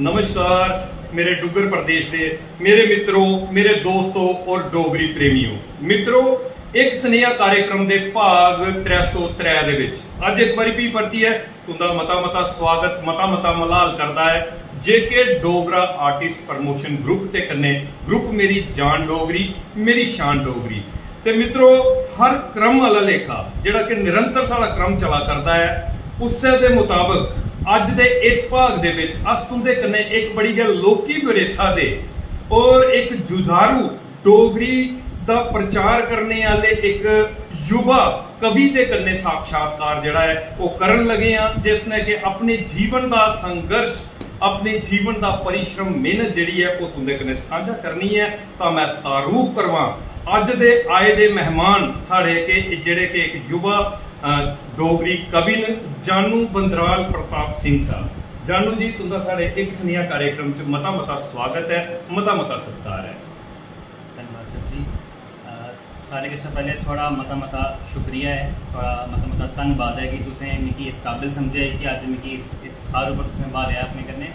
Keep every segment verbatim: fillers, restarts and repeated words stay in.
नमस्कार मेरे डुग्गर प्रदेश दे मेरे मित्रो, मेरे दोस्तो और डोगरी प्रेमियो। मित्रो, इक सनेहा कार्यक्रम दे भाग त्रै सौ त्रै दे विच अज्ज इक बारी फ्ही परतियै तुंदा मता मता स्वागत, मता मता मलाल करदा ऐ जेके डोगरा आर्टिस्ट प्रमोशन ग्रुप दे कन्नै। ग्रुप मेरी जान डोगरी, मेरी शान डोगरी। ते मित्रो, हर क्रम आह्ला लेखा जेह्ड़ा कि निरंतर साढ़ा क्रम चला करदा ऐ, उस्सै दे मुताबक अज्ज दे इस भाग दे विच अस तुंदे कन्नै इक बड़ी गै लौह्की बरेसा दे और इक जुझारू डोगरी दा प्रचार करने आह्ले इक युवा कवि दे कन्नै साक्षात्कार जेह्ड़ा ऐ ओह् करन लगे आं, जिसने कि अपने जीवन दा संघर्ष, अपने जीवन दा परिश्रम, मेहनत जेह्ड़ी ऐ ओह् तुंदे कन्नै सांझा करनी ऐ। तां मैं तारुफ करवां अज्ज दे आए दे मेहमान साढ़े के जेह्ड़े के इक युवा, अ, डोगरी कवि न जानू बंदराल प्रताप सिंह साहब। जानू जी, तुंदा साढ़े इक सनेहा कार्यक्रम च मता मता स्वागत ऐ, मता मता सत्कार ऐ। धन्यवाद सर जी। अ, सारे कशा पैह्लें थुआढ़ा मता मता शुक्रिया ऐ, थुआढ़ा मता मता धन्नबाद ऐ कि तुसें मिगी इस काबिल समझेआ कि अज्ज मिगी इस इस थाह्र उप्पर तुसें ब्हालेआ अपने कन्नै,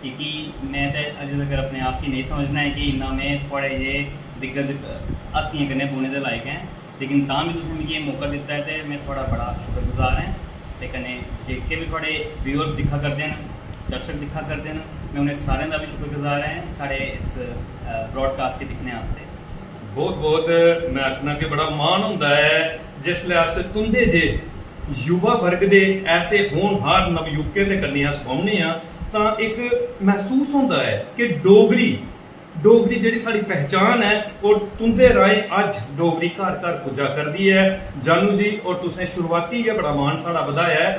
की कि में ते अजें तगर अपने आप गी नेईं समझना ऐ कि इन्ना में थुआढ़े जे दिग्गज हस्तियें कन्नै बौह्ने दे लायक ऐं, लेकिन तां बी तुसें मिगी एह् मौका दित्ता ऐ ते में थुआढ़ा बड़ा शुक्रगुजार ऐं। ते कन्नै जेह्के बी थुआढ़े व्यूअर्स दिक्खा करदे न, दर्शक दिक्खा करदे न, में उ'नें सारें दा बी शुक्रगुजार ऐं साढ़े इस ब्रॉडकास्ट गी दिक्खने आस्तै। बहुत बहुत मैं आखना कि बड़ा मान होंदा ऐ जिसलै अस तुंदे जे युवा वर्ग दे ऐसे होनहार नवयुवकें दे कन्नै अस बौह्ने आं तां इक महसूस होंदा ऐ कि डोगरी, डोगरी जेह्ड़ी साढ़ी पहचान ऐ और तुंदे राहें अज्ज डोगरी घर घर पुज्जा करदी ऐ। जानू जी, और तुसें शुरुआती गै बड़ा मान साढ़ा बधाया ऐ।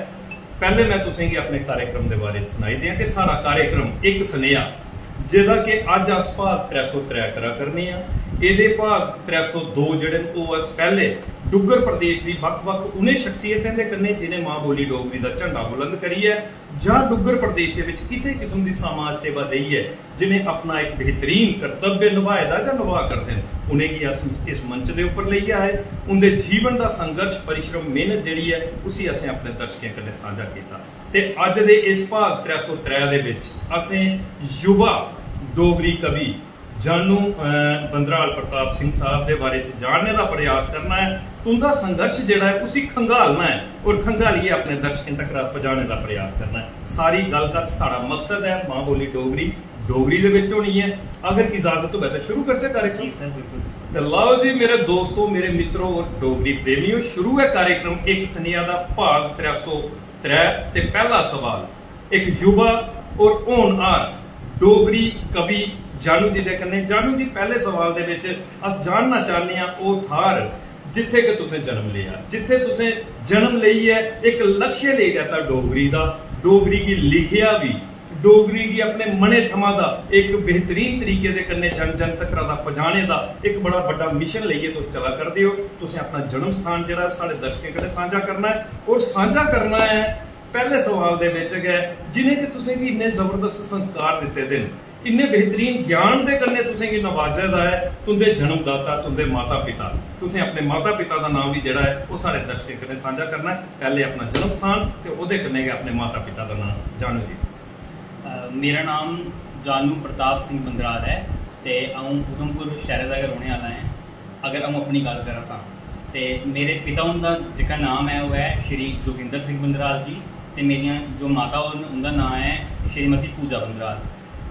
पैह्ले मैं तुसेंगी अपने कार्यक्रम दे बारे च सनाई देआं कि साढ़ा कार्यक्रम इक सनेहा, जेह्दा कि अज्ज अस भाग त्रै सौ त्रै करा करने आं। एह्दे भाग त्रै सौ दो जेह्ड़े न, ओह् अस पैह्ले डुग्गर प्रदेश दी बक्ख-बक्ख उ'नें शख्सियतें दे कन्नै जि'नें मां बोली डोगरी दा झंडा बुलंद करियै जां डुग्गर प्रदेश दे विच किसे किस्म दी समाज सेवा देइयै जि'नें अपना इक बेहतरीन कर्तव्य नभाए दा जां नभा करदे न, उ'नेंगी अस इस मंच दे उप्पर लेइयै आए। उं'दे जीवन दा संघर्ष, परिश्रम, मेहनत जेह्ड़ी ऐ, उसी असें अपने दर्शकें कन्नै सांझा कीता। ते अज्ज दे इस भाग त्रै सौ त्रै दे विच असें युवा डोगरी कवि जानू, अ, बंदराल प्रताप सिंह साहब दे बारे च जानने दा प्रयास करना ऐ। तुं'दा संघर्ष जेह्ड़ा ऐ, उसी खंगालना ऐ और खंगालियै अपने दर्शकें तक्कर पजाने दा प्रयास करना ऐ। सारी गल्ल कत्थ, साढ़ा मकसद ऐ मां बोली डोगरी, डोगरी दे विच होनी ऐ। अगर इजाजत होऐ तां शुरू करचै कार्यक्रम। जी सर, बिल्कुल। ते लाओ जी मेरे दोस्तो, मेरे मित्रो और डोगरी प्रेमियो, शुरू ऐ कार्यक्रम इक सनेहा दा भाग त्रै सौ त्रै। ते पैह्ला सवाल, इक युवा और होनहार डोगरी कवि जानू जी दे कन्नै। जानू जी, पैह्ले सवाल दे विच अस जानना चाह्ने आं ओह् थाह्र जित्थे कि तुसें जन्म लेआ, जित्थे तुसें जन्म लेइयै इक लक्ष्य लेई लैता डोगरी दा, डोगरी गी लिखेआ बी, डोगरी गी अपने मनै थमां दा इक बेहतरीन तरीके दे कन्नै जन जन तक्कर दा पजाने दा इक बड़ा बड्डा मिशन लेइयै तुस चला करदे ओ। तुसें अपना जन्म स्थान जेह्ड़ा साढ़े दर्शकें कन्नै सांझा करना ऐ और सांझा करना ऐ पैह्ले सवाल दे बिच गै, जि'नें कि तुसें गी इन्ने जबरदस्त संस्कार दित्ते दे न, इन्ने बेहतरीन ज्ञान दे कन्नै तुसें गी नवाजे दा ऐ, तुं'दे जन्मदाता, तुं'दे माता पिता। तुसें अपने माता पिता दा नाम बी जेह्ड़ा ऐ, ओह् साढ़े दर्शकें कन्नै सांझा करना ऐ। पैह्ले अपना जन्म स्थान ते ओह्दे कन्नै गै अपने माता पिता दा नाम जानू जी। अ, मेरा नाम जानू प्रताप सिंह बंदराल ऐ ते अ'ऊं उधमपुर शैह्रे दा गै रौह्ने आह्ला ऐं। अगर अ'ऊं अपनी गल्ल करां तां, ते मेरे पिता हुंदा जेह्का नाम ऐ, ओह् ऐ श्री जोगिंदर सिंह बंदराल जी, ते मेरियां जो माता होर न, उं'दा नांऽ ऐ श्रीमती पूजा बंदराल।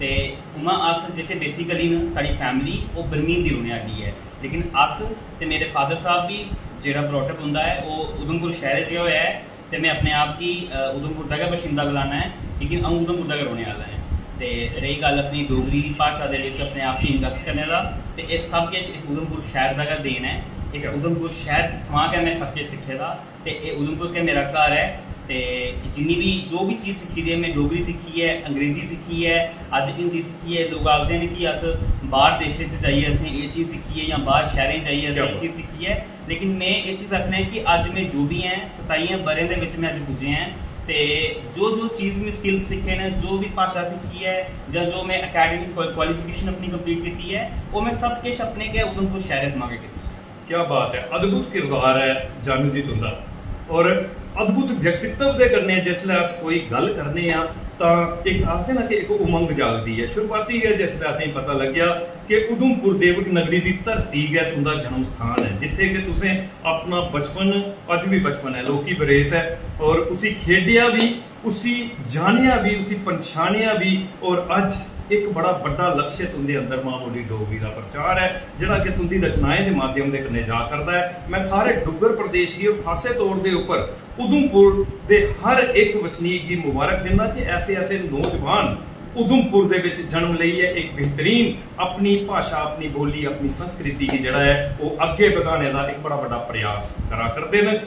ते उ'आं अस जेह्के basically न, साढ़ी family ओह् बरमीन दी रौह्ने आह्ली ऐ, लेकिन अस ते मेरे father साहब बी, जेह्ड़ा brought up उं'दा ऐ, ओह् उधमपुर शैह्रे च गै होएआ ऐ। ते में अपने आप गी, अ, उधमपुर दा गै बशिंदा गलाना ऐ, लेकिन अ'ऊं उधमपुर दा गै रौह्ने आह्ला ऐं। ते रेही गल्ल अपनी डोगरी भाशा दे बिच अपने आप गी invest करने दा, ते एह् सब किश इस उधमपुर शैह्र दा गै देन ऐ। इस उधमपुर शैह्र थमां गै में सब किश सिक्खे दा, ते एह् उधमपुर गै मेरा घर ऐ। ते जिन्नी बी, जो बी चीज़ सिक्खी दी ऐ, में डोगरी सिक्खी ऐ, अंग्रेजी सिक्खी ऐ, अज्ज हिंदी सिक्खी ऐ। लोक आखदे न कि अस बाह्र देशें च जाइयै असें एह् चीज़ सिक्खी ऐ जां बाह्र शैह्रें जाइयै असें एह् चीज़ सिक्खी ऐ, लेकिन में एह् चीज़ आखना ऐ कि अज्ज में जो बी ऐं, सताइयें ब'रें दे बिच में अज्ज पुज्जे ऐं, ते जो जो चीज़ में skills सिक्खे न, जो बी भाशा सिक्खी ऐ जां जो में academic qualification अपनी complete कीती ऐ, ओह् में सब किश अपने गै उधमपुर शैह्रे थमां गै कीती ऐ। क्या बात ऐ, अद्भुत किरदार ऐ जानू जी तुं'दा। और अद्भुत व्यक्तित्व दे कन्नै जिसलै अस कोई गल्ल करने आं तां इक आखदे ना कि इक उमंग जागदी ऐ। शुरुआती गै जिसलै असेंगी पता लग्गेआ कि उधमपुर देवक नगरी दी धरती गै तुं'दा जन्म स्थान ऐ, जित्थै कि तुसें अपना बचपन, अज्ज बी बचपन ऐ, लौह्की बरेस ऐ, और उसी खेढेआ बी, उसी जानेआ बी, उसी पंछानेआ बी, और अज्ज इक बड़ा बड्डा लक्ष्य तुं'दे अंदर मां बोली डोगरी दा प्रचार ऐ, जेह्ड़ा कि तुं'दी रचनाएं दे माध्यम दे कन्नै जा करदा ऐ। मैं सारे डुग्गर प्रदेश गी और खासे तौर दे उप्पर उधमपुर दे हर इक वसनीक गी मुबारक दिन्ना कि ऐसे ऐसे नौजवान उधमपुर दे बिच जन्म लेइयै इक बेहतरीन अपनी भाशा, अपनी बोली, अपनी संस्कृति गी जेह्ड़ा ऐ ओह् अग्गें बधाने दा इक बड़ा बड्डा प्रयास करा करदे न।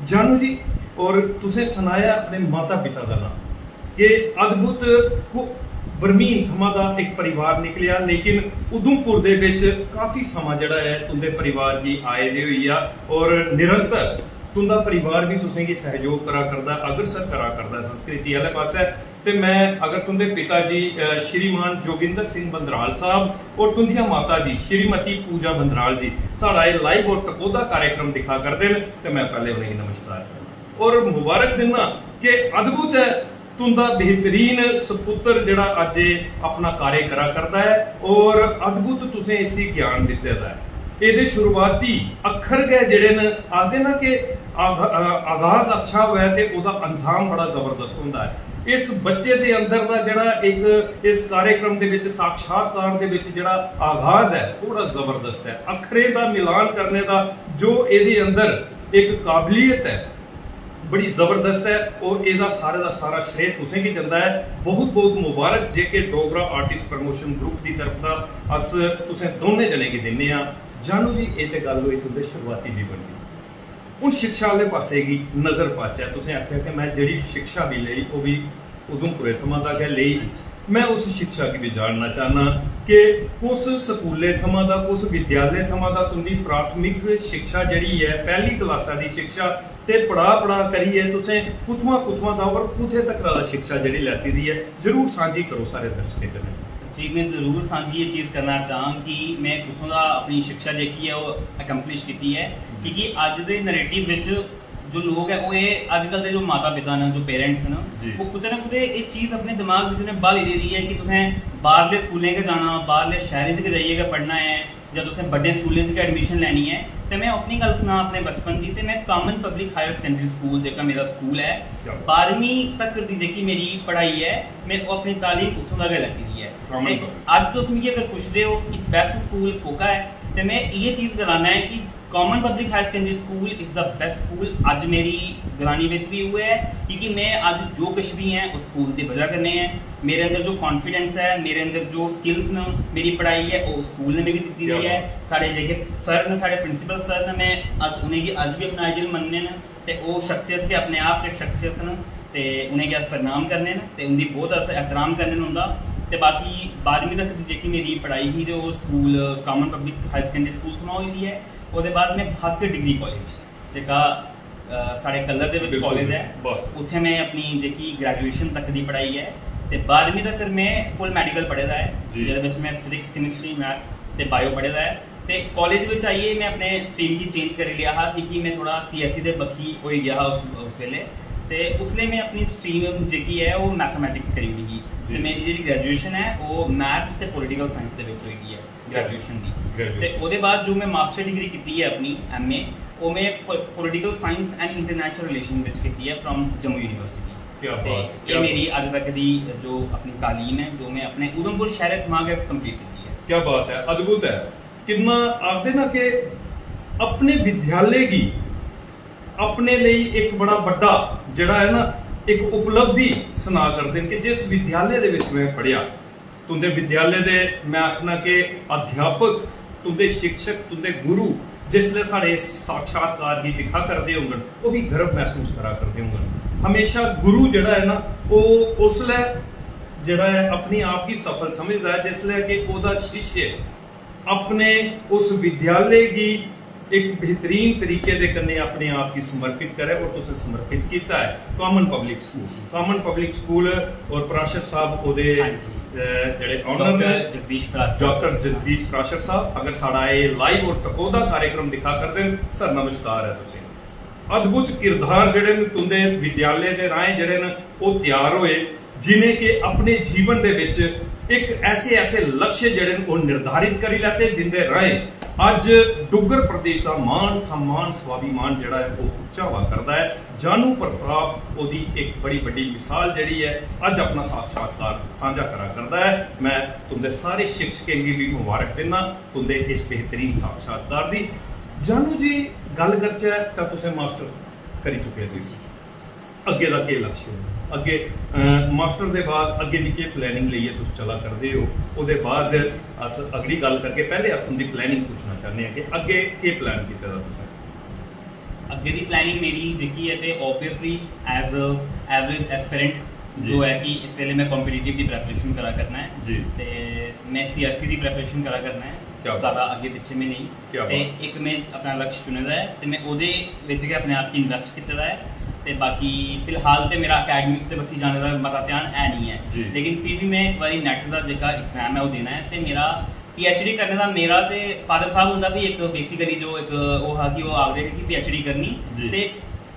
जानू जी, और तुसें सनाया अपने माता पिता दा नांऽ कि अद्भुत कु-, बरमीन थमां दा इक परिवार निकलेआ, लेकिन उधमपुर दे बिच काफी समां जेह्ड़ा ऐ तुं'दे परिवार गी आए दे होई गेआ और निरंतर तुं'दा परिवार बी तुसें गी सैहयोग करा करदा, अग्रसर करा करदा संस्कृति आह्ले पासै। ते मैं अगर तुं'दे पिता जी, अ, श्रीमान जोगिंदर सिंह बंदराल साहब और तुं'दियां माता जी श्रीमती पूजा बंदराल जी साढ़ा एह् live और टकोह्दा कार्यक्रम दिक्खा करदे न, ते मैं पैह्ले उ'नेंगी नमस्कार करना और मुबारक दिन्ना कि अद्भुत ऐ तुं'दा बेहतरीन सपुत्तर जेह्ड़ा अज्ज एह् अपना कार्य करा करदा ऐ और अद्भुत तुसें इसी ज्ञान दित्ते दा ऐ। एह्दे शुरुआती अक्खर गै जेह्ड़े न, आखदे ना कि आग-, अ, आगाज अच्छा होऐ ते ओह्दा अंजाम बड़ा जबरदस्त होंदा ऐ। इस बच्चे दे अंदर दा जेह्ड़ा इक इस कार्यक्रम दे बिच, साक्षात्कार दे बिच जेह्ड़ा आगाज ऐ, ओह् बड़ा जबरदस्त ऐ। अक्खरें दा मिलान करने दा जो एह्दे अंदर इक काबलियत ऐ, बड़ी जबरदस्त ऐ और एह्दा सारे दा सारा श्रेय तुसें गी जंदा ऐ। बहुत बहुत मुबारक जेके डोगरा आर्टिस्ट प्रमोशन ग्रुप दी तरफ दा अस तुसें दोनें जनें गी दिन्ने आं। जानू जी, एह् ते गल्ल होई तुं'दे शुरुआती जीवन दी। हून शिक्षा आह्ले पासै गी नजर पाचै। तुसें आखेआ कि मैं जेह्ड़ी शिक्षा बी लेई ओह् बी उधमपुरे थमां दा गै लेई। मैं उस शिक्षा गी बी जानना चाहना कि कुस स्कूलै थमां दा, कुस विद्यालय थमां दा तुं'दी प्राथमिक शिक्षा जेह्ड़ी ऐ, पैह्ली क्लासा दी शिक्षा ते पढ़ा पढ़ा करियै तुसें कुत्थुआं कुत्थुआं दा और कुत्थै तक्कर दा शिक्षा जेह्ड़ी लैती दी ऐ, जरूर सांझी करो सारे दर्शकें कन्नै। जी, मैं जरूर सांझी एह् चीज करना चाहंग कि मैं कुत्थों दा अपनी शिक्षा जेह्की ऐ ओह् accomplish कीती ऐ, क्योंकि अज्ज दे नैरेटिव बिच जो लोक ऐ ओह् एह् अज्जकल दे जो माता पिता न, जो पेरेंट्स न, जी। ओह् कुतै ना कुतै एह् चीज अपने दमाग बिच उ'नें ब्हाली दी ऐ कि तुसें बाह्रले स्कूलें गै जाना, बाह्रले शैह्रें च गै जाइयै गै पढ़ना ऐ, जां तुसें बड्डे स्कूलें च गै एडमिशन लैनी ऐ। ते में अपनी गल्ल सनां अपने बचपन दी, ते में common public higher secondary school, जेह्का मेरा स्कूल ऐ, क्या बात। बारहवीं तक दी जेह्की मेरी पढ़ाई ऐ, में ओह् अपनी तालीम उत्थूं दा गै लैती दी ऐ। कामन ते पब्लिक। अज्ज तुस मिगी अगर पुछदे ओ कि बेस्ट स्कूल कोह्का ऐ, ते में इ'यै चीज गलाना ऐ कि common public higher secondary school is the best school। अज्ज मेरी गलानी बिच बी उ'ऐ ऐ, क्योंकि में अज्ज जो किश बी ऐ, उस स्कूल दी बजह कन्नै ऐ। मेरे अंदर जो कॉन्फिडेंस ऐ, मेरे अंदर जो स्किल्स न, मेरी पढ़ाई ऐ, ओह् स्कूल ने मिगी दित्ती क्या दी ऐ। बात। साढ़े जेह्के सर न, साढ़े प्रिंसिपल सर न, में अस उ'नेंगी अज्ज बी अपना आइडियल मन्नने न, ते ओह् शख्सियत गै अपने आप च इक शख्सियत न, ते उ'नेंगी अस प्रणाम करने न, ते उं'दी बहुत अस एहतराम करने न उं'दा। ते बाकी बारहवीं तक दी जेह्की मेरी पढ़ाई ही, ते ओह् school common public higher secondary school थमां होई दी ऐ। ओह्दे बाद में भास्कर डिग्री कॉलेज, जेह्का, अ, साढ़े कल्लर दे बिच बिल्कुल, कॉलेज ऐ, बस। उत्थै में अपनी जेह्की ग्रेजुएशन तक दी पढ़ाई ऐ, ते बारहवीं तक में फुल मेडिकल पढ़े दा ऐ, जी। जेह्दे बिच में फिजिक्स, केमिस्ट्री, मैथ ते बायो पढ़े दा ऐ। ते कॉलेज बिच आइयै में अपने स्ट्रीम गी चेंज करी लेआ हा, क्योंकि में थोह्ड़ा सीएसई दे बक्खी होई गेआ हा उस, उस बेल्लै। ते उसलै में अपनी स्ट्रीम जेह्की ऐ, ओह् मैथमेटिक्स करी ओड़ी ही। जी। ते मेरी जेह्ड़ी ग्रेजुएशन ऐ, ओह् मैथ्स ते पॉलिटिकल साइंस दे बिच होई दी ऐ। ग्रेजुएशन दी। ग्रेजुएशन। ते ओह्दे बाद जो में मास्टर डिग्री कीती ऐ अपनी, एमए, ओह् में पो-, political science and international relation बिच कीती ऐ from जम्मू यूनिवर्सिटी। क्या ते बात, एह् क्या मेरी अज्ज तक दी जो अपनी तालीम ऐ, जो में अपने उधमपुर शैह्रे थमां गै complete कीती ऐ। क्या बात ऐ, अद्भुत ऐ। किन्ना आखदे ना कि अपने विद्यालय गी अपने लेई इक बड़ा बड्डा जेह्ड़ा ऐ ना, इक उपलब्धि सना करदे न कि जिस विद्यालय दे बिच में पढ़ेआ, तुं'दे विद्यालय दे, में आखना कि अध्यापक, तुं'दे शिक्षक, तुं'दे गुरु जिसलै साढ़े साक्षात्कार गी दिक्खा करदे होङन, ओह् बी गर्व मसूस करा करदे होङन। हमेशा गुरु जेह्ड़ा ऐ ना, ओह् उसलै जेह्ड़ा ऐ अपने आप गी सफल समझदा ऐ जिसलै कि ओह्दा शिष्य अपने उस विद्यालय गी इक बेहतरीन तरीके दे कन्नै अपने आप गी समर्पित करै और तुसें समर्पित कीता ऐ कामन पब्लिक स्कूल। जी। कामन पब्लिक स्कूल और पराशर साहब ओह्दे, हां जी। अ, जेह्ड़े ऑनर न, डॉक्टर जगदीश पराशर। डॉक्टर जगदीश पराशर साहब, अगर साढ़ा एह् लाइव और टकोह्दा कार्यक्रम दिक्खा करदे न, सर, नमस्कार ऐ तुसें। अद्भुत किरदार जेह्ड़े न तुं'दे विद्यालय दे राहें जेह्ड़े न, ओह् त्यार होए। जिनें के अपने जीवन दे विच इक ऐसे ऐसे लक्ष्य जेह्ड़े न ओह् निर्धारित करी लैते, जिंदे राहें अज्ज डुग्गर प्रदेश दा मान सम्मान स्वाभिमान जेह्ड़ा ऐ ओह् उच्चा होआ करदा ऐ। जानू प्रताप ओह्दी इक बड़ी बड्डी मिसाल जेह्ड़ी ऐ, अज्ज अपना साक्षात्कार सांझा करा करदा ऐ। मैं तुंदे सारे शिक्षकें गी भी मुबारक दिन्ना तुंदे इस बेहतरीन साक्षात्कार दी। जानू जी, गल्ल करचै तां तुसें मास्टर करी चुके दे सी, अग्गें दा केह् लक्ष्य ऐ? अग्गें, अ, मास्टर दे बाद अग्गें दी केह् प्लानिंग लेइयै तुस चला करदे ओ? ओह्दे बाद अस अगली गल्ल करगे। पैह्ले अस तुं'दी प्लानिंग पुच्छना चाह्न्ने आं कि अग्गें केह् प्लान कीते दा तुसें? अग्गें दी प्लानिंग मेरी जेह्की ऐ ते obviously as a average aspirant जी। जो ऐ कि इस बेल्लै में कॉम्पिटिटिव दी प्रैपरेशन करा करना ऐ जी। ते में सीएससी दी प्रैपरेशन करा करना ऐ। क्या बात। ज़्यादा अग्गें पिच्छें में नेईं। क्या ते बात। इक में अपना लक्ष्य चुने दा ऐ ते में ओह्दे बिच गै अपने आप गी इन्वेस्ट कीते दा ऐ। ते बाकी फिलहाल ते मेरा अकैडमिक्स दे बक्खी जाने दा मता ध्यान है निं ऐ। जी। लेकिन फ्ही बी में इक बारी नेट दा जेह्का एग्जाम ऐ ओह् देना ऐ। ते मेरा पीएचडी करने दा, मेरा ते फादर साहब हुंदा बी इक बेसिकली जो इक ओह् हा कि ओह् आखदे हे कि पीएचडी करनी। जी। ते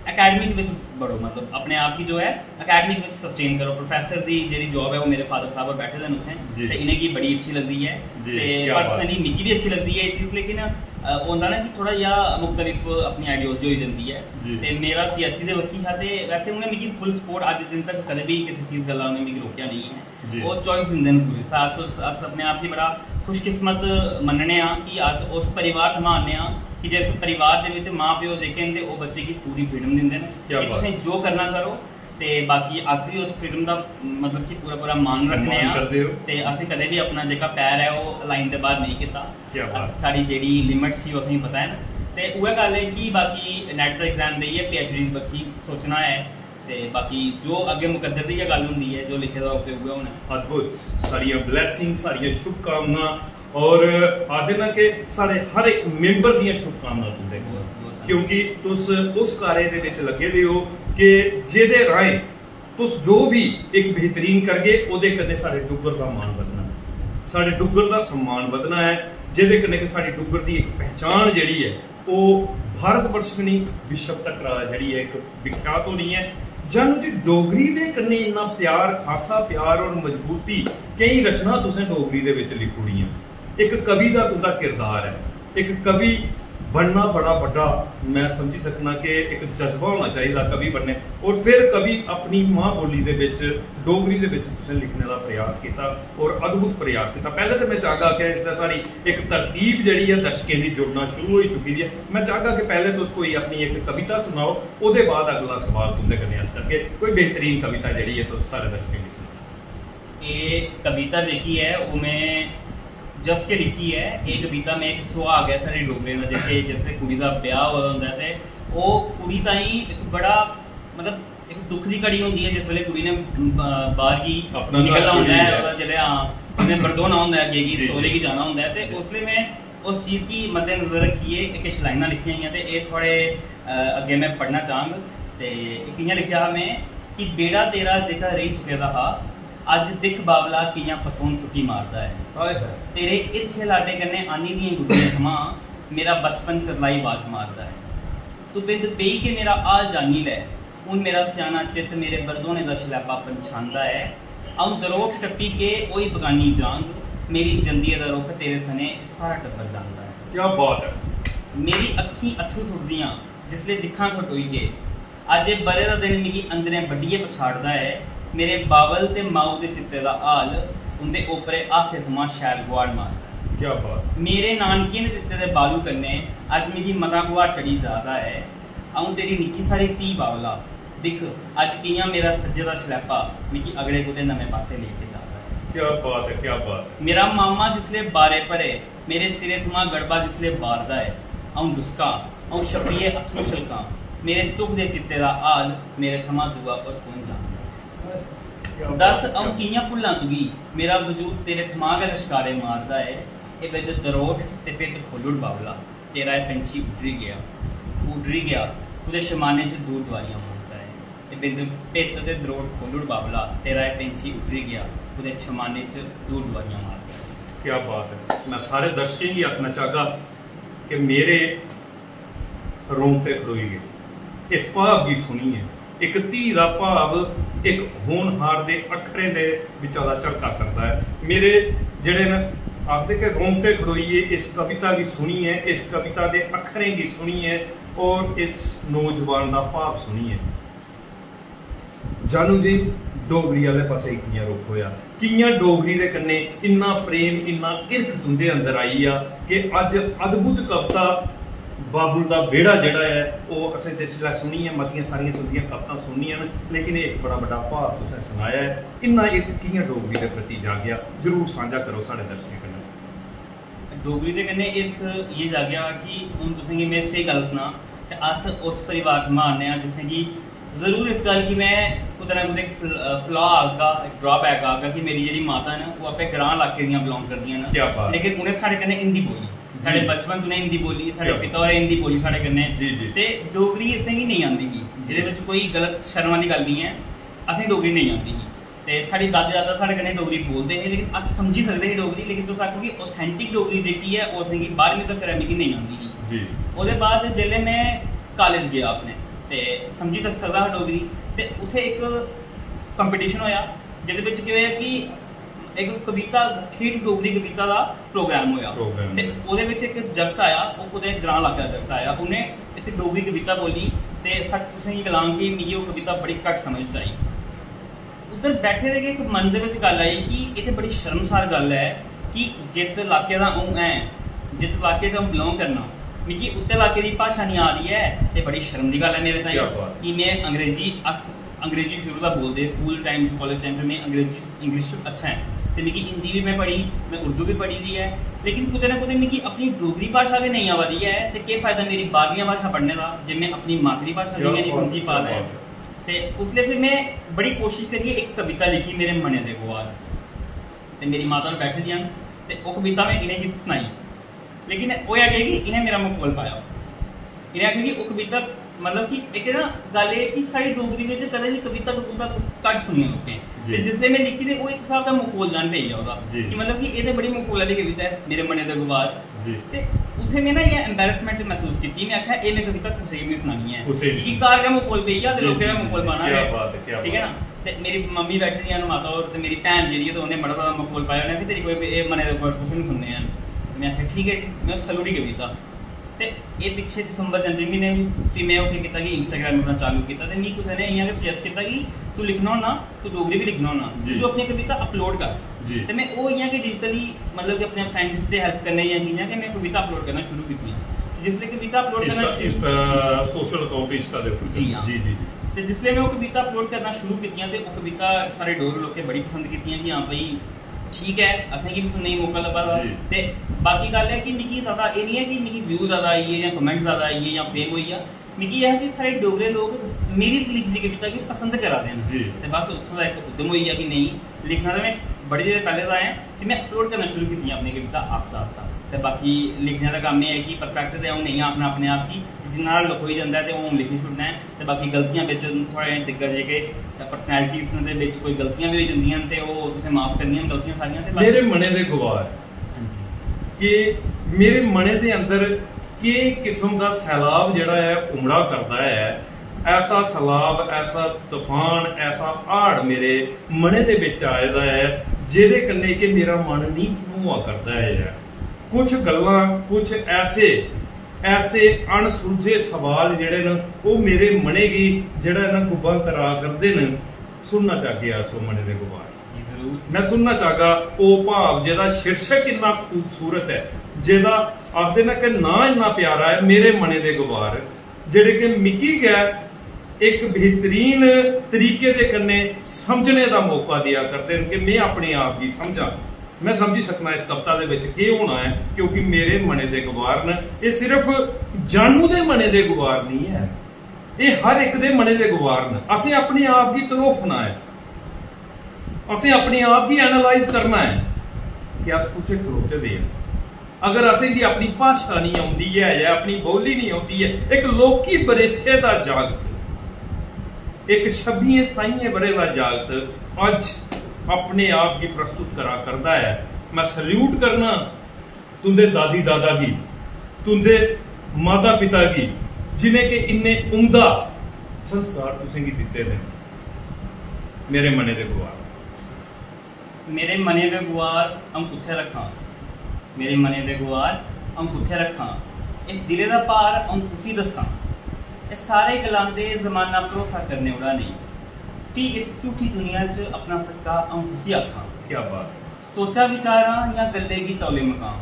अकैडमिक बिच बड़ो, मतलब अपने आप गी जो ऐ अकैडमिक बिच सस्टेन करो। प्रोफेसर दी जेह्ड़ी जॉब ऐ ओह् मेरे फादर साहब होर बैठे दे न उत्थें। जी। ते इ'नेंगी बड़ी अच्छी लगदी ऐ। जी, ते क्या बात। पर्सनली मिगी बी अच्छी लगदी ऐ एह् चीज़, लेकिन अ, ओह् होंदा ना कि थोह्ड़ा जेहा मुख्तलिफ अपनी आइडियोलॉजी होई जंदी ऐ। जी। ते मेरा सीएससी दे बक्खी हा ते वैसे उ'नें मिगी फुल सपोर्ट अज्ज दिन तक कदें बी किसी चीज़ गल्ला उ'नें मिगी रोकेआ नेईं ऐ। जी। ओह् चॉइस दिंदे न पूरी। अस उस, अस अपने आप गी बड़ा खुशकिस्मत मन्नने आं कि अस उस परिवार थमां आन्ने आं कि जिस परिवार दे बिच मां प्यो जेह्के न ते ओह् बच्चे गी पूरी फ्रीडम दिंदे न क्या कि बात। तुसें जो करना करो। ते बाकी अस बी उस फ्रीडम दा, मतलब कि पूरा पूरा मान सम्मान रक्खने आं। करदे ओ। ते असें कदें बी अपना जेह्का पैर ऐ ओह् लाइन दे बाहर नेईं कीता। क्या बात। अस, साढ़ी जेह्ड़ी लिमिट्स ही ओह् असेंगी पता ऐ न। ते उ'ऐ गल्ल ऐ कि बाकी नेट दा एग्जाम देइयै पीएचडी दी बक्खी सोचना ऐ। ते बाकी जो अग्गें मुकद्दर दी गै गल्ल होंदी ऐ, जो लिखे दा होग ते उ'ऐ होना। अद्भुत, सारियां ब्लैसिंग, सारियां शुभकामनां। और आखदे ना कि साढ़े हर इक मेंबर दियां शुभकामनां तुं'दे कन्नै, बहुत, बहुत धन्यवाद। क्योंकि तुस उस कार्य दे विच लग्गे दे ओ कि जेह्दे राहें तुस जो भी इक बेहतरीन करगे, ओह्दे कन्नै साढ़े डुग्गर दा मान बधना ऐ, साढ़े डुग्गर दा सम्मान बधना ऐ, जेह्दे कन्नै कि साढ़े डुग्गर दी इक पहचान जेह्ड़ी ऐ ओह् भारत वर्ष गै नेईं, विश्व तक जेह्ड़ी ऐ इक विख्यात होनी ऐ। जानू जी, डोगरी दे कन्नै इन्ना प्यार, खासा प्यार और मजबूती, केईं रचनां तुसें डोगरी दे बिच लिखी ओड़ियां। इक कवि दा तुं'दा किरदार ऐ, इक कवि बनना बड़ा बड्डा, मैं समझी सकना कि इक जज्बा होना चाहिदा कवि बनने। और फिर कवि अपनी मां बोली दे बिच, डोगरी दे बिच तुसें लिखने दा प्रयास कीता और अद्भुत प्रयास कीता। पैह्ले ते मैं चाहगा कि इसलै साढ़ी इक तरतीब जेह्ड़ी ऐ दर्शकें दी जुड़ना शुरू होई चुकी दी ऐ। मैं चाहगा कि पैह्ले तुस कोई अपनी इक कविता सुनाओ, ओह्दे बाद अगला सवाल तुं'दे कन्नै अस करगे। कोई बेहतरीन कविता जेह्ड़ी ऐ तुस सारे दर्शकें गी सुनाओ। एह् कविता जेह्की ऐ ओह् में जस्ट गै लिखी ऐ। एह् कविता में इक सुहाग ऐ साढ़े डोगरें दा, जित्थै जिस कुड़ी दा ब्याह् होआ दा होंदा ऐ ते ओह् कुड़ी ताईं इक बड़ा, मतलब इक दुख दी घड़ी होंदी ऐ जिस बेल्लै कुड़ी ने, अ, बाह्र गी अपना घर निकलना होंदा छोड़ियै। ऐ। ओह्दा जेल्लै, हां, उन्नै बरदोना होंदा ऐ अग्गें गी, जी, जी। सौह्रे गी जाना होंदा ऐ। ते उसलै में उस चीज़ गी मद्देनजर रक्खियै एह् किश लाइनां लिखियां हियां ते एह् थुआढ़े, अ, अग्गें में पढ़ना चाह्ङ। ते इक इ'यां लिखेआ हा में कि बेड़ा तेरा जेह्का रेही चुके दा हा, अज्ज दिक्ख बाबला कि'यां पसोन सुट्टी मारदा ऐ। हाय हाय। तेरे हिरखे लाडे कन्नै आह्नी दियें गुड्डियें थमां मेरा बचपन करलाई बाज मारदा ऐ। तूं बिंद पेई के मेरा हाल जानी लै, हून मेरा स्याना चित्त मेरे बरदोने दा शलैपा पंछानदा ऐ। अ'ऊं दरोठ टप्पी के होई बगानी जांग, मेरी जंदिये दा रुख तेरे सने एह् सारा टब्बर जानदा ऐ। क्या बात ऐ। मेरी अक्खीं अत्थरू सुटदियां जिसलै दिक्खां खटोइयै, अज्ज एह् ब'रे दा दिन मिगी अंदरें बड्ढियै पछाड़दा ऐ। मेरे बाबल ते माऊ दे चित्ते दा हाल उं'दे ओपरे हासे थमां शैल गुहाड़ मारदा ऐ। क्या बात। मेरे नानकियें दे दित्ते दे बालू कन्नै अज्ज मिगी मता गुहाड़ चढ़ी जा दा ऐ। अ'ऊं तेरी निक्की सारी धी बाबला, दिक्ख अज्ज कि'यां मेरा सज्जे दा शलैपा मिगी अगड़े कुतै नमें पासै लेई के जा दा ऐ। क्या बात ऐ, क्या बात ऐ। मेरा मामा जिसलै बारे भरे मेरे सिरे थमां गड़बा जिसलै बारदा ऐ, अ'ऊं डुसकां, अ'ऊं छप्पियै अत्थरूं छलकां, मेरे दुख दे चित्ते दा हाल मेरे थमां दूआ होर कु'न जानदा ऐ? क्या बात दस्स ऐ, अ'ऊं क्या कि'यां भुल्लां तुगी, मेरा वजूद तेरे थमां गै लश्कारे मारदा ऐ। एह् बिंद दरोठ ते भित्त खोलुड़ बाबला, तेरा एह् पैंछी उड्डरी गेआ, उड्डरी गेआ, कुतै शमाने च दूर दुआरियां मारदा ऐ। एह् बिंद भित्त ते दरोठ खोलुड़ बाबला, तेरा एह् पैंछी उड्डरी गेआ, कुतै शमाने च दूर दुआरियां मारदा ऐ। क्या बात है। मैं सारे दर्शकें गी आखना चाहगा कि मेरे रोंगटे खड़ोई गे इस भाव गी सुनियै। इक धी दा भाव ਇੱਕ ਹੋਣਹਾਰ ਦੇ ਅੱਖਰਾਂ ਦੇ ਵਿਚਾਲਾ ਝਲਕਾ ਕਰਦਾ ਹੈ। ਮੇਰੇ ਜਿਹੜੇ ਨੇ ਆਖਦੇ ਕਿ ਰੋਂਗਟੇ ਖੜੋਈਏ ਇਸ ਕਵਿਤਾ ਦੀ ਸੁਣੀਏ, ਇਸ ਕਵਿਤਾ ਦੇ ਅੱਖਰਾਂ ਦੀ ਸੁਣੀਏ ਔਰ ਇਸ ਨੌਜਵਾਨ ਦਾ ਭਾਵ ਸੁਣੀਏ। जानू जी, डोगरी आह्ले पासै कि'यां रुख होआ, कि'यां डोगरी दे कन्नै इन्ना प्रेम, इन्ना हिरख तुं'दे अंदर आई गेआ कि अज्ज अद्भुत कविता बाबुल दा बेड़ा जेह्ड़ा ऐ, ओह् असें जिसलै सुनी ऐ, मतियां सारियां तुं'दियां कवितां सुननियां न, लेकिन एह् इक बड़ा बड्डा भाव तुसें सनाया ऐ। इन्ना हिरख कि'यां डोगरी दे प्रति जागेआ, जरूर सांझा करो साढ़े दर्शकें कन्नै। डोगरी दे कन्नै हिरख इ'यै जागेआ कि हून तुसेंगी में स्हेई गल्ल सनां ते अस उस परिवार च मारने आं जित्थें कि जरूर इस गल्ल गी में कुतै ना कुतै इक फ्ल- अ, flaw आखगा, इक drawback आखगा कि मेरी जेह्ड़ी माता न, ओह् आपे ग्रांऽ इलाके दियां बिलोंग करदियां न। क्या बात। लेकिन उ'नें साढ़े कन्नै हिंदी बोली, साढ़े जी। बचपन च उ'नें हिंदी बोली, साढ़े क्या पिता होरें हिंदी बोली साढ़े कन्नै। जी, जी। ते डोगरी असेंगी नेईं आंदी ही, एह्दे बिच कोई गलत शर्म आह्ली गल्ल निं ऐ, असेंगी डोगरी नेईं आंदी ही। ते साढ़ी दादी दादा साढ़े कन्नै डोगरी बोलदे हे, लेकिन अस समझी सकदे हे डोगरी, लेकिन तुस आखो कि authentic डोगरी जेह्की ऐ, ओह् असेंगी बारहमीं तक्कर ऐ, मिगी नेईं आंदी ही। जी। ओह्दे बाद जेल्लै में कालेज गेआ अपने, ते समझी सक- सकदा हा डोगरी, ते उत्थै इक कंपीटिशन होएआ, जेह्दे बिच केह् होएआ कि इक कविता, ठेठ डोगरी कविता दा प्रोग्राम होएआ। प्रोग्राम। ते ओह्दे बिच इक जागत आया, ओह् कुतै ग्रांऽ इलाके दा जागत आया, उ'नें इक डोगरी कविता बोली, ते सच तुसेंगी गलां कि मिगी ओह् कविता बड़ी घट्ट समझ च आई। उद्धर बैठे दे गै इक मन दे बिच गल्ल आई कि एह् ते बड़ी शर्मसार गल्ल ऐ कि जित्त इलाके दा अ'ऊं ऐं, जित्त इलाके च अ'ऊं बिलोंग करना, मिगी उत्ते इलाके दी भाशा निं आ दी ऐ, ते बड़ी शर्म दी गल्ल ऐ मेरे ताईं। क्या बात। कि में अंग्रेजी, अस अंग्रेजी शुरू दा बोलदे, स्कूल टाइम च, कालेज टाइम च में अंग्रेजी, इंग्लिश च अच्छा ऐ, ते मिगी हिंदी बी में पढ़ी, में उर्दू बी पढ़ी दी ऐ, लेकिन कुतै ना कुतै मिगी अपनी डोगरी भाशा गै नेईं आवा दी ऐ, ते केह् फायदा मेरी बाह्रलियां भाशा पढ़ने दा जे में अपनी मातरी भाशा बी क्या गै नेईं बात, समझी क्या पा दा ऐ। बात। ते उसलै फिर में बड़ी कोशिश करियै इक कविता लिखी मेरे मनै दे गुआर, ते मेरी माता होर बैठी दियां न, ते ओह् कविता में इ'नेंगी सनाई। लेकिन होएआ केह् कि इ'नें मेरा मखौल पाया। इ'नें आखेआ कि ओह् कविता, मतलब कि इक ना गल्ल एह् कि साढ़ी डोगरी बिच कदें बी कविता कवुता कुछ घट्ट सुनियां लोकें। जी। ते जिसलै में लिखी ते ओह् इक स्हाब दा मखौल जन पेई गेआ ओह्दा। जी। कि मतलब कि एह् ते बड़ी मखौल आह्ली कविता ऐ, मेरे मनै दे गुबार। जी। ते उत्थै में ना इ'यां embarrassment मसूस कीती, में आखेआ एह् में कविता कुसै गी बी निं सनानी ऐ। कुसै गी बी कि घर गै मखौल पेई गेआ ते जी, लोकें दा जी, जी। मखौल पाना क्या गै। बात है, क्या ठीक है बात ना? ते मेरी मम्मी बैठी दियां न, माता होर, ते मेरी भैन जेह्ड़ी ऐ, ते उ'न्नै बड़ा जैदा मखौल पाया, उ'न्नै आखेआ तेरी कोई एह् मनै दे गुबार कुसै निं सुनने हैन। में आखेआ ठीक ऐ जी, में उस आलू दी कविता। ते एह् पिच्छे दिसंबर जनवरी म्हीने बी फ्ही में ओह् केह् कीता कि Instagram अपना चालू कीता, ते मिगी कुसै ने इ'यां गै suggest कीता कि तूं लिखना होन्ना, तूं डोगरी बी लिखना होन्ना, जी। तूं अपनी कविता upload कर। जी। ते में ओह् इ'यां गै digitally, मतलब कि अपने friends दे help कन्नै जां कि'यां कि में कविता upload करना शुरू कीतियां। ते जिसलै कविता upload करना Insta, शुरू Insta, social account Insta दे उप्पर। जी, हां। जी, जी, जी। ते जिसलै में ओह् कविता upload करना शुरू कीतियां ते ओह् कविता सारे डोगरे लोकें बड़ी पसंद कीतियां कि हां भाई ठीक ऐ, असेंगी बी सुनने गी मौका लब्भा दा। जी। ते बाकी गल्ल ऐ कि मिगी ज्यादा एह् निं ऐ कि मिगी view ज्यादा आई गे जां comment ज्यादा आई गे जां fame होई गेआ, मिगी एह् ऐ कि साढ़े डोगरे लोक मेरी लिखी दी कविता गी पसंद करा दे न। जी। ते बस उत्थूं दा इक उद्यम होई गेआ कि नेईं, लिखना ते में बड़े चिर पैह्ले दा ऐ, कि में upload करना शुरू कीतियां अपनी कविता आस्ता आस्ता। ते बाकी लिखने दा कम्म एह् ऐ कि perfect ते अ'ऊं नेईं आखना अपने आप गी, जिन्ना हारा लखोई जंदा ऐ ते ओह् अ'ऊं लिखी छुड़ना ऐ। ते बाकी गलतियां बिच थुआढ़े दिग्गज जेह्के personalities न, ते बिच कोई गलतियां बी होई जंदियां न, ते ओह् तुसें माफ करनियां न गलतियां सारियां। ते बाकी मेरे मनै दे गुबार हां जी। कि मेरे मनै दे अंदर केह् किस्म दा सैलाब जेह्ड़ा ऐ उमड़ा करदा ऐ, ऐसा सैलाब, ऐसा तूफान, ऐसा हाड़ मेरे मनै दे बिच आए दा ऐ जेह्दे कन्नै कि मेरा मन निं भनोआ करदा ऐ। कुछ गल्लां, कुछ ऐसे, ऐसे अनसुलझे सवाल जेह्ड़े न, ओह् मेरे मनै गी जेह्ड़ा ऐ ना गुब्बा करा करदे न। सुनना चाहगे अस ओह् मनै दे गुबार। जी, जरूर। में सुनना चाहगा ओह् भाव जेह्दा शीर्षक इन्ना खूबसूरत ऐ, जेह्दा आखदे न कि नांऽ इन्ना प्यारा ऐ, मेरे मनै दे गुबार, जेह्ड़े कि मिगी गै इक बेहतरीन तरीके दे कन्नै समझने दा मौका देआ करदे न कि में अपने आप गी समझां। में समझी सकना इस कविता दे बिच केह् होना ऐ, क्योंकि मेरे मनै दे गुबार न। एह् सिर्फ जानू दे मनै दे गुबार निं ऐ, एह् हर इक दे मनै दे गुबार न। असें अपने आप गी तलोफना ऐ, असें अपने आप गी analyse करना ऐ कि अस कुत्थै खड़ोते दे आं। अगर असेंगी अपनी भाशा निं औंदी ऐ जां अपनी बोली निं औंदी ऐ, इक लौह्की बरेसे दा जागत, इक छब्बियें सताइयें ब'रें दा जागत अज्ज अपने आप गी प्रस्तुत करा करदा ऐ। में salute करना तुं'दे दादी दादा गी, तुं'दे माता पिता गी, जि'नें कि इन्ने उम्दा संस्कार तुसेंगी दित्ते दे न। मेरे मनै दे गुआर। मेरे मनै दे गुआर अ'ऊं कुत्थै रक्खां? मेरे मनै दे गुआर अ'ऊं कुत्थै रक्खां? इस दिलै दा भार अ'ऊं कुसी दस्सां? एह् सारे गलांदे जमाना भरोसा करने ओड़ा नेईं। फ्ही इस झूठी दुनिया च अपना सक्का अ'ऊं कुसी आखां? क्या बात है। सोचां विचारां जां गल्लै गी तौले मकां?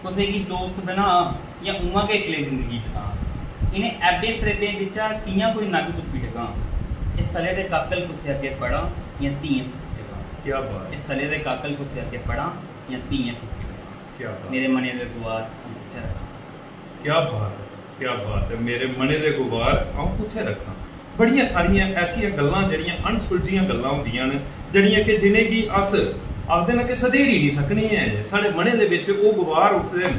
कुसै गी दोस्त बनां जां उ'आं गै इक्कले जिंदगी बितां? इ'नें ऐबें फरेबें बिच्चा कि'यां कोई नग तुप्पी टकां? इस सले दे काकल कुसै अग्गें पढ़ां जां धियें फुक्की टकां? क्या बात है। इस सले दे काकल कुसै अग्गें पढ़ां जां धियें फुक्की टकां? क्या बात। मेरे मनै दे गुआर अ'ऊं कुत्थै रक्खां? क्या बात है, क्या बात है। मेरे मनै दे गुआर अ'ऊं कुत्थै रक्खां। बड़ियां सारियां ऐसियां गल्लां जेह्ड़ियां अनसुलझियां गल्लां होंदियां न, जेह्ड़ियां कि जि'नेंगी अस आखदे न कि सधेरी निं सकने ऐ। साढ़े मनै दे बिच ओह् गुआर उठदे न,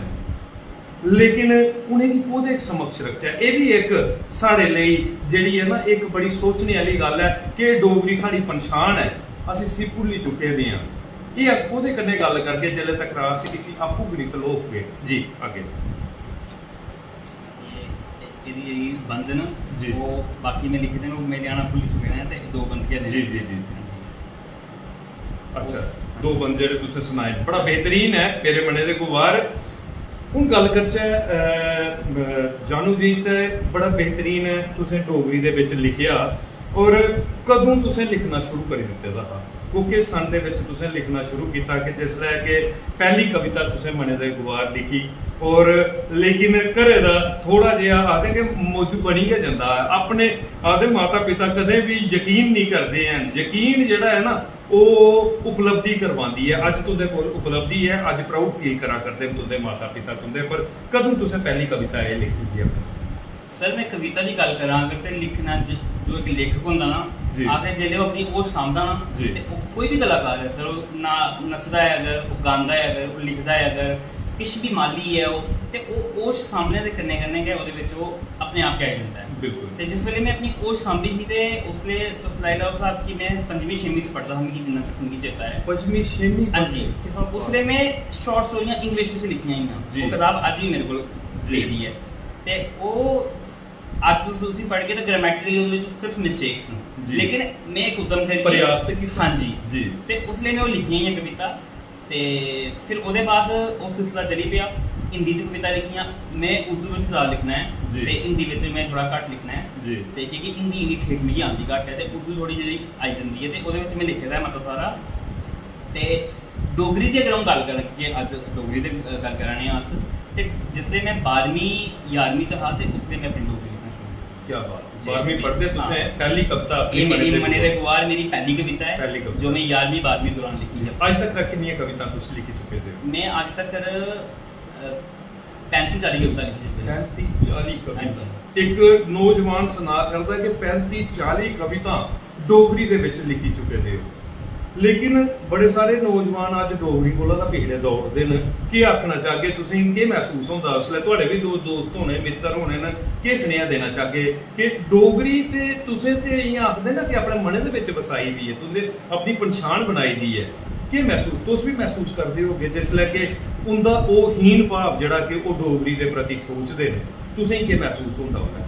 लेकिन उ'नेंगी कोह्दे समक्ष रखचै? एह् बी इक साढ़े लेई जेह्ड़ी ऐ ना, इक बड़ी सोचने आह्ली गल्ल ऐ कि डोगरी साढ़ी पंछान ऐ, अस इसी भुल्ली चुके दे आं। एह् अस कोह्दे कन्नै गल्ल करगे जिसलै तक अस इसी आपूं गै निं तलोफगे? जी, अग्गें। एह्, एह्दी जेह्ड़ी बंद न, जी। ओह् बाकी में लिखे दे न, ओह् में लेआना भुल्ली चुके दा ऐ, ते दो बंद गै न। जी, जी, जी, जी। अच्छा, दो बंद जेह्ड़े तुसें सनाए, बड़ा बेहतरीन ऐ मेरे मनै दे गुआर। हून गल्ल करचै, अ, अ, जानू जी, ते बड़ा बेहतरीन तुसें डोगरी दे बिच लिखेआ, और कदूं तुसें लिखना शुरू करी दित्ते दा हा? कोह्के सन दे बिच तुसें लिखना शुरू कीता कि जिसलै कि पैह्ली कविता तुसें मनै दे गुआर लिखी, और लेकिन घरै दा थोह्ड़ा जेहा आखदे कि मौजू बनी गै जंदा ऐ। अपने आखदे माता पिता कदें बी यकीन निं करदे हैन। यकीन जेह्ड़ा ऐ ना, ओह् उपलब्धि करवांदी ऐ। अज्ज तुं'दे कोल उपलब्धि ऐ, अज्ज proud feel करा करदे न तुं'दे माता पिता तुं'दे पर। कदूं तुसें पैह्ली कविता एह् लिखी ही अपनी? सर, में कविता दी गल्ल करां अगर, ते लिखना ज-, जो इक लेखक होंदा ना, जी। आखदे जेल्लै ओह् अपनी होश सांभदा ना, जी। ते ओह् कोई बी कलाकार ऐ सर, ओह् ना नचदा ऐ अगर, ओह् गांदा ऐ अगर, ओह् लिखदा ऐ अगर, किश बी माली ऐ ओह्, ते ओह् होश सांभने दे कन्नै कन्नै गै ओह्दे बिच ओह् अपने आप गै आई जंदा ऐ। बिल्कुल। ते जिस बेल्लै में अपनी होश सांभी ही, ते उसलै तुस लाई लैओ स्हाब कि में पंजमीं छेमीं च पढ़दा हा, मिगी जिन्ना तक मिगी चेता ऐ। पंजमीं छेमीं? हां जी। क्या बात। उसलै में शार्ट स्टोरियां इंग्लिश बिच लिखियां हियां। जी। ओह् कताब अज्ज बी मेरे कोल जी। पेदी ऐ। ते ओह् अज्ज तुस उसी पढ़गे ते ग्रामेटिकली ओह्दे बिच सिर्फ मिस्टेक्स न। जी। लेकिन में इक उद्यम करियै प्रयास ते कीता। हां जी। जी। ते उसलै में ओह् लिखियां हियां कविता। ते फिर ओह्दे बाद ओह् सिलसिला चली पेआ। हिंदी च कविता लिखियां, में उर्दू बिच जैदा लिखना ऐ। जी। ते हिंदी बिच में थोह्ड़ा घट्ट लिखना ऐ। जी। ते क्योंकि हिंदी इन्नी ठेठ मिगी आंदी घट्ट ऐ, ते उर्दू थोह्ड़ी जेही आई जंदी ऐ, ते ओह्दे बिच में लिखे दा ऐ मता सारा। ते डोगरी दी अगर अ'ऊं गल्ल करां, कि अज्ज डोगरी दी गल्ल करा ने आं अस, ते जिसलै में बारहमीं ञारहमीं च हा, ते उसलै में अपनी डोगरी लिखना शुरू कीती। क्या बात। जी। बारहमीं पढ़दे तुसें हां। पैह्ली कविता अपनी एह् मेरी मनै दे मनै दे गुआर। गुआर मेरी पैह्ली कविता ऐ, पैह्ली कविता। जो में ञारहमीं बारहमीं दौरान लिखी ही। अज्ज तक किन्नियां कवितां तुस लिखी चुके दे ओ? में अज्ज तक, अ, पैंती चाली कविता लिखी चुके दा। पैंती चाली कविता। हां जी। इक नौजवान सना करदा कि पैंती चाली कवितां डोगरी दे बिच लिखी चुके दे ओ, लेकिन बड़े सारे नौजवान अज्ज डोगरी कोला तां पिछड़े दौड़दे न। केह् आखना चाहगे तुसें गी? केह् मसूस होंदा उसलै? थुआढ़े बी दो दोस्त होने, मित्तर होने न, केह् सनेहा देना चाहगे कि डोगरी ते तुसें ते इ'यां आखदे ना कि अपने मनै दे बिच बसाई दी ऐ, तुं'दे अपनी पंछान बनाई दी ऐ, केह् मसूस, तुस बी मसूस करदे होगे जिसलै कि उं'दा ओह् हीन भाव जेह्ड़ा कि ओह् डोगरी दे प्रति सोचदे न, तुसें गी केह् मसूस होंदा उसलै?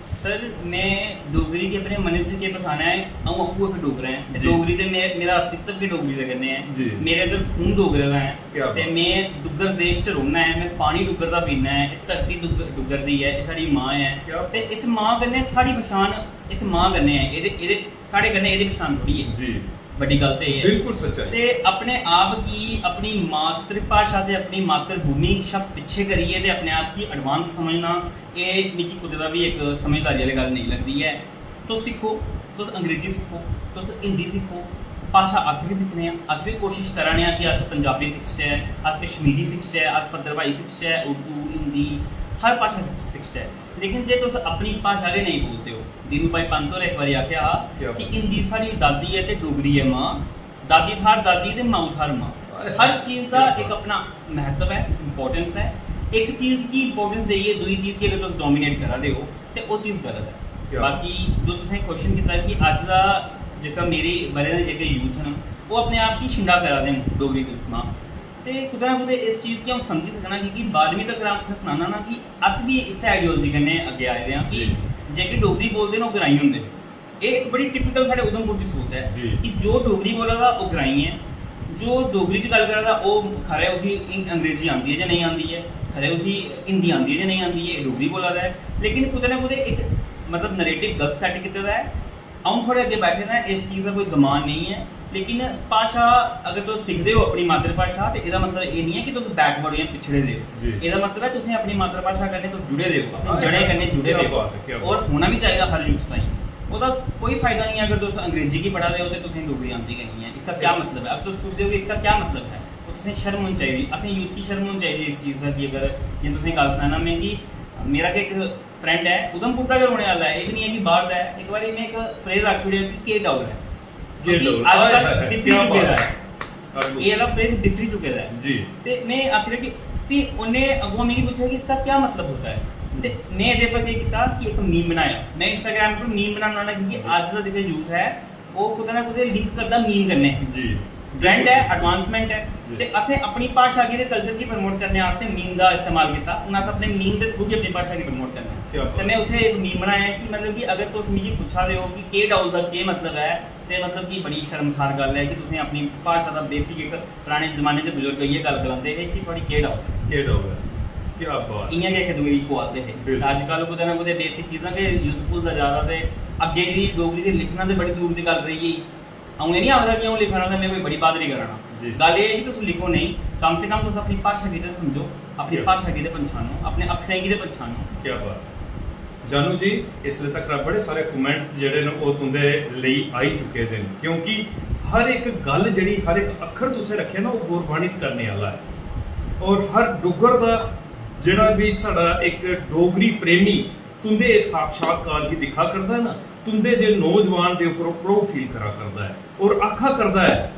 सर, में डोगरी गी अपने मनै च केह् बसाना ऐ, अ'ऊं आपूं इक डोगरा ऐं। ते जी। डोगरी ते में, मेरा अस्तित्व गै डोगरी दे कन्नै ऐ। जी। मेरे अंदर खून डोगरे दा ऐ। क्या बात। ते में डुग्गर देश च रौह्ना ऐ, में पानी डुग्गर दा पीना ऐ, एह् धरती डुग्गर, डुग्गर दी ऐ, एह् साढ़ी मां ऐ। क्या बात। ते इस मां कन्नै साढ़ी पन्छान, इस मां कन्नै ऐ, एह्दे, एह्दे, साढ़े कन्नै एह्दी पन्छान थोड़ी ऐ। जी। बड्डी गल्ल ते एह् ऐ। बिल्कुल सच्चाई। ते अपने आप गी, अपनी मातृभाशा ते अपनी मातृभूमि शा पिच्छे करियै ते अपने आप गी advance समझना, एह् मिगी कुतै दा बी इक समझदारी आह्ली गल्ल नेईं लगदी ऐ। तुस सिक्खो, तुस अंग्रेजी सिक्खो, तुस हिंदी सिक्खो, भाशा अस बी सिक्खने आं, अस बी कोशश करा ने आं कि अस पंजाबी सिखचै, अस कश्मीरी सिखचै, अस भद्रवाही सिखचै, उर्दू, हिंदी, हर भाशा सिख-, सिखचै। लेकिन जे तुस अपनी भाशा गै नेईं बोलदे ओ, दीनू भाई पंत होरें इक बारी आखेआ हा क्या कि बात। हिंदी साढ़ी दादी ऐ ते डोगरी ऐ मां, दादी थाह्र दादी ते माऊ थाह्र मां। हाय। हर चीज दा क्या इक बात। अपना म्हत्तव ऐ, importance ऐ। इक चीज गी importance देइयै दूई चीज गी अगर तुस dominate करा दे ओ, ते ओह् चीज गलत ऐ। क्या बात। बाकी जो तुसें question कीता कि अज्ज दा जेह्का मेरी ब'रें दे जेह्के youth न, ओह् अपने आप गी छिंडा करा दे न डोगरी थमां। ते कुतै ना कुतै इस चीज गी अ'ऊं समझी सकना, की के बारहमीं तगर अ'ऊं तुसें सनाना ना कि अस बी इस्सै ideology कन्नै अग्गें आए दे आं कि जी। जेह्के डोगरी बोलदे न, ओह् ग्राईं होंदे न। एह् इक बड़ी टिपिकल साढ़े उधमपुर दी सोच ऐ जी। कि जो डोगरी बोला दा ओह् ग्राईं ऐ, जो डोगरी च गल्ल करा दा ओह् खरै उसी इन- अंग्रेजी आंदी ऐ जां नेईं आंदी ऐ, खरै उसी हिंदी आंदी ऐ जां नेईं आंदी ऐ, एह् डोगरी बोला दा ऐ। लेकिन कुतै ना कुतै इक मतलब नैरेटिव गलत सैट कीते दा ऐ। अ'ऊं थुआढ़े अग्गें बैठे दा, इस चीज दा कोई गमान नेईं ऐ, लेकिन भाशा अगर तुस सिखदे ओ अपनी मातृभाशा, ते एह्दा मतलब एह् निं ऐ कि तुस बैकवर्ड जां पिछड़े दे ओ। जी। एह्दा मतलब ऐ तुसें अपनी मातृभाशा कन्नै तुस जुड़े दे ओ, अपनी हाँ, जड़ें कन्नै जुड़े क्या दे ओ। बात है, क्या बात और होना बी चाहिदा हर यूथ ताईं। ओह्दा कोई फायदा निं ऐ अगर तुस अंग्रेजी गी पढ़ा दे ओ ते तुसें डोगरी आंदी गै निं ऐ। इसका क्या मतलब है? अब तुस पुछदे हो कि इसका क्या मतलब है, तो तुसें शर्म होनी चाहिदी, असें यूथ गी शर्म होनी चाहिदी इस चीज दा कि अगर, जि'यां तुसें गल्ल सनाना में कि मेरा गै इक फ्रेंड ऐ, उधमपुर दा गै रौह्ने आह्ला ऐ, एह् बी निं ऐ कि बाह्र दा ऐ। इक बारी में इक फ्रेज आखी ओड़ेआ कि केह् डौल ऐ, केह् क्योंकि डौल? अज्ज हाय, तक हाय, हाय, बिसरी क्या चुके दा बात ऐ। है। अद्भुत। एह् आह्ला फ्रेज बिसरी चुके दा ऐ। जी। ते में आखी ओड़ेआ कि फ्ही उ'न्नै अग्गों मिगी पुच्छेआ कि इसका क्या मतलब होता है। ते में एह्दे पर केह् कीता कि इक मीम बनाया। में इंस्टाग्राम पर मीम बनाना होन्ना क्योंकि अज्ज दा जेह्का यूथ ऐ ओह् कुतै ना कुतै लिंक करदा मीम कन्नै। जी। ट्रेंड ऐ, एडवांसमेंट ऐ। जी। ते असें अपनी भाशा गी ते कल्चर गी प्रमोट करने आस्तै मीम दा इस्तेमाल कीता। हून अस अपने मीम दे थ्रू गै अपनी भाशा गी प्रमोट करने आं। क्या बात। ते में उत्थै इक मीम बनाया कि मतलब कि अगर तुस मिगी पुच्छा दे ओ कि केह् डौल दा केह् मतलब ऐ, ते मतलब कि बड़ी शर्मसार गल्ल ऐ कि तुसें अपनी भाशा दा बेसिक, इक पराने जमाने च बजुर्ग इ'यै गल्ल गलांदे हे कि थुआढ़ी केह् डौल ऐ। केह् डौल ऐ? क्या बात। इ'यां गै इक दूए गी कुआलदे हे। बिल्कुल। अज्जकल कुतै ना कुतै बेसिक चीजां गै यूथ भुलदा जा दा, ते अग्गें दी डोगरी च लिखना ते बड़ी दूर दी गल्ल रेही गेई। अ'ऊं एह् निं आखदा कि अ'ऊं लिखा ना ते में कोई बड़ी ब्हादरी करा ना। जी। गल्ल एह् ऐ कि तुस लिखो नेईं, कम से कम तुस अपनी भाशा गी ते समझो, अपनी जी। भाशा गी ते पंछानो, अपने अक्खरें गी ते पंछानो। क्या बात। जानू जी, इसले तक बड़े सारे कमेंट जेह्ड़े न ओह् तुं'दे लेई आई चुके दे न, क्योंकि हर इक गल्ल जेह्ड़ी, हर इक अक्खर तुसें रक्खेआ ना, ओह् गुरबाणी करने आह्ला ऐ। और हर डुग्गर दा जेह्ड़ा बी साढ़ा इक डोगरी प्रेमी तुं'दे इस साक्षात्कार गी दिक्खा करदा ऐ ना, तुं'दे जे नौजवान दे उप्पर ओह् proud feel करा करदा ऐ और आखा करदा ऐ,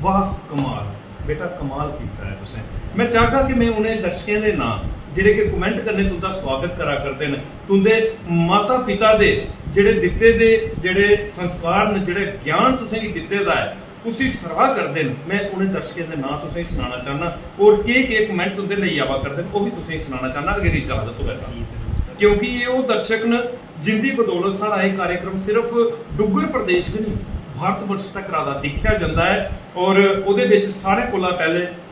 "वाह कमाल, बेटा कमाल कीता ऐ तुसें।" मैं चाहगा कि मैं उ'नें दर्शकें दे नांऽ जेह्ड़े कि कमेंट कन्नै तुं'दा स्वागत करा करदे न, तुं'दे माता पिता दे जेह्ड़े दित्ते दे जेह्ड़े संस्कार न, जेह्ड़े ज्ञान तुसें गी दित्ते दा ऐ, उसी सराह करदे न। मैं उ'नें दर्शकें दे नांऽ तुसें गी सनाना चाहना और केह् केह् कमेंट तुं'दे लेई आवा करदे न, ओह् बी तुसें गी सनाना चाहना, अगर इजाजत होऐ तां। जी, जरूर सर। क्योंकि एह् ओह् दर्शक न जिंदी बदौलत साढ़ा एह् कार्यक्रम सिर्फ डुग्गर प्रदेश गै नेईं, भारत वर्ष तक दा दिक्खेआ जंदा ऐ। और ओह्दे बिच सारें कोला पैह्ले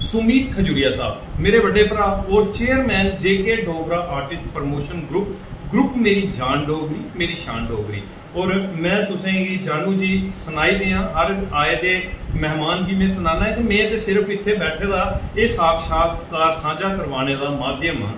सुमीत खजूरिया साहब, मेरे बड्डे भ्राऽ और chairman J K Dogra artist promotion group, group मेरी जान डोगरी, मेरी शान डोगरी। और मैं तुसें गी जानू जी सनाई देआं, हर आए दे मेहमान गी मैं सनाना ऐ कि मैं ते सिर्फ इत्थै बैठे दा एह् साक्षात्कार सांझा करवाने दा माध्यम आं,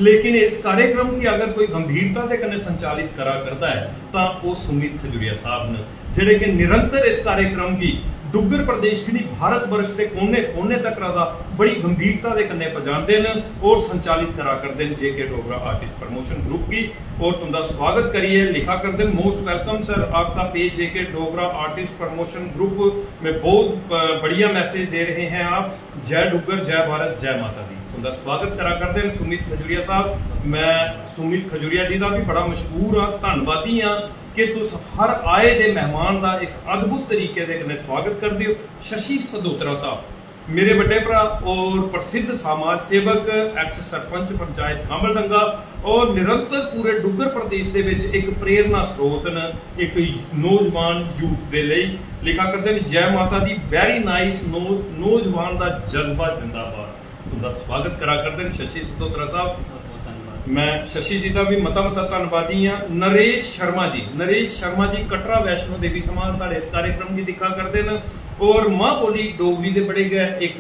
लेकिन इस कार्यक्रम गी अगर कोई गंभीरता दे कन्नै संचालित करा करदा ऐ तां ओह् सुमित खजूरिया साहब न, जेह्ड़े कि निरंतर इस कार्यक्रम गी डुग्गर प्रदेश गी निं, भारत वर्ष दे कोने कोने तक दा बड़ी गंभीरता दे कन्नै पजांदे न और संचालित करा करदे न जेके डोगरा आर्टिस्ट प्रमोशन ग्रुप गी। और तुं'दा स्वागत करियै लिखा करदे न, "Most welcome sir, आपका पेज जेके डोगरा आर्टिस्ट प्रमोशन ग्रुप में बहुत, अ, बढ़िया मैसेज दे रहे हैं आप, जय डुग्गर, जय भारत, जय माता दी।" तुं'दा स्वागत करा करदे न सुमित खजूरिया साहब। मैं सुमित खजूरिया जी दा भी बड़ा मशहूर आं, धन्नवादी आं कि तुस हर आए दे मेहमान दा इक अद्भुत तरीके दे कन्नै स्वागत करदे हो। शशि सदोत्रा साहब, मेरे बड्डे भ्राऽ और प्रसिद्ध समाज सेवक, एक्स सरपंच पंचायत कांबलडंगा और निरंतर पूरे डुग्गर प्रदेश दे विच इक प्रेरणा स्रोत न, इक नौजवान यूथ दे लेई। लिखा करदे न, "जय माता दी, very nice, नौ-, नौजवान दा जज्बा जिंदाबाद।" तुं'दा स्वागत करा करदे न शशि सदोत्रा साहब। बहुत बहुत धन्यवाद। मैं शशि जी दा भी मता मता धन्नवादी आं। नरेश शर्मा जी, नरेश शर्मा जी कटरा वैष्णो देवी थमां साढ़े इस कार्यक्रम गी दिक्खा करदे न और मां बोली डोगरी दे बड़े गै इक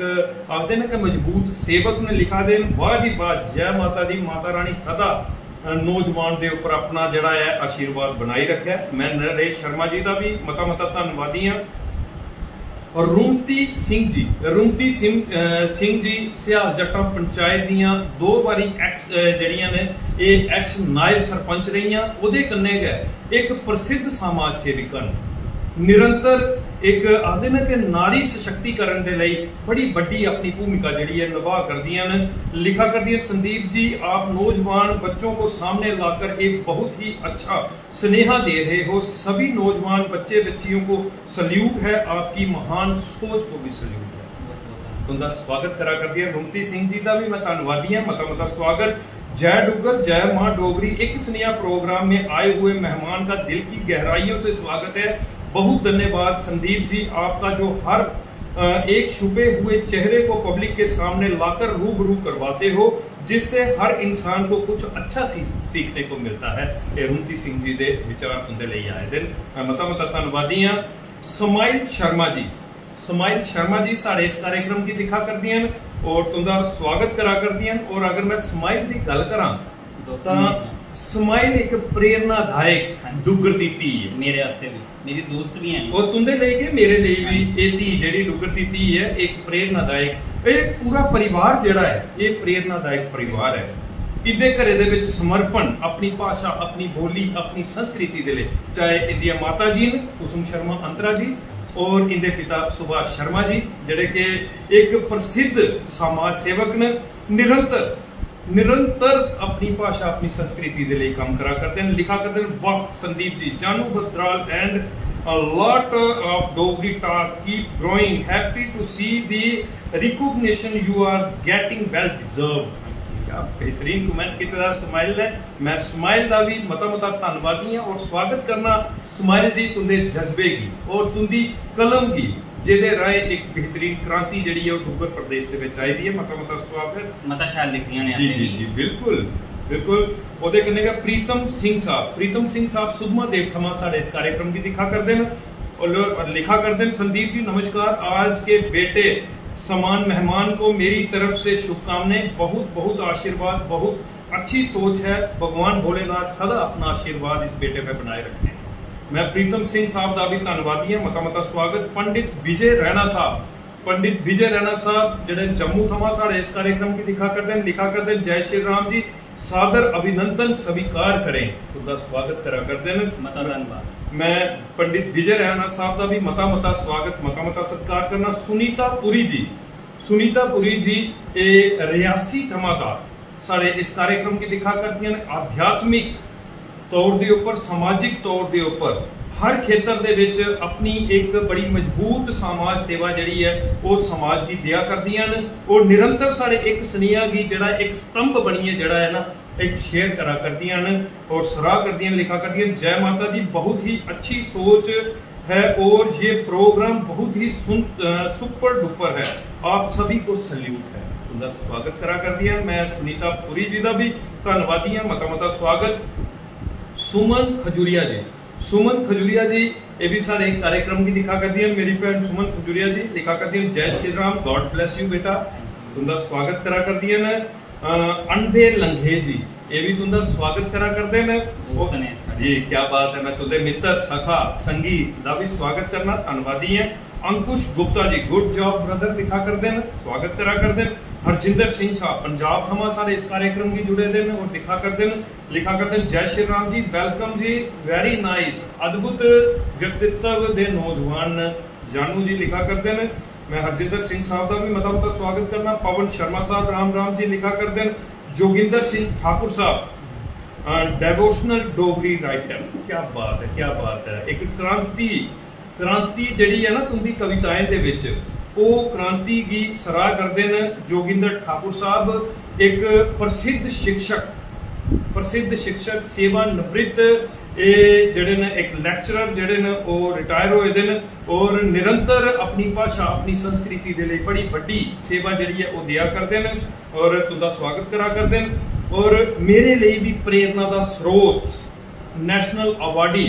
आखदे न कि मजबूत सेवक न। लिखा दे न, "वाह जी वाह, जय माता दी, माता रानी सदा, अ, नौजवान दे उप्पर अपना जेह्ड़ा ऐ आशीर्वाद बनाई रक्खै।" मैं नरेश शर्मा जी दा भी मता मता धन्नवादी आं। रुमती सिंह जी, रुमती सिंह, अ, सिंह जी सियाल जट्टां पंचायत दियां दो बारी एक्स, अ, जेह्ड़ियां न, एह् एक्स नायब सरपंच रेहियां। ओह्दे कन्नै गै इक प्रसिद्ध समाज सेविका न। निरंतर इक आखदे न कि नारी सशक्तिकरण दे लेई बड़ी बड्डी अपनी भूमिका जेह्ड़ी ऐ नभा करदियां न। लिखा करदियां न, "संदीप जी, आप नौजवान बच्चों को सामने लाकर एक बहुत ही अच्छा स्नेहा दे रहे हो। सभी नौजवान बच्चे बच्चियों को सल्यूट है, आपकी महान सोच को भी सल्यूट है।" तुं'दा स्वागत करा करदी ऐ रुमती सिंह जी दा बी मैं धन्नवादी आं, मता मता स्वागत। जय डुग्गर, जय माँ डोगरी। एक स्नेहा प्रोग्राम में आए हुए मेहमान का दिल की गहराइयों से स्वागत है। बहुत धन्यवाद संदीप जी, आपका जो हर अ, एक छुपे हुए चेहरे को पब्लिक के सामने लाकर रूबरू करवाते हो, जिससे हर इंसान को कुछ अच्छा सी-, सीखने को मिलता है। ये रुमती सिंह जी दे विचार तुंदे लेई आए दे न। मैं मता मता धन्नवादी आं। स्माइल शर्मा जी, स्माइल शर्मा जी साढ़े इस कार्यक्रम की दिक्खा करदियां न और तुंदा स्वागत करा करदियां न। और अगर मैं स्माइल दी गल्ल करां तां स्माइल इक प्रेरणादायक डुग्गर दी धी ऐ। मेरे आस्तै बी, मेरी दोस्त बी हैन। और तुंदे लेई गै, मेरे लेई बी। एह् धी जेह्ड़ी डुग्गर दी धी ऐ, इक प्रेरणादायक, एह् पूरा परिवार जेह्ड़ा ऐ, एह् प्रेरणादायक परिवार ऐ। इंदे घरै दे बिच समर्पण, अपनी भाशा, अपनी बोली, अपनी संस्कृति दे लेई, चाहे इंदियां माता जी न कुसुम शर्मा अंतरा जी और इंदे पिता सुभाष शर्मा जी, जेह्ड़े कि इक प्रसिद्ध समाज सेवक न, निरंतर निरंतर अपनी भाशा, अपनी संस्कृति दे लेई कम्म करा करदे न, लिखा करदे न। वाह संदीप जी, जानू बत्तराल and a lot of Dogri talk, keep growing, happy to see the recognition you are getting, well deserved। क्या बेहतरीन कमेंट कीते दा स्माइल ने। मैं स्माइल दा भी मता मता धन्नवादी आं और स्वागत करना स्माइल जी तुंदे जज्बे गी और तुंदी कलम गी, जेह्दे राहें इक बेहतरीन क्रांति जेह्ड़ी ऐ ओह् डुग्गर प्रदेश दे बिच आई दी ऐ। मता मता स्वागत। मता शैल लिखदियां न जी, जी, जी, बिल्कुल, बिल्कुल। ओह्दे कन्नै गै प्रीतम सिंह साहब, प्रीतम सिंह साहब सुद्धमहादेव थमां साढ़े इस कार्यक्रम गी दिक्खा करदे न और लिखा करदे न, संदीप जी नमस्कार, आज के बेटे समान मेहमान को मेरी तरफ से शुभकामनाएं, बहुत बहुत आशीर्वाद, बहुत अच्छी सोच है, भगवान भोलेनाथ सदा अपना आशीर्वाद इस बेटे पे बनाए रखें। मैं प्रीतम सिंह साहब दा भी धन्नवादी आं, मता मता स्वागत। पंडित विजय रैना साहब, पंडित विजय रैना साहब जेह्ड़े जम्मू थमां साढ़े इस कार्यक्रम गी दिक्खा करदे न, लिखा करदे न, जय श्री राम जी, सादर अभिनंदन स्वीकार करें, तुंदा स्वागत करा करदे न। मता धन्नवाद। मैं पंडित विजय रैना साहब दा भी मता मता स्वागत, मता मता सत्कार करना। सुनीता पुरी जी, सुनीता पुरी जी एह् रियासी थमां दा साढ़े इस कार्यक्रम गी दिक्खा करदियां न। आध्यात्मिक तौर दे उप्पर, समाजिक तौर दे उप्पर हर खेतर दे विच अपनी इक बड़ी मजबूत समाज सेवा जेह्ड़ी ऐ ओह् समाज गी देआ करदियां न। ओह् निरंतर साढ़े इक सनेहा गी जेह्ड़ा इक स्तंभ बनियै जेह्ड़ा ऐ ना इक शेयर करा करदियां न और सराह करदियां न, लिखा करदियां न, जय माता दी, बहुत ही अच्छी सोच है और ये प्रोग्राम बहुत ही सुन-, अ, सुपर डुपर है, आप सभी को सल्यूट है। तुंदा स्वागत करा करदियां न। मैं सुनीता पुरी जी दा भी धन्नवादी आं, मता मता स्वागत। सुमन खजुरिया जी, सुमन खजुरिया जी, एह् बी साढ़े कार्यक्रम गी दिक्खा करदियां न। मेरी भैन सुमन खजुरिया जी लिखा करदियां न, जय Shri Ram, God bless you बेटा। तुंदा स्वागत करा करदियां न। अ, अनदे लंघे जी, एह् बी तुंदा स्वागत करा करदे न। दोस्त ने साढ़े। जी, क्या बात है, मैं तुंदे मित्तर, सखा, संगी दा बी स्वागत करना, धन्नवादी ऐ। Ankush Gupta ji, good job brother लिखा करदे न, स्वागत करा करदे न। हरजिंदर सिंह साहब पंजाब थमां साढ़े इस कार्यक्रम गी जुड़े दे न और दिक्खा करदे न, लिखा करदे न, जय श्री राम जी, welcome जी, very nice, अद्भुत व्यक्तित्व दे नौजवान न। जानू जी लिखा करदे न, मैं हरजिंदर सिंह साहब दा भी मता मता स्वागत करना। पवन शर्मा साहब राम राम जी लिखा करदे न। जोगिंदर सिंह ठाकुर साहब, अ, devotional डोगरी writer, क्या बात है, क्या बात है। एक क्रांति, क्रांति जेह्ड़ी ऐ ना तुंदी कविताएं दे विच, ओह् क्रांति गी सराह करदे न। जोगिंदर ठाकुर साहब इक प्रसिद्ध शिक्षक, प्रसिद्ध शिक्षक, सेवानिवृत्त, एह् जेह्ड़े न इक lecturer जेह्ड़े न ओह् retire होए दे न। और निरंतर अपनी भाशा, अपनी संस्कृति दे लेई बड़ी बड्डी सेवा जेह्ड़ी ऐ ओह् देआ करदे न और तुंदा स्वागत करा करदे न। और मेरे लेई बी प्रेरणा दा स्रोत, national awardee,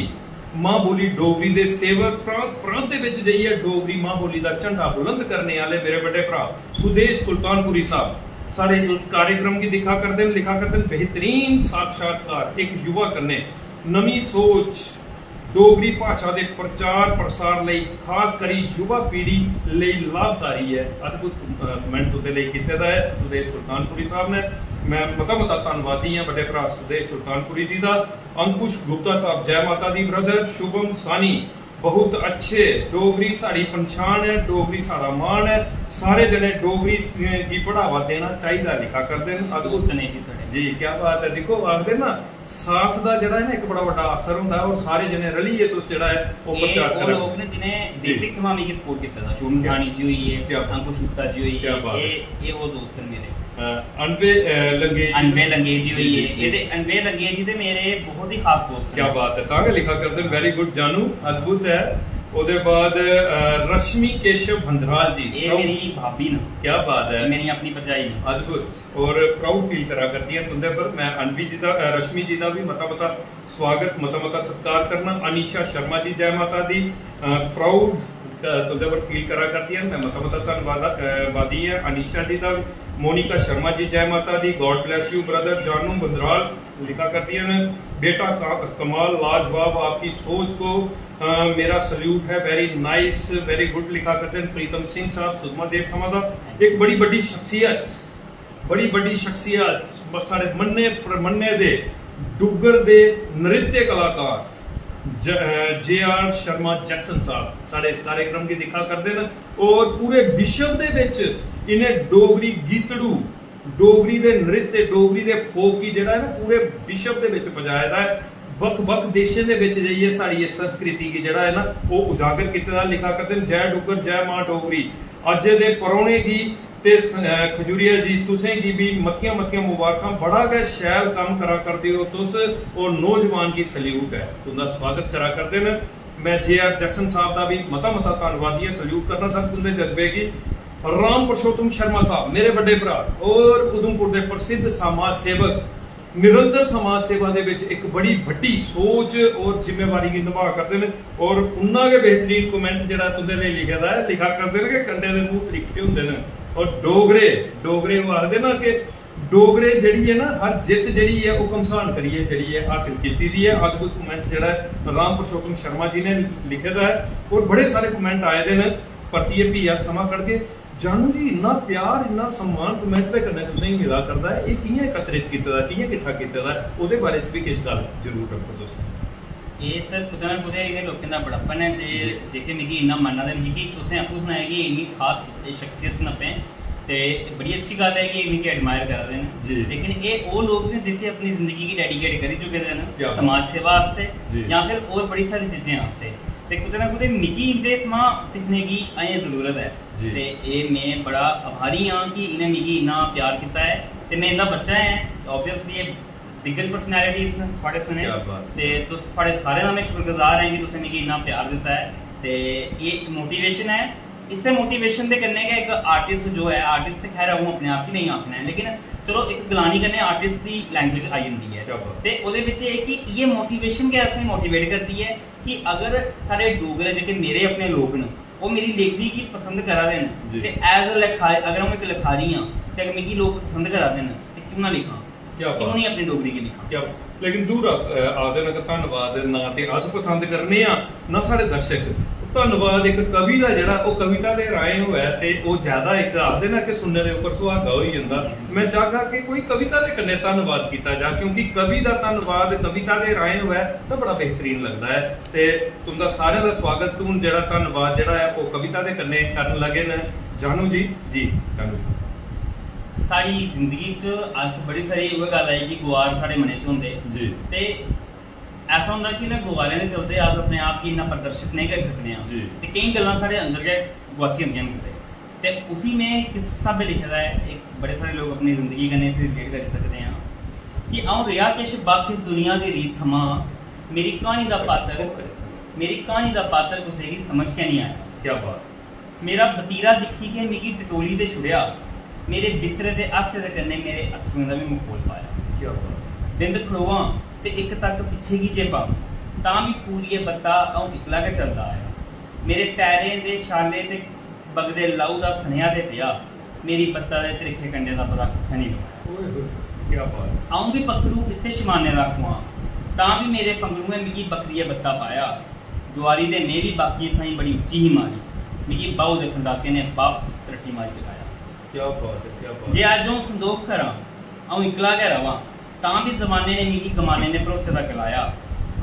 मां बोली डोगरी दे सेवक, प्रांत प्रांत दे बिच जाइयै डोगरी मां बोली दा झंडा बुलंद करने आह्ले मेरे बड्डे भ्रा सुदेश सुल्तानपुरी साहब साढ़े इस कार्यक्रम गी दिक्खा करदे न, लिखा करदे न, बेहतरीन साक्षात्कार, इक युवा कन्नै नमीं सोच, डोगरी भाशा दे प्रचार प्रसार लेई, खास करी युवा पीढ़ी लेई लाभकारी ऐ। अद्भुत, अ, कमेंट तुंदे लेई कीते दा ऐ सुदेश सुल्तानपुरी साहब ने। मैं मता मता धन्नवादी आं बड्डे भ्रा सुदेश सुल्तानपुरी जी दा। अंकुश गुप्ता साहब, जय माता दी ब्रदर। शुभम सानी, बहुत अच्छे। डोगरी साढ़ी पंछान ऐ, डोगरी साढ़ा मान ऐ। सारे जने डोगरी गी बढ़ावा देना चाहिदा, लिखा करदे न। अद्भुत दोस्त ने जी साढ़े। जी, क्या बात है। दिक्खो, आखदे ना, साथ दा जेह्ड़ा ऐ ना, इक बड़ा बड्डा असर होंदा ऐ, और सारे जने रलियै तुस जेह्ड़ा ऐ, ओह् एह् प्रचार ओह् करा लोक दे। न जिनें जी। बेसिक थमां मिगी सपोर्ट कीते दा। शोभन क्या, थानी जी होई गे, क्या बात। अंकुश गुप्ता जी होई गे, क्या बात। एह् एह् ओह् दोस्त न मेरे। अ, अनवे, अ, लंगेज जी। अनवे लंगेज जी जी, होई जी, गे, जी। एह् ते अनवे लंगेज जी ते मेरे बहुत ही खास दोस्त न। क्या बात ऐ, तां गै लिखा करदे न, very good जानू, अद्भुत ऐ। ओह्दे बाद, अ, रश्मि केशव भंदराल जी। एह् मेरी भाभी न। क्या बात ऐ। एह् मेरी अपनी भरजाई न। अद्भुत। और proud feel करा करदी ऐ तुं'दे पर। मैं अनवी जी दा, अ, रश्मि जी दा भी मता मता स्वागत, मता मता सत्कार करना। अनीशा शर्मा जी, जय माता दी, अ, proud, अ, तुं'दे पर feel करा करदी ऐ। मैं मता मता धन्नवाद, अ, वादी ऐ अनीशा जी दा। मोनिका शर्मा जी, जय माता दी, God bless you brother। जानू बंदराल लिखा करदियां न, बेटा का-, कमाल, लाजवाब आपकी सोच को, अ, मेरा सल्यूट है, very nice, very good लिखा करदे न। प्रीतम सिंह साहब सुद्धमहादेव थमां दा, एक बड़ी बड्डी शख्सियत, बड़ी बड्डी शख्सियत, साढ़े मन्ने परमन्ने दे डुग्गर दे नृत्य कलाकार ज-, अ, जे आर शर्मा जैक्सन साहब साढ़े इस कार्यक्रम गी दिक्खा करदे न और पूरे विश्व दे बिच इ'नें डोगरी गीतड़ू, डोगरी दे नृत्य, डोगरी दे फोक गी जेह्ड़ा ऐ ना, पूरे विश्व दे बिच पजाए दा ऐ। बक्ख-बक्ख देशें दे बिच जाइयै साढ़ी इस संस्कृति गी जेह्ड़ा ऐ ना, ओह् उजागर कीते दा। लिखा करदे न, "जय डुग्गर, जय मां डोगरी।" अज्जै दे परौह्ने गी ते स-, अ, खजूरिया जी, तुसें गी बी मतियां-मतियां मुबारखां। बड़ा गै शैल कम्म करा करदे ओ तुस, और नौजवान गी सल्यूट ऐ। तुं'दा स्वागत करा करदे न। मैं जे आर जैक्सन साहब दा बी मता-मता धन्नवादी आं, सल्यूट करना सर तुं'दे जज्बे गी। राम पुरुषोत्तम शर्मा साहब, मेरे बड्डे भ्रा और उधमपुर दे प्रसिद्ध समाज सेवक, निरंतर समाज सेवा दे विच इक बड़ी बड्डी सोच और जिम्मेवारी गी निभा करदे न और उन्ना गै बेहतरीन comment जेह्ड़ा तुं'दे लेई लिखे दा ऐ, लिखा करदे न कि कंडे दे मूंह त्रिक्खे होंदे न। और डोगरे, डोगरे ओह् आखदे ना कि डोगरे जेह्ड़ी ऐ ना, हर जित्त जेह्ड़ी ऐ, ओह् घमसान करियै जेह्ड़ी ऐ, हासल कीती दी ऐ। अद्भुत comment जेह्ड़ा ऐ, राम पुरुषोत्तम शर्मा जी ने लिखे दा ऐ और बड़े सारे comment आए दे न। परतियै फ्ही अस समां कड्ढगे। जानू जी, इन्ना प्यार, इन्ना सम्मान comment दे कन्नै तुसेंगी मिला करदा ऐ, एह् कि'यां एकत्रित कीते दा, कि'यां किट्ठा कीते दा ऐ, ओह्दे बारे च बी किश गल्ल जरूर रक्खो तुस। एह् सर, कुतै ना कुतै इ'नें लोकें दा बड़प्पन ऐ जे जी। जेह्के मिगी इन्ना मन्ना दे न, मिगी तुसें आपूं सनाया कि इन्नी खास एह् शख्सियत न अपने, ते बड़ी अच्छी गल्ल ऐ कि मिगी admire करा दे न। जी। लेकिन एह् ओह् लोक न जेह्के अपनी जिंदगी गी dedicate करी चुके दे न क्या बात। समाज सेवा आस्तै जी। जां फिर होर बड़ी सारी चीजें आस्तै। ते कुतै ना कुतै मिगी इं'दे थमां सिक्खने गी अजें जरूरत ऐ। जी। ते एह् में बड़ा आभारी आं कि इ'नें मिगी इन्ना प्यार कीता ऐ। ते में इं'दा बच्चा ऐ, obviously एह् दिग्गज personalities न थुआढ़े सने। क्या बात। ते तुस, थुआढ़े सारें दा में शुक्रगुजार ऐं कि तुसें मिगी इन्ना प्यार दित्ता ऐ। ते एह् motivation ऐ। इस्सै motivation दे कन्नै गै इक artist जो ऐ, artist ते खैर अ'ऊं अपने आप गी नेईं आखना ऐ, लेकिन चलो इक गलानी कन्नै artist दी language आई जंदी ऐ। क्या बात। ते ओह्दे बिच एह् कि इ'यै motivation गै असेंगी motivate करदी ऐ कि अगर साढ़े डोगरे जेह्के मेरे अपने लोक न, ओह् मेरी लेखनी गी पसंद करा दे न, जी। ते as a लखा-, अगर अ'ऊं इक लखारी आं ते अगर मिगी लोक पसंद करा दे न, ते क्यों ना लिखां? क्या क्यों बात। नहीं अपनी डोगरी गी लिखां? क्या बात। लेकिन दूर अस, अ, आखदे न कि धन्नवाद ना ते अस पसंद करने आं, ना साढ़े दर्शक। धन्नवाद इक कवि दा जेह्ड़ा ओह् कविता दे राहें होऐ ते ओह् ज्यादा इक आखदे न कि सुनने दे उप्पर सुहागा होई जंदा। मैं चाहगा कि कोई कविता दे कन्नै धन्नवाद कीता जा, क्योंकि कवि दा धन्नवाद कविता दे राहें होऐ तां बड़ा बेहतरीन लगदा ऐ। ते तुं'दा सारें दा स्वागत। हून जेह्ड़ा धन्नवाद जेह्ड़ा ऐ ओह् कविता दे कन्नै करन लगे न जानू जी। जी, जानू जी। साढ़ी जिंदगी च अस बड़ी सारी उ'ऐ गल्ल आई कि गुआर साढ़े मनै च होंदे। जी। ते ऐसा होंदा कि इ'नें गुआरें दे चलदे अस अपने आप गी इन्ना प्रदर्शित नेईं करी सकने आं। जी। ते केईं गल्लां साढ़े अंदर गै गुआची जंदियां न कुतै। ते उसी में किस स्हाबै लिखे दा ऐ, इक बड़े सारे लोक अपनी जिंदगी कन्नै इसी relate करी सकदे आं कि अ'ऊं रेहा किश बक्ख इस दुनिया दी रीत थमां, मेरी क्हानी दा पात्तर, मेरी क्हानी दा पात्तर कुसै गी समझ गै निं आया। क्या बात। मेरा बतीरा दिक्खी के मिगी टटोली ते छुड़ेआ, मेरे बिस्तरे दे हास्से दे कन्नै मेरे अत्थरुएं दा बी मखौल पाया। क्या बात। बिंद खड़ोआं ते इक तक पिच्छे गी जे पां, तां बी पूरिये बत्ता अ'ऊं इक्कला गै चलदा आया। मेरे पैरें दे छाले ते बगदे लहू दा सनेहा ते पेआ, मेरी बत्ता दे त्रिक्खे कंडें दा पता कुसै निं लुआया। ओए होए, क्या बात। अ'ऊं बी पक्खरू इस्सै शमाने दा कुआं, तां बी मेरे फंगड़ुएं मिगी बक्खरियै बत्ता पाया। डुआरी ते में बी बाकियें साहीं बड़ी उच्ची ही मारी, मिगी बाहू दे फंडाके ने बापस त्रट्टी मारी टकाया। क्या बात है, क्या बात। जे अज्ज अ'ऊं संदोख करां, अ'ऊं इक्कला गै र'वां, तां बी जमाने ने मिगी गमाने ने भरोचे दा गलाया।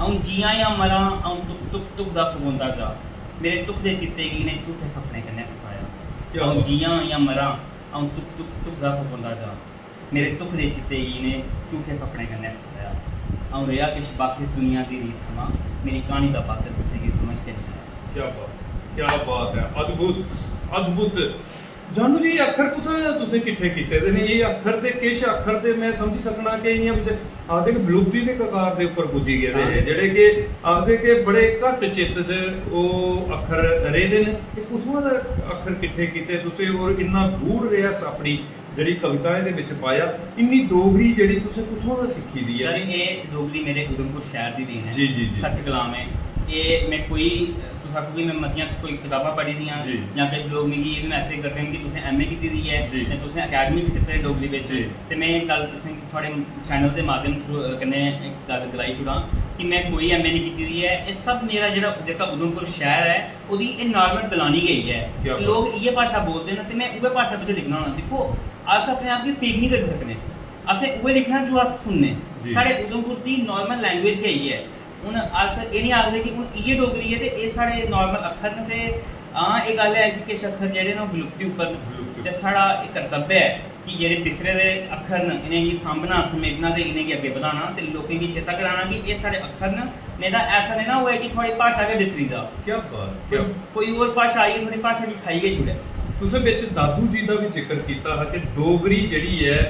अ'ऊं जियां जां मरां, अ'ऊं तुक तुक तुक दा फकोंदा जा। मेरे तुक दे चित्ते गी इ'नें झूठे फकड़ें कन्नै फसाया। क्या अ'ऊं बात। जियां जां मरां, अ'ऊं तुक तुक तुक दा फकोंदा जा। मेरे तुक दे चित्ते गी इ'नें झूठे फकड़ें कन्नै फसाया। अ'ऊं रेहा किश बक्ख इस दुनिया दी रीत थमां, मेरी क्हानी दा पात्र कुसै गी समझ गै नेईं आया। क्या बात, क्या बात है, अद्भुत, अद्भुत। जानू जी, अक्खर कुत्थां तुसें किट्ठे कीते दे ने? एह् अक्खर ते किश अक्खर ते मैं समझी सकना कि इ'यां बिच आखदे कि विलुप्ति दे कगार दे उप्पर पुज्जी गेदे हे, जेह्ड़े कि आखदे कि बड़े घट्ट चित्त च ओह् अक्खर रेह्दे न। ते कुत्थुआं दा अक्खर किट्ठे कीते तुसें और इन्ना गूढ़ रहस्य अपनी जेह्ड़ी कविताएं दे बिच पाया, इन्नी डोगरी जेह्ड़ी तुसें कुत्थुआं दा सिक्खी दी ऐ? सर, एह् डोगरी मेरे उधमपुर शैह्र दी देन ऐ। जी, जी, जी। सच कलाम ऐ। एह् मैं कोई, तुस आखो कि मैं मतियां कोई कताबां पढ़ी दियां, जी। जां किश लोक मिगी एह् बी मैसेज करदे न कि तुसें एमए कीती दी ऐ, जी। जां तुसें अकैडमिक्स कीते दे डोगरी बिच। जी। ते मैं इक गल्ल तुसें थुआढ़े चैनल दे माध्यम थ्रू, कन्नै इक गल्ल गलाई छुड़ां कि मैं कोई एमए नहीं कीती दी ऐ। एह् सब मेरा जेह्ड़ा, जेह्का उधमपुर शैह्र ऐ, ओह्दी एह् नार्मल गलानी गै इ'यै ऐ। क्या बात। लोक इ'यै भाशा बोलदे न ते मैं उ'ऐ भाशा बिच लिखना होना। दिक्खो, अस अपने आप गी फेक नहीं करी सकने, असें उ'ऐ लिखना जो अस सुनने। जी। साढ़े उधमपुर दी नार्मल लैंग्वेज गै इ'यै ऐ। हून अस एह् निं आखदे कि हून इ'यै डोगरी ऐ ते एह् साढ़े नार्मल अक्खर न। ते हां, एह् गल्ल ऐ कि किश अक्खर जेह्ड़े न, ओह् विलुप्ति उप्पर न। विलुप्ति। ते साढ़ा एह् कर्तव्य ऐ कि जेह्ड़े बिसरे दे अक्खर न, इ'नेंगी सांभना, समेटना ते इ'नेंगी अग्गें बधाना ते लोकें गी चेता कराना कि एह् साढ़े अक्खर न। नेईं तां ऐसा नेईं ना होऐ कि थुआढ़ी भाशा गै बिसरी जा। क्या बात, क्या कोई, कोई होर भाशा आई, थुआढ़ी भाशा गी खाई गै छुड़ै। तुसें बिच दादू जी दा बी जिक्र कीता हा कि डोगरी जेह्ड़ी ऐ,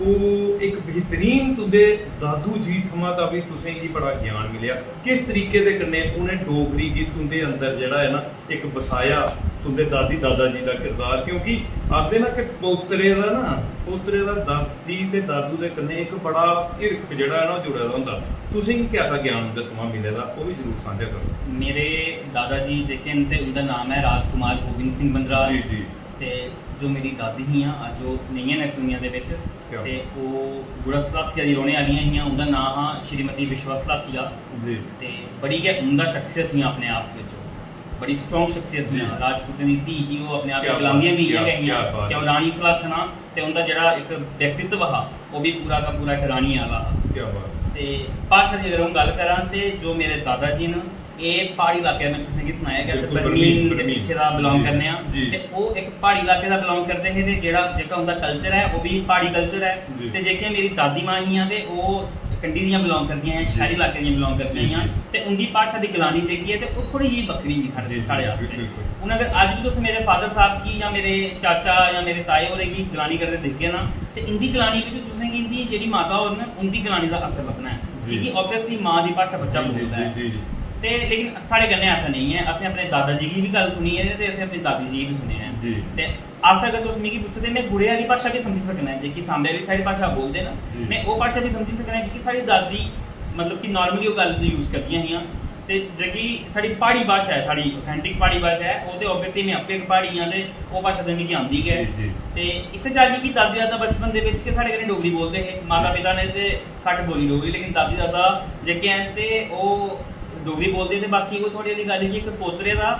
ओह् इक बेहतरीन, तुंदे दादू जी थमां दा बी तुसें गी बड़ा ज्ञान मिलेआ। किस तरीके दे कन्नै उ'नें डोगरी गी तुंदे अंदर जेह्ड़ा ऐ ना, इक बसाया, तुंदे दादी दादा जी दा किरदार, क्योंकि आखदे ना कि पोतरे दा ना, पोतरे दा दादी ते दादू दे कन्नै इक बड़ा हिरख जेह्ड़ा ऐ ना, ओह् जुड़े दा होंदा। तुसें गी कैसा ज्ञान उं'दे थमां मिले दा, ओह् बी जरूर सांझा करो। मेरे दादा जी जेह्के न, ते उं'दा नाम ऐ राजकुमार गोविंद सिंह बंदराल। जी, जी। ते जो मेरी दादी हियां, अज्ज ओह् नेईं हैन इस दुनिया दे बिच। क्या? ते ओह् गुड़ा सलाथिया दी रौह्ने आह्लियां हियां। उं'दा नांऽ हा श्रीमती विश्वा सलाथिया। जी। ते बड़ी गै उम्दा शख्सियत हियां अपने आप च ओह्। बड़ी स्ट्रांग शख्सियत जी। हियां। राजपूतें दी धी ही ओह्, अपने आप क्या गी गलांदियां बात, बी इ'यां क्या, गै हियां क्या बात। कि अ'ऊं रानी सलाथन आं। ते उं'दा जेह्ड़ा इक व्यक्तित्व हा, ओह् बी पूरा का पूरा इक रानी आह्ला हा। क्या बात। ते भाशा दी अगर अ'ऊं गल्ल करां, ते जो मेरे दादा जी न, एह् प्हाड़ी इलाके, में तुसें गी सनाया कि अस बिल्कुल, बर्मीन बर्मीन, दे बर्मीन। पिच्छे दा बिलोंग जी, करने आं। जी। ते ओह् इक प्हाड़ी इलाके दा बिलोंग करदे हे, ते जेह्ड़ा, जेह्का उं'दा कल्चर ऐ, ओह् बी प्हाड़ी कल्चर ऐ। जी। ते जेह्कियां मेरी दादी मां हियां, ते ओह् कंढी दियां बिलोंग करदियां हियां, जी। शैह्री इलाके दियां बिलोंग करदियां जी, हियां। जी। ते उं'दी भाशा दी गलानी जेह्की ऐ, ते ओह् थोह्ड़ी जेही बक्खरी ही साढ़े, जी, जी, साढ़े जी, आस्तै। बिल्कुल। हून अगर अज्ज बी तुस मेरे फादर साहब गी जां मेरे चाचा जां मेरे ताए होरें गी गलानी करदे दिखगे ना, ते इं'दी गलानी बिच तुसें गी इं'दी जेह्ड़ी माता होर न, उं'दी गलानी दा असर लब्भना ऐ। जी। क्योंकि obviously मां दी भाशा बच्चा जी, जी, बोलदा जी, ऐ। जी, जी। ते लेकिन साढ़े कन्नै ऐसा नेईं ऐ, असें अपने दादा जी गी बी गल्ल सुनी ऐ ते असें अपने दादी जी गी बी सुनेआ ऐ। जी। ते अस, अगर तुस मिगी पुच्छो, ते में गुड़े आह्ली भाशा बी समझी सकना ऐ, जेह्की सांबे आह्ली साइड भाशा बोलदे न, जी। में ओह् भाशा बी समझी सकना ऐ, क्योंकि साढ़ी दादी, मतलब कि, normally ओह् गल्ल यूज करदियां हियां। ते जेह्की साढ़ी प्हाड़ी भाशा ऐ, साढ़ी authentic प्हाड़ी भाशा ऐ, ओह् ते obviously में आपें इक प्हाड़ी आं, ते ओह् भाशा ते मिगी आंदी गै ऐ। जी, जी। ते इस्सै चाल्ली कि दादी दादा बचपन दे बिच गै साढ़े कन्नै डोगरी बोलदे हे, माता पिता ने ते घट्ट बोली डोगरी, लेकिन दादी दादा जेह्के हैन, ते ओह् डोगरी बोलदे। ते बाकी ओह् थुआढ़ी आह्ली गल्ल ही कि इक पोतरे दा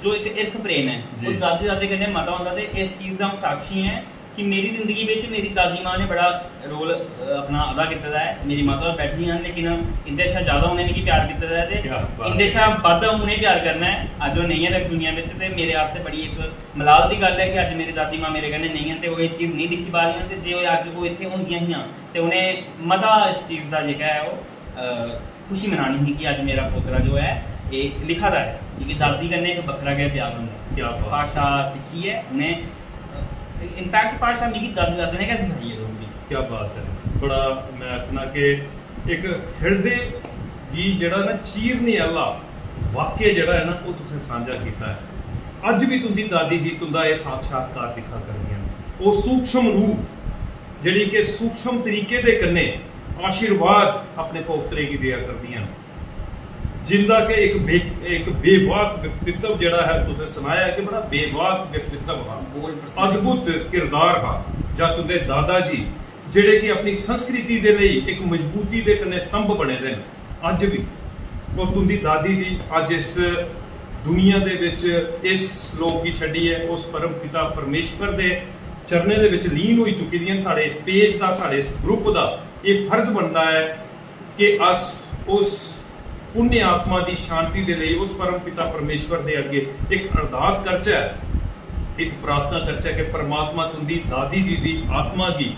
जो इक हिरख प्रेम ऐ, जी। ओह् दादी दादे कन्नै मता होंदा। ते इस चीज दा अ'ऊं साक्षी ऐं कि मेरी जिंदगी बिच मेरी दादी मां ने बड़ा रोल, अ, अपना अदा कीते दा ऐ। मेरी माता होर बैठी दियां न, लेकिन इं'दे शा ज्यादा उ'नें मिगी प्यार कीते दा ऐ, ते क्या बात। इं'दे शा बद्ध उ'नें प्यार करना ऐ। अज्ज ओह् नेईं हैन इस दुनिया बिच, ते मेरे आस्तै बड़ी इक मलाल दी गल्ल ऐ कि अज्ज मेरी दादी मां मेरे कन्नै नेईं ऐ, ते ओह् एह् चीज नेईं दिक्खी पा दियां। ते जे ओह् अज्ज ओह् इत्थै होंदियां हियां, ते उ'नें मता इस चीज दा जेह्का ऐ, ओह्, अ, खुशी मनानी ही कि अज्ज मेरा पोतरा जो ऐ, एह् लिखा दा ऐ, क्योंकि दादी कन्नै इक बक्खरा गै प्यार होंदा। क्या बात। भाशा सिक्खी ऐ उ'नें, इनफैक्ट भाशा मिगी दादी दादे ने गै सखाई ऐ डोगरी। क्या बात है। बड़ा, मैं आखना कि इक हिरदे गी जेह्ड़ा ना चीरने आह्ला वाक्य जेह्ड़ा ऐ ना, ओह् तुसें सांझा कीता ऐ। अज्ज बी तुं'दी दादी जी तुं'दा एह् साक्षात्कार दिक्खा करदियां न। ओह् सूक्ष्म रूप, जेह्ड़ी कि सूक्ष्म तरीके दे कन्नै आशीर्वाद अपने पोतरे गी देआ करदियां न, जिंदा कि इक बे-, इक बेबाक व्यक्तित्व जेह्ड़ा है, तुसें सनाया कि बड़ा बेबाक व्यक्तित्व हा, बोल्ड अद्भुत किरदार हा, जां तुं'दे दादा जी, जेह्ड़े कि अपनी संस्कृति दे लेई इक मजबूती दे कन्नै स्तंभ बने दे न अज्ज बी। और तुं'दी दादी जी अज्ज इस दुनिया दे बिच इस लोक गी छड्डियै उस परम पिता परमेश्वर दे चरणें दे बिच लीन होई चुकी दियां न। साढ़े इस पेज दा, साढ़े इस ग्रुप दा एह् फर्ज बनदा ऐ कि अस उस पुण्य आत्मा दी शांति दे लेई उस परम पिता परमेश्वर दे अग्गे इक अरदास करचै, इक प्रार्थना करचै कि परमात्मा तुं'दी दादी जी दी आत्मा गी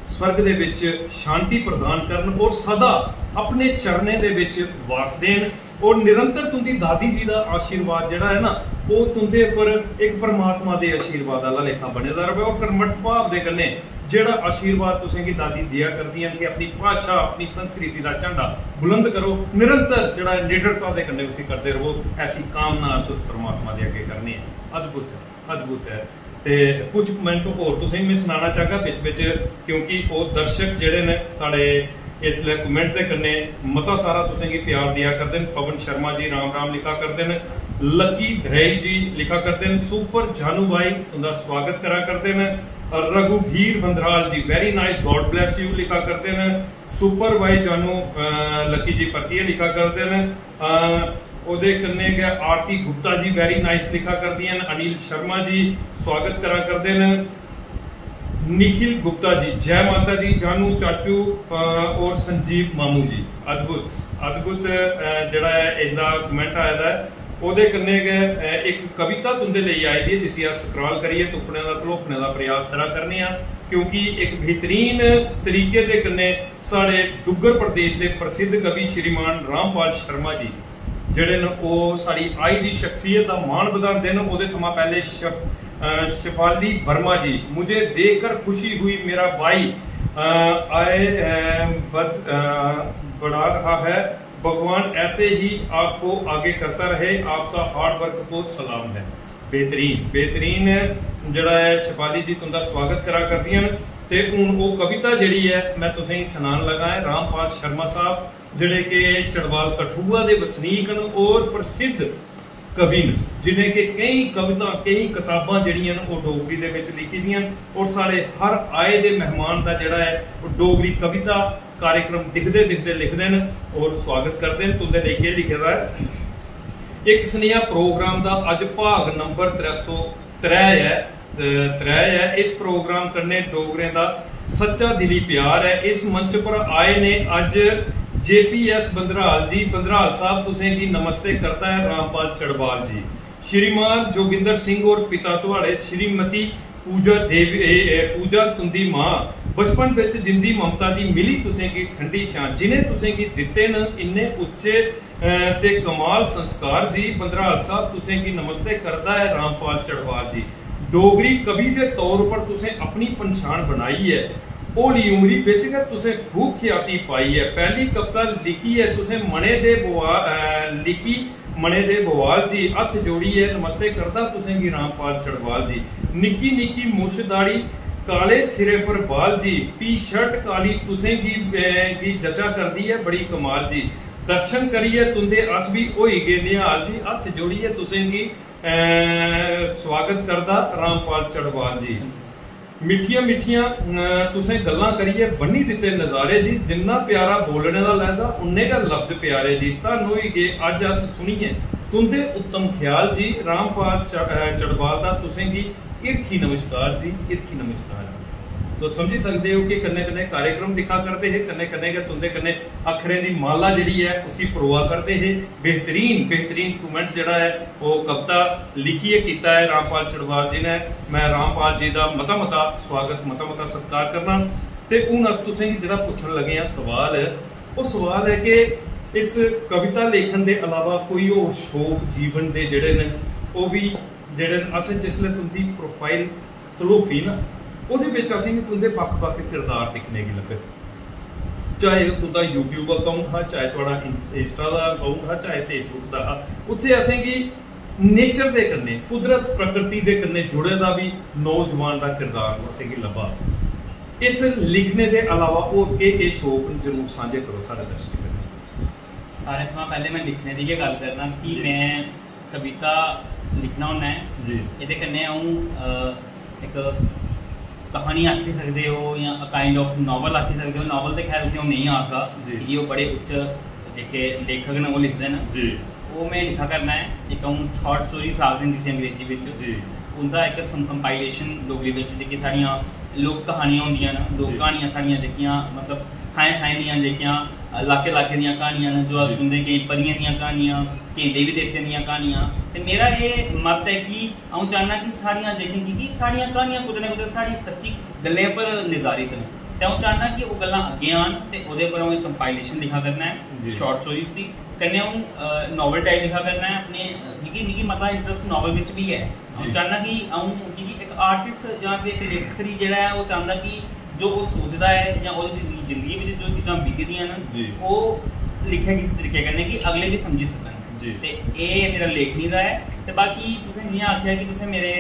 स्वर्ग दे बिच शांति प्रदान करन और सदा अपने चरणें दे बिच वास देन। और निरंतर तुंदी दादी जी दा आशीर्वाद जेह्ड़ा ऐ ना, ओह् तुंदे उप्पर इक परमात्मा दे आशीर्वाद आह्ला लेखा बने दा र'वै। और कर्मठ भाव दे कन्नै जेह्ड़ा आशीर्वाद तुसें गी दादी देआ करदियां न कि अपनी भाशा, अपनी संस्कृति दा झंडा बुलंद करो, निरंतर जेह्ड़ा ऐ निडरता दे कन्नै उसी करदे र'वो। ऐसी कामना अस उस परमात्मा दे अग्गें करने आं। अद्भुत ऐ, अद्भुत ऐ। ते कुछ कमेंट होर तुसें गी में सनाना चाहगा बिच बिच, क्योंकि ओह् दर्शक जेह्ड़े न साढ़े इसलै कमेंट दे कन्नै मता सारा तुसें गी प्यार देआ करदे न। पवन शर्मा जी राम राम लिखा करदे न, लकी धरेई जी लिखा करदे न, सुपर जानू भाई तुंदा स्वागत करा करदे न, रघुवीर बंदराल जी very nice, God bless you लिखा करदे न, सुपर भाई जानू, अ, लकी जी परतियै लिखा करदे न। अ, ओह्दे कन्नै गै आरती गुप्ता जी very nice लिखा करदियां न, अनिल शर्मा जी स्वागत करा करदे न, निखिल गुप्ता जी, जय माता दी जानू चाचू, अ, और संजीव मामू जी, अद्भुत, अद्भुत, अ, जेह्ड़ा ऐ इंदा कमेंट आए दा ऐ। ओह्दे कन्नै गै, अ, इक कविता तुंदे लेई आई दी ऐ जिसी अस स्क्रॉल करियै तुप्पने दा, तलोपने दा प्रयास करा करने आं, क्योंकि इक बेहतरीन तरीके दे कन्नै साढ़े डुग्गर प्रदेश दे प्रसिद्ध कवि श्रीमान रामपाल शर्मा जी जेह्ड़े न, ओह् साढ़ी आई दी शख्सियत दा मान बधांदे न। ओह्दे थमां पैह्ले शफ-, अ, शफाली वर्मा जी, "मुझे देखकर खुशी हुई मेरा भाई, अ, आए, अ, बद-, अ, बढ़ा रहा है, भगवान ऐसे ही आपको आगे करता रहे, आपका हार्ड वर्क को सलाम है।" बेहतरीन, बेहतरीन जेह्ड़ा ऐ, शफाली जी तुंदा स्वागत करा करदियां न। ते हून ओह् कविता जेह्ड़ी ऐ, मैं तुसेंगी सनान लगा ऐ, रामपाल शर्मा साहब जेह्ड़े कि चड़वाल कठुआ दे वसनीक न और प्रसिद्ध कवि न, जि'नें कि केईं कवितां, केईं कताबां जेह्ड़ियां न, ओह् डोगरी दे बिच लिखी दियां न। और साढ़े हर आए दे मेहमान दा जेह्ड़ा ऐ, ओह् डोगरी कविता कार्यक्रम दिखदे दिखदे लिखदे न और स्वागत करदे न। तुं'दे लेई केह् लिखे दा ऐ? इक सनेहा प्रोग्राम दा अज्ज भाग नंबर त्रै सौ त्रै ऐ, अ, त्रै ऐ। इस प्रोग्राम कन्नै डोगरें दा सच्चा दिली प्यार ऐ। इस मंच पर आए ने अज्ज जे पी एस बंदराल जी। बंदराल साहब तुसें गी नमस्ते करदा ऐ रामपाल चड़वाल जी। श्रीमान जोगिंदर सिंह और पिता थुआढ़े श्रीमती पूजा देवी, ए, ए, पूजा तुंदी मां बचपन बिच जिंदी ममता दी मिली तुसें गी ठंडी छां, जिनें तुसें गी दित्ते न इन्ने उच्चे, अ, ते कमाल संस्कार जी। बंदराल साहब तुसें गी नमस्ते करदा ऐ रामपाल चड़वाल जी। डोगरी कवि दे तौर उप्पर तुसें अपनी पंछान बनाई ऐ। हौली उमरी बिच गै तुसें खूब ख्याति पाई ऐ। पैह्ली कविता लिखी ऐ तुसें मने दे बुआ-, अ, लिखी मने दे बवाल जी, हत्थ जोड़ियै नमस्ते करदा तुसें गी रामपाल चड़वाल जी। निक्की निक्की मुछ दाढ़ी, काले सिरे पर बाल जी, टी शर्ट काली तुसें गी, अ, गी जचा करदी ऐ बड़ी कमाल जी। दर्शन करियै तुंदे अस बी होई गे निहाल जी, हत्थ जोड़ियै तुसें गी, अ, स्वागत करदा रामपाल चड़वाल जी। मिट्ठियां मिट्ठियां, अ, तुसें गल्लां करियै बन्नी दित्ते नजारे जी। जिन्ना प्यारा बोलने दा लैह्जा, उन्ने गै लफ्ज प्यारे जी। धन्न होई गे अज्ज अस सुनियै तुंदे उत्तम ख्याल जी। रामपाल च-, अ, चड़वाल दा तुसें गी हिरखी नमस्कार जी, हिरखी नमस्कार जी। तुस समझी सकदे ओ कि कन्नै कन्नै कार्यक्रम दिक्खा करदे हे, कन्नै कन्नै गै तुंदे कन्नै अक्खरें दी माला जेह्ड़ी ऐ उसी परोआ करदे हे। बेहतरीन, बेहतरीन comment जेह्ड़ा ऐ ओह् कविता लिखियै कीता ऐ रामपाल चड़वाल जी ने। मैं रामपाल जी दा मता मता स्वागत, मता मता सत्कार करना। ते हून अस तुसें गी जेह्ड़ा पुच्छन लगे आं सवाल, ओह् सवाल ऐ कि इस कविता लेखन दे अलावा कोई होर शौक जीवन दे जेह्ड़े न, ओह् बी जेह्ड़े न, असें जिसलै तुं'दी profile तलोफी ना, ओह्दे बिच असेंगी तुं'दे बक्ख-बक्ख किरदार दिक्खने गी लब्भे। चाहे ओह् तुं'दा YouTube account हा, चाहे थुआढ़ा इन-, Insta दा account हा, चाहे Facebook दा हा, उत्थै असेंगी nature दे कन्नै, कुदरत प्रकृति दे कन्नै जुड़े दा बी नौजवान दा किरदार असेंगी लब्भा। इस लिखने दे अलावा होर केह्-केह् शौक न, जरूर सांझे करो साढ़े दर्शकें कन्नै। सारें थमां पैह्लें में लिखने दी गै गल्ल करना कि जी। में कविता लिखना होन्ना ऐ। जी। एह्दे कन्नै अ'ऊं, अ, इक क्हानी आखी सकदे ओ जां a kind of novel आखी सकदे ओ। Novel ते खैर उसी अ'ऊं नेईं आखगा, जी। की के ओह् बड़े उच्च जेह्के लेखक न ओह् लिखदे न। जी। ओह् में लिखा करना ऐ, इक अ'ऊं short stories आखदे न जिसी अंग्रेजी बिच। जी। उं'दा इक सम-, compilation डोगरी बिच जेह्की साढ़ियां लोक क्हानियां होंदियां न, लोक जी। क्हानियां साढ़ियां जेह्कियां मतलब थाएं थाएं दियां जेह्कियां, अ, लाके लाके दियां क्हानियां न जो अस जी। सुनदे, केईं परियें दियां क्हानियां, केईं देवी देवतें दियां क्हानियां। ते मेरा एह् मत ऐ कि अ'ऊं चाह्न्नां कि साढ़ियां जेह्कियां, की के साढ़ियां क्हानियां कुतै ना कुतै साढ़ी सच्ची गल्लें पर निर्धारित न। ते अ'ऊं चाह्न्नां कि ओह् गल्लां अग्गें आन ते ओह्दे पर अ'ऊं इक कंपाइलेशन लिखा करना ऐ, जी। शॉर्ट स्टोरीज दी। कन्नै अ'ऊं नावल टाइप लिखा करना ऐ अपने, क्योंकि मिगी मता इंटरस्ट नावल बिच बी ऐ। अ'ऊं जी। चाह्न्नां कि अ'ऊं, क्योंकि इक आर्टिस्ट जां फिर इक लेखक गी जेह्ड़ा ऐ, ओह् चांह्दा कि जो ओह् सोचदा ऐ जां ओह्दी जिंदगी, जिंदगी बिच जो चीजां बीती दियां न, जी। ओह् लिखे किस तरीके कन्नै कि अगले बी समझी सकन। जी। ते एह् मेरा लेखनी दा ऐ। ते बाकी तुसें जि'यां आखेआ कि तुसें मेरे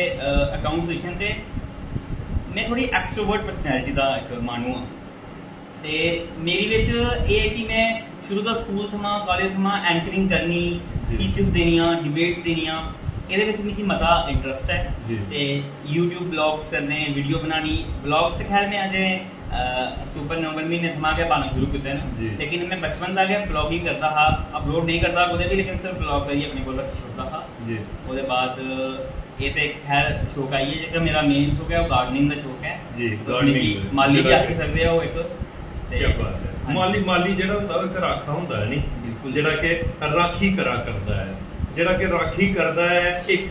अकाउंट्स दिक्खे न, ते में थोह्ड़ी एक्सट्रोवर्ट पर्सनैलिटी दा इक माह्नू आं। ते मेरी बिच एह् ऐ कि में शुरू दा स्कूल थमां, कालेज थमां एंकरिंग करनी, जी। स्पीचेस देनियां, डिबेट्स देनियां, एह्दे बिच मिगी मता इंटरस्ट ऐ। जी। ते YouTube ब्लॉग्स करने, वीडियो बनानी, ब्लॉग्स ते खैर में अजें अक्तूबर नवंबर म्हीने थमां गै पाना शुरू कीते न। जी। लेकिन में बचपन दा गै ब्लॉगिंग करदा हा, अपलोड नेईं करदा हा कुतै बी, लेकिन सिर्फ ब्लॉग करियै अपने कोल रक्खी छोड़दा हा। जी। ओह्दे बाद एह् ते खैर शौक आई गेआ, जेह्का मेरा मेन शौक ऐ, ओह् गार्डनिंग दा शौक ऐ। जी, तुस गार्डनिंग मिगी दा। माली बी जेह्ड़ा आखी सकदे ओ इक। ते क्या बात ऐ। हां जी। माली, माली जेह्ड़ा होंदा, ओह् इक राखा होंदा ऐ, नी? बिल्कुल। जेह्ड़ा कि राखी करा करदा ऐ, जेह्ड़ा कि राखी करदा ऐ, इक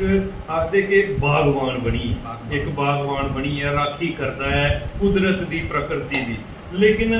आखदे कि बागवान बनियै, बागवान। इक बागवान बनियै राखी करदा ऐ कुदरत दी, प्रकृति दी। लेकिन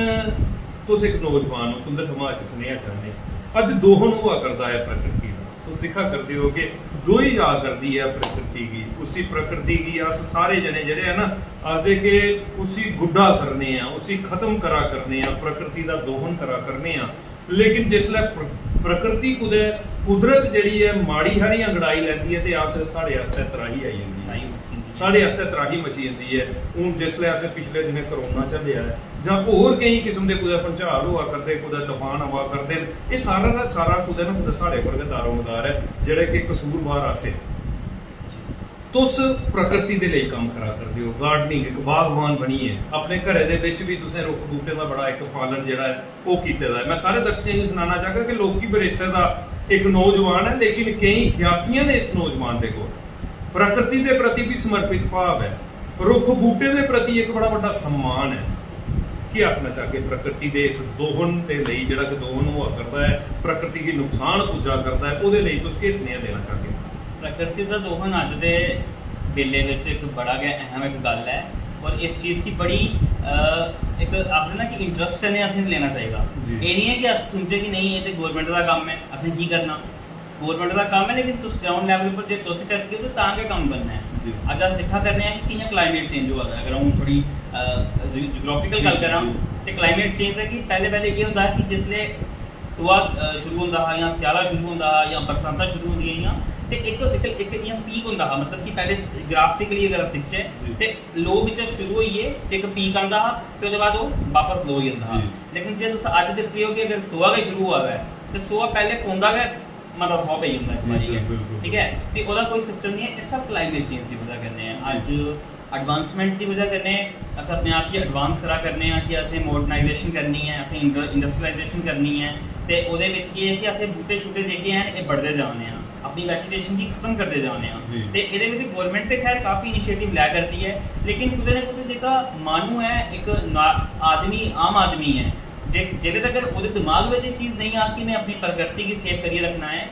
तुस इक नौजवान ओ, तुं'दे थमां इक सनेहा चाह्न्ने। अज्ज दोहन होआ करदा ऐ प्रकृति दा। तुस दिक्खा करदे ओ कि डोई जा करदी ऐ प्रकृति गी। उसी, प्रकृति गी अस सारे जने जेह्ड़े ऐ ना, आखदे कि उसी गुड्डा करने आं, उसी खत्म करा करने आं, प्रकृति दा दोहन करा करने आं। लेकिन जिसलै प्र-, प्रकृति कुतै, कुदरत जेह्ड़ी ऐ, माड़ी हारी अंगड़ाई लैंदी ऐ, ते अस, साढ़े आस्तै त्राही आई जंदी ऐ। त्राही मची जंदी ऐ। साढ़े आस्तै त्राही मची जंदी ऐ। हून जिसलै असें पिछले दिनें कोरोना झल्लेआ ऐ, जां होर केईं किस्म दे कुतै भंचाल होआ करदे, कुतै तूफान आवा करदे न, एह् सारा दा सारा कुतै ना कुतै साढ़े पर गै दारोमदार ऐ, जेह्ड़े कि कसूरवार अस आं। तुस प्रकृति दे लेई कम्म करा करदे ओ, गार्डनिंग, इक बागवान बनियै अपने घरै दे बिच बी तुसें रुक्ख बूह्टें दा बड़ा इक पालन जेह्ड़ा ऐ, ओह् कीते दा ऐ। में सारे दर्शकें गी सनाना चाहगा कि लोकी बरेसर दा इक नौजवान ऐ, लेकिन केईं ख्यातियां न इस नौजवान दे कोल। प्रकृति दे प्रति बी समर्पित भाव ऐ, रुक्ख बूह्टें दे प्रति इक बड़ा बड्डा सम्मान ऐ। केह् आखना चाहगे प्रकृति दे इस दोहन दे लेई, जेह्ड़ा कि दोहन होआ करदा ऐ, प्रकृति गी नुकसान पुज्जा करदा ऐ, ओह्दे लेई तुस केह् सनेहा देना चाहगे? प्रकृति दा दोहन अज्ज दे बेल्ले बिच इक बड़ा गै अहम इक गल्ल ऐ, और इस चीज गी बड़ी, अ, इक आखदे ना कि इंटरस्ट कन्नै असें लेना चाहिदा। जी। एह् निं ऐ कि अस सुनचै कि नेईं, एह् ते गौरमैंट दा कम्म ऐ, असें की करना? गौरमैंट दा कम्म ऐ, लेकिन तुस ग्राउंड लैवल पर जे तुस करगे ते तां गै कम्म बनना ऐ। जी। अज्ज अस दिक्खा करने आं कि कि'यां क्लाइमेट चेंज होआ दा ऐ। अगर अ'ऊं थोह्ड़ी, अ, जी-, जियोग्राफिकल गल्ल जी, करां जी। ते क्लाइमेट चेंज दा कि पैह्लें, पैह्लें केह् होंदा हा कि जिसलै सोहा, अ, शुरू होंदा हा जां स्याला शुरू होंदा हा जां बरसांतां शुरू होंदियां हियां, ते इक, इक, इक इ'यां पीक होंदा हा, मतलब कि पैह्लें ग्राफिकली अगर अस दिखचै जी। ते लो बिच्चा शुरू होइयै ते इक पीक आंदा हा, ते ओह्दे बाद ओह् बापस लो होई जंदा हा। जी। लेकिन जे तुस अज्ज दिखदे ओ कि अगर सोहा गै शुरू होआ दा ऐ ते सोहा पैह्लें पौंदा गै, मता सोहा पेई जंदा इक बारी गै, बिल्कुल, बिल्कुल। ठीक ऐ? ते ओह्दा कोई सिस्टम निं ऐ, एह् सब क्लाइमेट चेंज दी बजह कन्नै ऐ। अज्ज एडवांसमेंट दी बजह कन्नै अस अपने आप गी एडवांस करा करने आं कि असें मॉडर्नाइजेशन करनी ऐ, असें इंड-, इंडस्ट्रियलाइजेशन करनी ऐ, ते ओह्दे बिच केह् ऐ कि असें बूह्टे शूह्टे जेह्के हैन, एह् बड्ढदे जा ने आं, अपनी वेजिटेशन गी खत्म करदे जा ने आं। जी। ते एह्दे बिच गौरमैंट ते खैर काफी इनिशिएटिव लै करदी ऐ, लेकिन कुतै ना कुतै जेह्का माह्नू ऐ, इक ना-, आदमी, आम आदमी ऐ, जे, जेल्लै तगर ओह्दे दमाग बिच एह् चीज नेईं आग कि में अपनी प्रकृति गी सेव करियै रक्खना ऐ,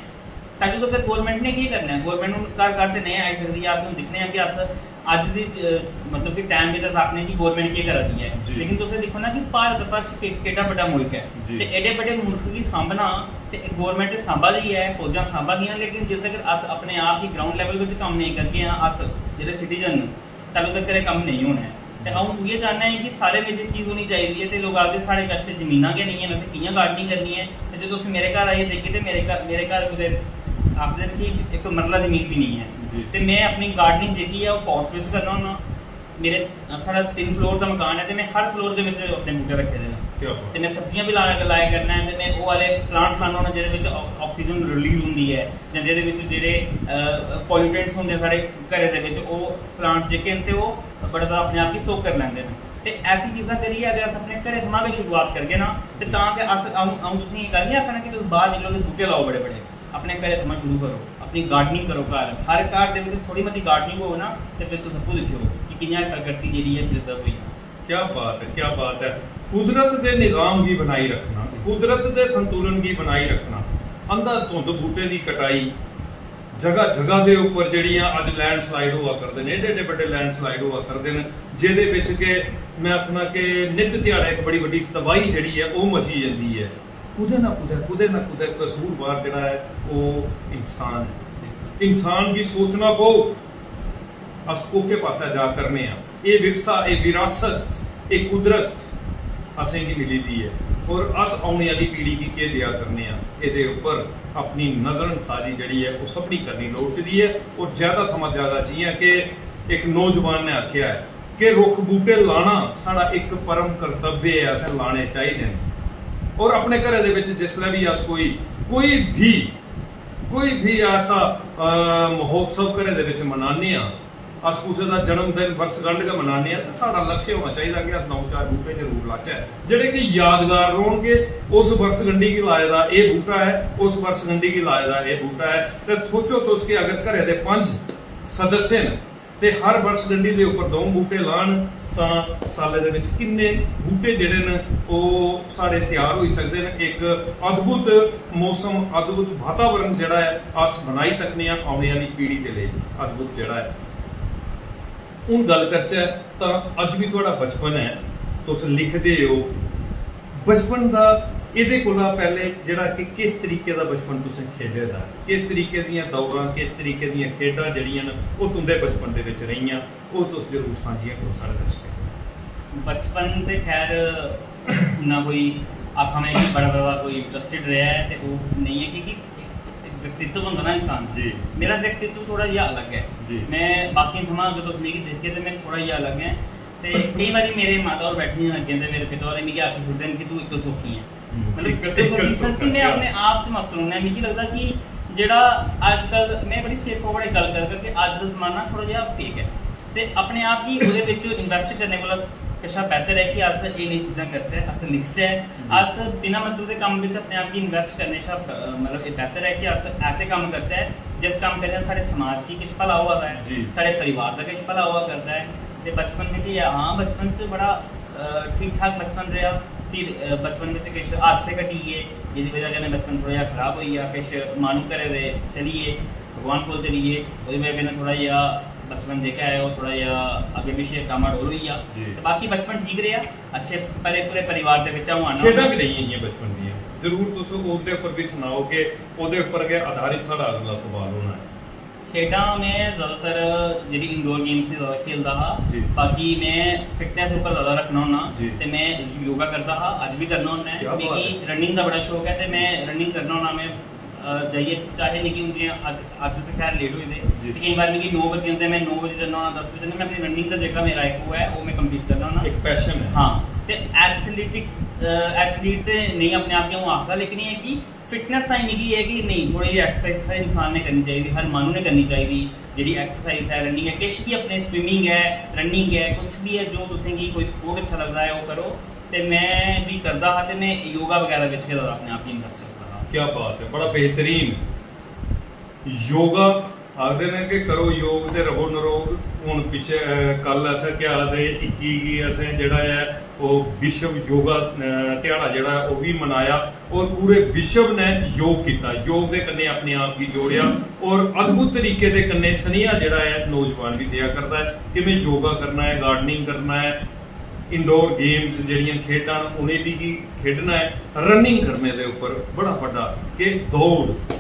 तैलूं तगर गौरमैंट ने केह् करना ऐ? गौरमैंट हून घर घर ते नेईं आई सकदी ऐ। अस हून दिक्खने आं कि अस अज्ज दी च-, मतलब कि टैम बिच अस आखने आं कि गौरमैंट केह् करा दी ऐ। जी। लेकिन तुस एह् दिक्खो ना कि भारत वर्ष के-, केड्डा बड्डा मुल्क ऐ। जी। ते एड्डे बड्डे मुल्क गी सांभना ते गौरमैंट सांभा दी ऐ, फौजां सांभा दियां, लेकिन जिस तगर अस अपने आप गी ग्राउंड लैवल बिच कम्म नेईं करगे आं, अस जेह्ड़े सिटीजन न, तैलूं तक एह् कम्म नेईं होना ऐ। ते अ'ऊं इ'यै चाह्न्नां ऐ कि सारें बिच एह् चीज होनी चाहिदी ऐ। ते लोक आखदे, "साढ़े कश ते जमीनां गै नेईं हैन, असें कि'यां गार्डनिंग करनी ऐ?" ते जे तुस मेरे घर आइयै दिखगे ते मेरे घर, मेरे घर कुतै आखदे न कि इक मरला जमीन बी नेईं ऐ। जी। ते में अपनी गार्डनिंग जेह्की ऐ, ओह् पॉट्स बिच करना होन्ना। मेरे, साढ़ा तिन्न फ्लोर दा मकान ऐ ते में हर फ्लोर दे बिच अपने बूह्टे रक्खे दे न। क्या बात। ते में सब्जियां बी लाया, लाया करना ऐ, ते में ओह् आह्ले प्लांट लान्ना होन्ना जेह्दे बिच ऑ-, ऑक्सीजन रिलीज होंदी ऐ, जां जेह्दे बिच जेह्ड़े, अ, पॉल्यूटेंट्स होंदे साढ़े घरै दे बिच, ओह् प्लांट जेह्के न ते ओह् बड़ा जैदा अपने आप गी सोक करी लैंदे न। ते ऐसी चीजां करियै अगर अस अपने घरै थमां गै शुरुआत करगे ना, ते तां गै अस, अ'ऊं, अ'ऊं तुसें गी एह् गल्ल निं आखा ना कि तुस बाह्र निकलो ते बूह्टे लाओ बड़े-बड़े। अपने घरै थमां शुरू करो, अपनी गार्डनिंग करो घर। हर घर दे बिच थोह्ड़ी मती गार्डनिंग होग ना, ते फिर तुस आपूं दिक्खेओ कि कि'यां प्रकृति जेह्ड़ी ऐ प्रिजर्व होई जा। क्या बात ऐ, क्या बात ऐ। कुदरत दे निजाम गी बनाई रक्खना, कुदरत दे संतुलन गी बनाई रक्खना। अंधाधुंध बूह्टें दी कटाई, जगह जगह दे उप्पर जेह्ड़ियां अज्ज लैंडस्लाइड होआ करदे न, एड्डे एड्डे बड्डे लैंडस्लाइड होआ करदे न, जेह्दे बिच के मैं आखना कि नित्त ध्याड़े इक बड़ी बड्डी तबाही जेह्ड़ी ऐ ओह् मची जंदी ऐ। कुतै ना कुतै, कुतै ना कुतै कसूरवार जेह्ड़ा ऐ ओह् इंसान ऐ। इंसान गी सोचना पौग, अस कोह्के पासै जा करने आं। एह् विरसा, एह् विरासत, एह् कुदरत असेंगी मिली दी ऐ और अस औने आह्ली पीढ़ी गी केह् देआ करने आं, एह्दे उप्पर अपनी नजरअंदाजी जेह्ड़ी ऐ ओह् सभनी करनी लोड़चदी ऐ। और ज्यादा थमां ज्यादा, जि'यां कि इक नौजवान ने आखेआ ऐ कि रुक्ख बूह्टे लाना साढ़ा इक परम कर्तव्य ऐ, असें लाने चाहिदे न। और अपने घरै दे बिच जिसलै बी अस कोई, कोई बी, कोई बी ऐसा, अ, महोत्सव घरै दे बिच मनाने आं, अस कुसै दा जन्म दिन, वर्षगंढ गै मनाने आं, ते साढ़ा लक्ष्य होना चाहिदा कि अस द'ऊं चार बूह्टे जरूर लाचै, जेह्ड़े कि यादगार रौह्नगे। उस वर्षगंढी गी लाए दा एह् बूह्टा ऐ, उस वर्षगंढी गी लाए दा एह् बूह्टा ऐ। ते सोचो तुस कि अगर घरै दे पंज सदस्य न ते हर वर्षगंढी दे उप्पर द'ऊं बूह्टे लान, तां सालै दे बिच किन्ने बूह्टे जेह्ड़े न, ओह् साढ़े त्यार होई सकदे न। इक अद्भुत मौसम, अद्भुत वातावरण जेह्ड़ा ऐ, अस बनाई सकने आं औने आह्ली पीढ़ी दे लेई। अद्भुत जेह्ड़ा ऐ। हून गल्ल करचै तां अज्ज बी थुआढ़ा बचपन ऐ, तुस लिखदे ओ। बचपन दा, एह्दे कोला पैह्ले जेह्ड़ा कि किस तरीके दा बचपन तुसें खेढे दा, किस तरीके दियां दौड़ां, किस तरीके दियां खेढां जेह्ड़ियां न, ओह् तुं'दे बचपन दे बिच रेहियां, ओह् तुस जरूर सांझियां करो साढ़े दर्शकें कन्नै। बचपन ते खैर इन्ना कोई आखां में कि बड़ा ज्यादा कोई इंटरेस्टेड रेहा ऐ ते ओह् नेईं ऐ, क्योंकि इक, इक व्यक्तित्व होंदा ना इंसान दा। जी। मेरा व्यक्तित्व थोह्ड़ा जेहा अलग ऐ। जी। में बाकियें थमां अगर तुस मिगी दिखगे ते में थोह्ड़ा जेहा अलग ऐ। ते केईं बारी मेरे माता होर बैठी दियां अग्गें ते मेरे पिता होर मिगी आखी छुड़दे न कि तूं इक्कल सौखी ऐ। हम्म, मतलब इक्कल, इक्कल सौखी सौखा, sense कि में क्या अपने आप च मस्त रौह्न्ना। मिगी लगदा कि जेह्ड़ा अज्जकल, में बड़ी स्ट्रेट फॉरवर्ड इक गल्ल कर करके, अज्ज दा जमाना थोह्ड़ा जेहा फेक ऐ ते अपने आप गी ओह्दे बिच इन्वेस्ट करने कोला कशा बेहतर ऐ कि अस एह् नेही चीजां करचै, अस लिखचै, हम्म। अस बिना मतलब दे कम्म बिच अपने आप गी इन्वेस्ट करने शा, अ, मतलब एह् बेहतर ऐ कि अस ऐसे कम्म करचै जिस कम्म कन्नै साढ़े समाज गी किश भला होआ दा ऐ, जी। साढ़े परिवार दा किश भला होआ करदा ऐ। ते बचपन बिच एह्, हां, बचपन च बड़ा, अ, ठीक ठाक बचपन रेहा। फिर, अ, बचपन बिच किश हादसे घटी गे, जेह्दी बजह कन्नै बचपन थोह्ड़ा जेहा खराब होई गेआ। किश माह्नू घरै दे चली गे, भगवान कोल चली गे, ओह्दी बजह कन्नै थोह्ड़ा जेहा बचपन जेह्का ऐ ओह् थोह्ड़ा जेहा अग्गें पिच्छें डामाडोल होई गेआ। जी। ते बाकी बचपन ठीक रेहा, अच्छे भरे पूरे परिवार दे बिच्चा अ'ऊं आना खेढां होन्ना। कनेहियां हियां बचपन दियां? जरूर तुस ओह्दे उप्पर बी सनाओ कि ओह्दे उप्पर गै आधारित साढ़ा अगला सवाल होना ऐ। खेढां में ज्यादातर जेह्ड़ी इंडोर गेम्स ही ज्यादा खेलदा हा। जी। बाकी में फिटनेस उप्पर ज्यादा रखना होन्ना जी। ते में योगा करदा हा, अज्ज बी करना होन्ना ऐ। क्या बात मिगी ऐ। रनिंग दा बड़ा शौक ऐ ते में रनिंग करना होन्ना। में, अ, जाइयै चाहे मिगी हून जि'यां अज्ज, अज्ज ते खैर लेट होई दे जी। ते केईं बार मिगी नौ बजे जंदे, में नौ बजे जन्ना होन्ना, दस बजे जन्ना, में अपनी रनिंग दा जेह्का मेरा इक ओह् ऐ, ओह् में कंप्लीट करना होन्ना। एक पैशन ऐ। हां, ते एथलीटिक्स, अ, एथलीट ते नेईं अपने आप गी अ'ऊं आखदा, लेकिन एह् ऐ कि फिटनेस ताईं मिगी एह् ऐ कि नेईं, थोह्ड़ी जेही एक्सरसाइज हर इंसान ने करनी चाहिदी, हर माह्नू ने करनी चाहिदी। जेह्ड़ी एक्सरसाइज ऐ, रनिंग ऐ, किश बी अपने स्विमिंग ऐ, रनिंग ऐ, कुछ बी ऐ, जो तुसेंगी कोई स्पोर्ट अच्छा लगदा ऐ, ओह् करो। ते में बी करदा हा ते में योगा बगैरा बिच गै जैदा अपने आप गी इन्वेस्ट करदा हा। क्या बात है, बड़ा बेहतरीन। योगा आखदे न कि करो योग ते रवो नरोग। हून पिच्छे, अ, कल असें केह् आखदे, इक्की गी असें जेह्ड़ा ऐ ओह् विश्व योगा, अ, ध्याड़ा जेह्ड़ा ऐ ओह् बी मनाया और पूरे विश्व ने योग कीता, योग दे कन्नै अपने आप गी जोड़ेआ और अद्भुत तरीके दे कन्नै सनेहा जेह्ड़ा ऐ नौजवान गी देआ करदा ऐ कि में योगा करना ऐ, गार्डनिंग करना ऐ, इंडोर गेम्स जेह्ड़ियां खेढां न उ'नें बी गी खेढना ऐ, रनिंग करने दे उप्पर बड़ा बड्डा कि दौड़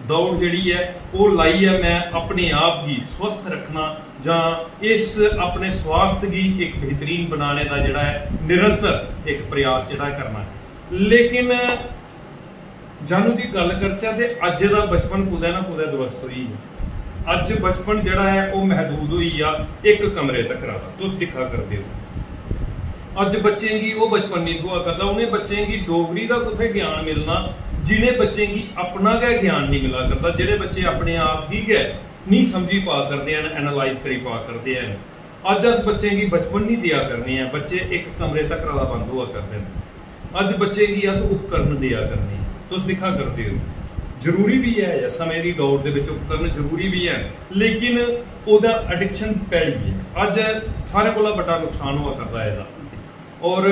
दौड़ जेह्ड़ी ऐ ओह् लाइयै में अपने आप गी स्वस्थ रक्खना जां इस अपने स्वास्थ गी इक बेहतरीन बनाने दा जेह्ड़ा ऐ निरंतर इक प्रयास जेह्ड़ा ऐ करना ऐ। लेकिन जानू जी गल्ल करचै ते अज्ज दा बचपन कुतै ना कुतै दुरुस्त होई गेआ। अज्ज बचपन जेह्ड़ा ऐ ओह् महदूद होई गेआ इक कमरे तक्कर दा। तुस दिक्खा करदे ओ अज्ज बच्चें गी ओह् बचपन नेईं थ्होआ करदा, उ'नें बच्चें गी डोगरी दा कुत्थै ज्ञान मिलना जि'नें बच्चें गी अपना गै ज्ञान नेईं मिला करदा, जेह्ड़े बच्चे अपने आप गी गै नेईं समझी पा करदे हैन, एनालाइज करी पा करदे हैन। अज्ज अस बच्चें गी बचपन नेईं देआ करने आं, बच्चे इक कमरे तक्कर दा बंद होआ करदे न। अज्ज बच्चें गी अस उपकरण देआ करने आं, तुस दिक्खा करदे ओ, जरूरी बी ऐ, समें दी दौड़ दे बिच उपकरण जरूरी बी हैन, लेकिन ओह्दा एडिक्शन भैड़ी ऐ। अज्ज सारें कोला बड्डा नुकसान होआ करदा ऐ एह्दा। और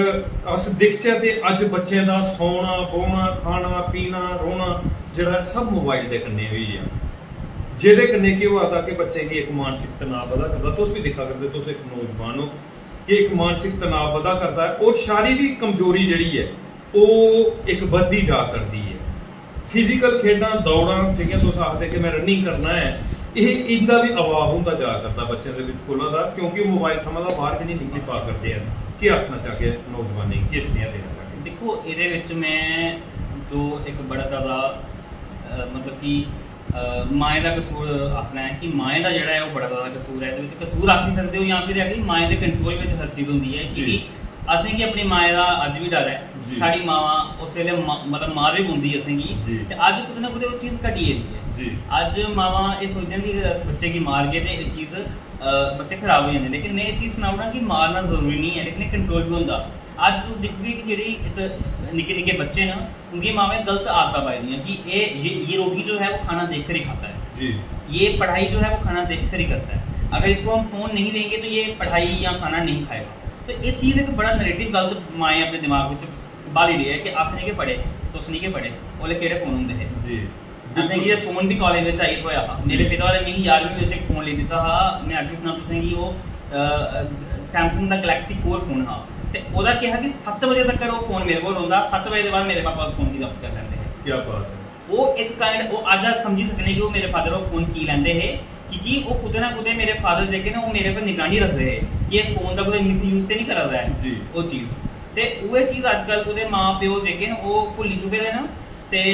अस दिखचै ते अज्ज बच्चें दा सौना, बौह्ना, खाना, पीना, रौह्ना जेह्ड़ा सब मोबाइल दे कन्नै होई गेआ। जेह्दे कन्नै केह् होआ दा कि बच्चें गी इक मानसिक तनाव बधा करदा। तुस बी दिक्खा करदे, तुस इक नौजवान ओ कि इक मानसिक तनाव बधा करदा ऐ और शारीरिक कमजोरी जेह्ड़ी ऐ ओह् इक बधदी जा करदी ऐ। फिजिकल खेढां, दौड़ां, जि'यां तुस आखदे कि में रनिंग करना ऐ, एह् इं'दा बी अभाव होंदा जा करदा बच्चें दे बिच कोला दा, क्योंकि ओह् मोबाइल थमां दा बाहर गै निं निकली पा करदे हैन। केह् आखना चाहगे नौजवानें गी, केह् सनेहा देना चाहगे? दिक्खो, एह्दे बिच में जो इक बड़ा ज्यादा, अ, मतलब कि, अ, माएं दा कसूर आखना ऐ कि माएं दा जेह्ड़ा ऐ ओह् बड़ा ज्यादा कसूर ऐ। एह्दे बिच कसूर आखी सकदे ओ जां फिर आखी माएं दे कंट्रोल बिच हर चीज होंदी ऐ, क्योंकि असेंगी अपनी माएं दा अज्ज बी डर ऐ। साढ़ी मावां उस बेल्लै मा-, मतलब मार बी पौंदी असेंगी। ते अज्ज कुतै ना कुतै ओह् चीज घटी गेदी ऐ। अज्ज मावां एह् सोचदियां कि अस बच्चे गी मारगे ते एह् चीज, अ, बच्चे खराब होई जंदे। लेकिन में एह् चीज सनाई ओड़ां कि मारना जरूरी निं ऐ, लेकिन एह् कंट्रोल बी होंदा। अज्ज तुस दिखगे कि जेह्ड़ी इक निक्के निक्के बच्चे न, उं'दी मावें गलत आदतां पाई दियां कि एह्, ये, ये रोगी जो है वो खाना देख कर ही खाता है। ये पढ़ाई जो है वो खाना देख कर ही करता है। अगर इसको हम फोन नहीं देंगे तो ये पढ़ाई या खाना नहीं खाएगा। तो ये चीज इक बड़ा नैरेटिव गलत माएं अपने दिमाग बिच बाली लेआ ऐ कि अस निं गै पढ़े, तुस निं गै पढ़े, ओल्लै केह्ड़े फोन होंदे हे? असेंगी एह् फोन बी कालेज बिच आइयै थ्होआ हा। मेरे पिता होरें मिगी ञारमीं बिच इक फोन लेई दित्ता हा, में अग्गें सनां तुसेंगी, ओह् सैमसंग दा गैलेक्सी कोर फोन हा। ते ओह्दा केह् हा कि सत्त बजे तक ओह् फोन मेरे कोल रौंह्दा, सत्त बजे दे बाद मेरे पापा उस फोन गी जब्त करी लैंदे हे। क्या बात है। ओह् इक काइंड, ओह् अज्ज अस समझी सकने कि ओह् मेरे फादर ओह् फोन की लैंदे हे, की कि ओह् कुतै ना कुतै मेरे फादर जेह्के न ओह् मेरे पर निगरानी रखदे हे कि एह् फोन दा कुतै मिसयूज ते निं करा दा ऐ। ओह् चीज, ते उ'ऐ चीज अज्जकल कुतै मां प्यो जेह्के न ओह् भुल्ली चुके दे न। ते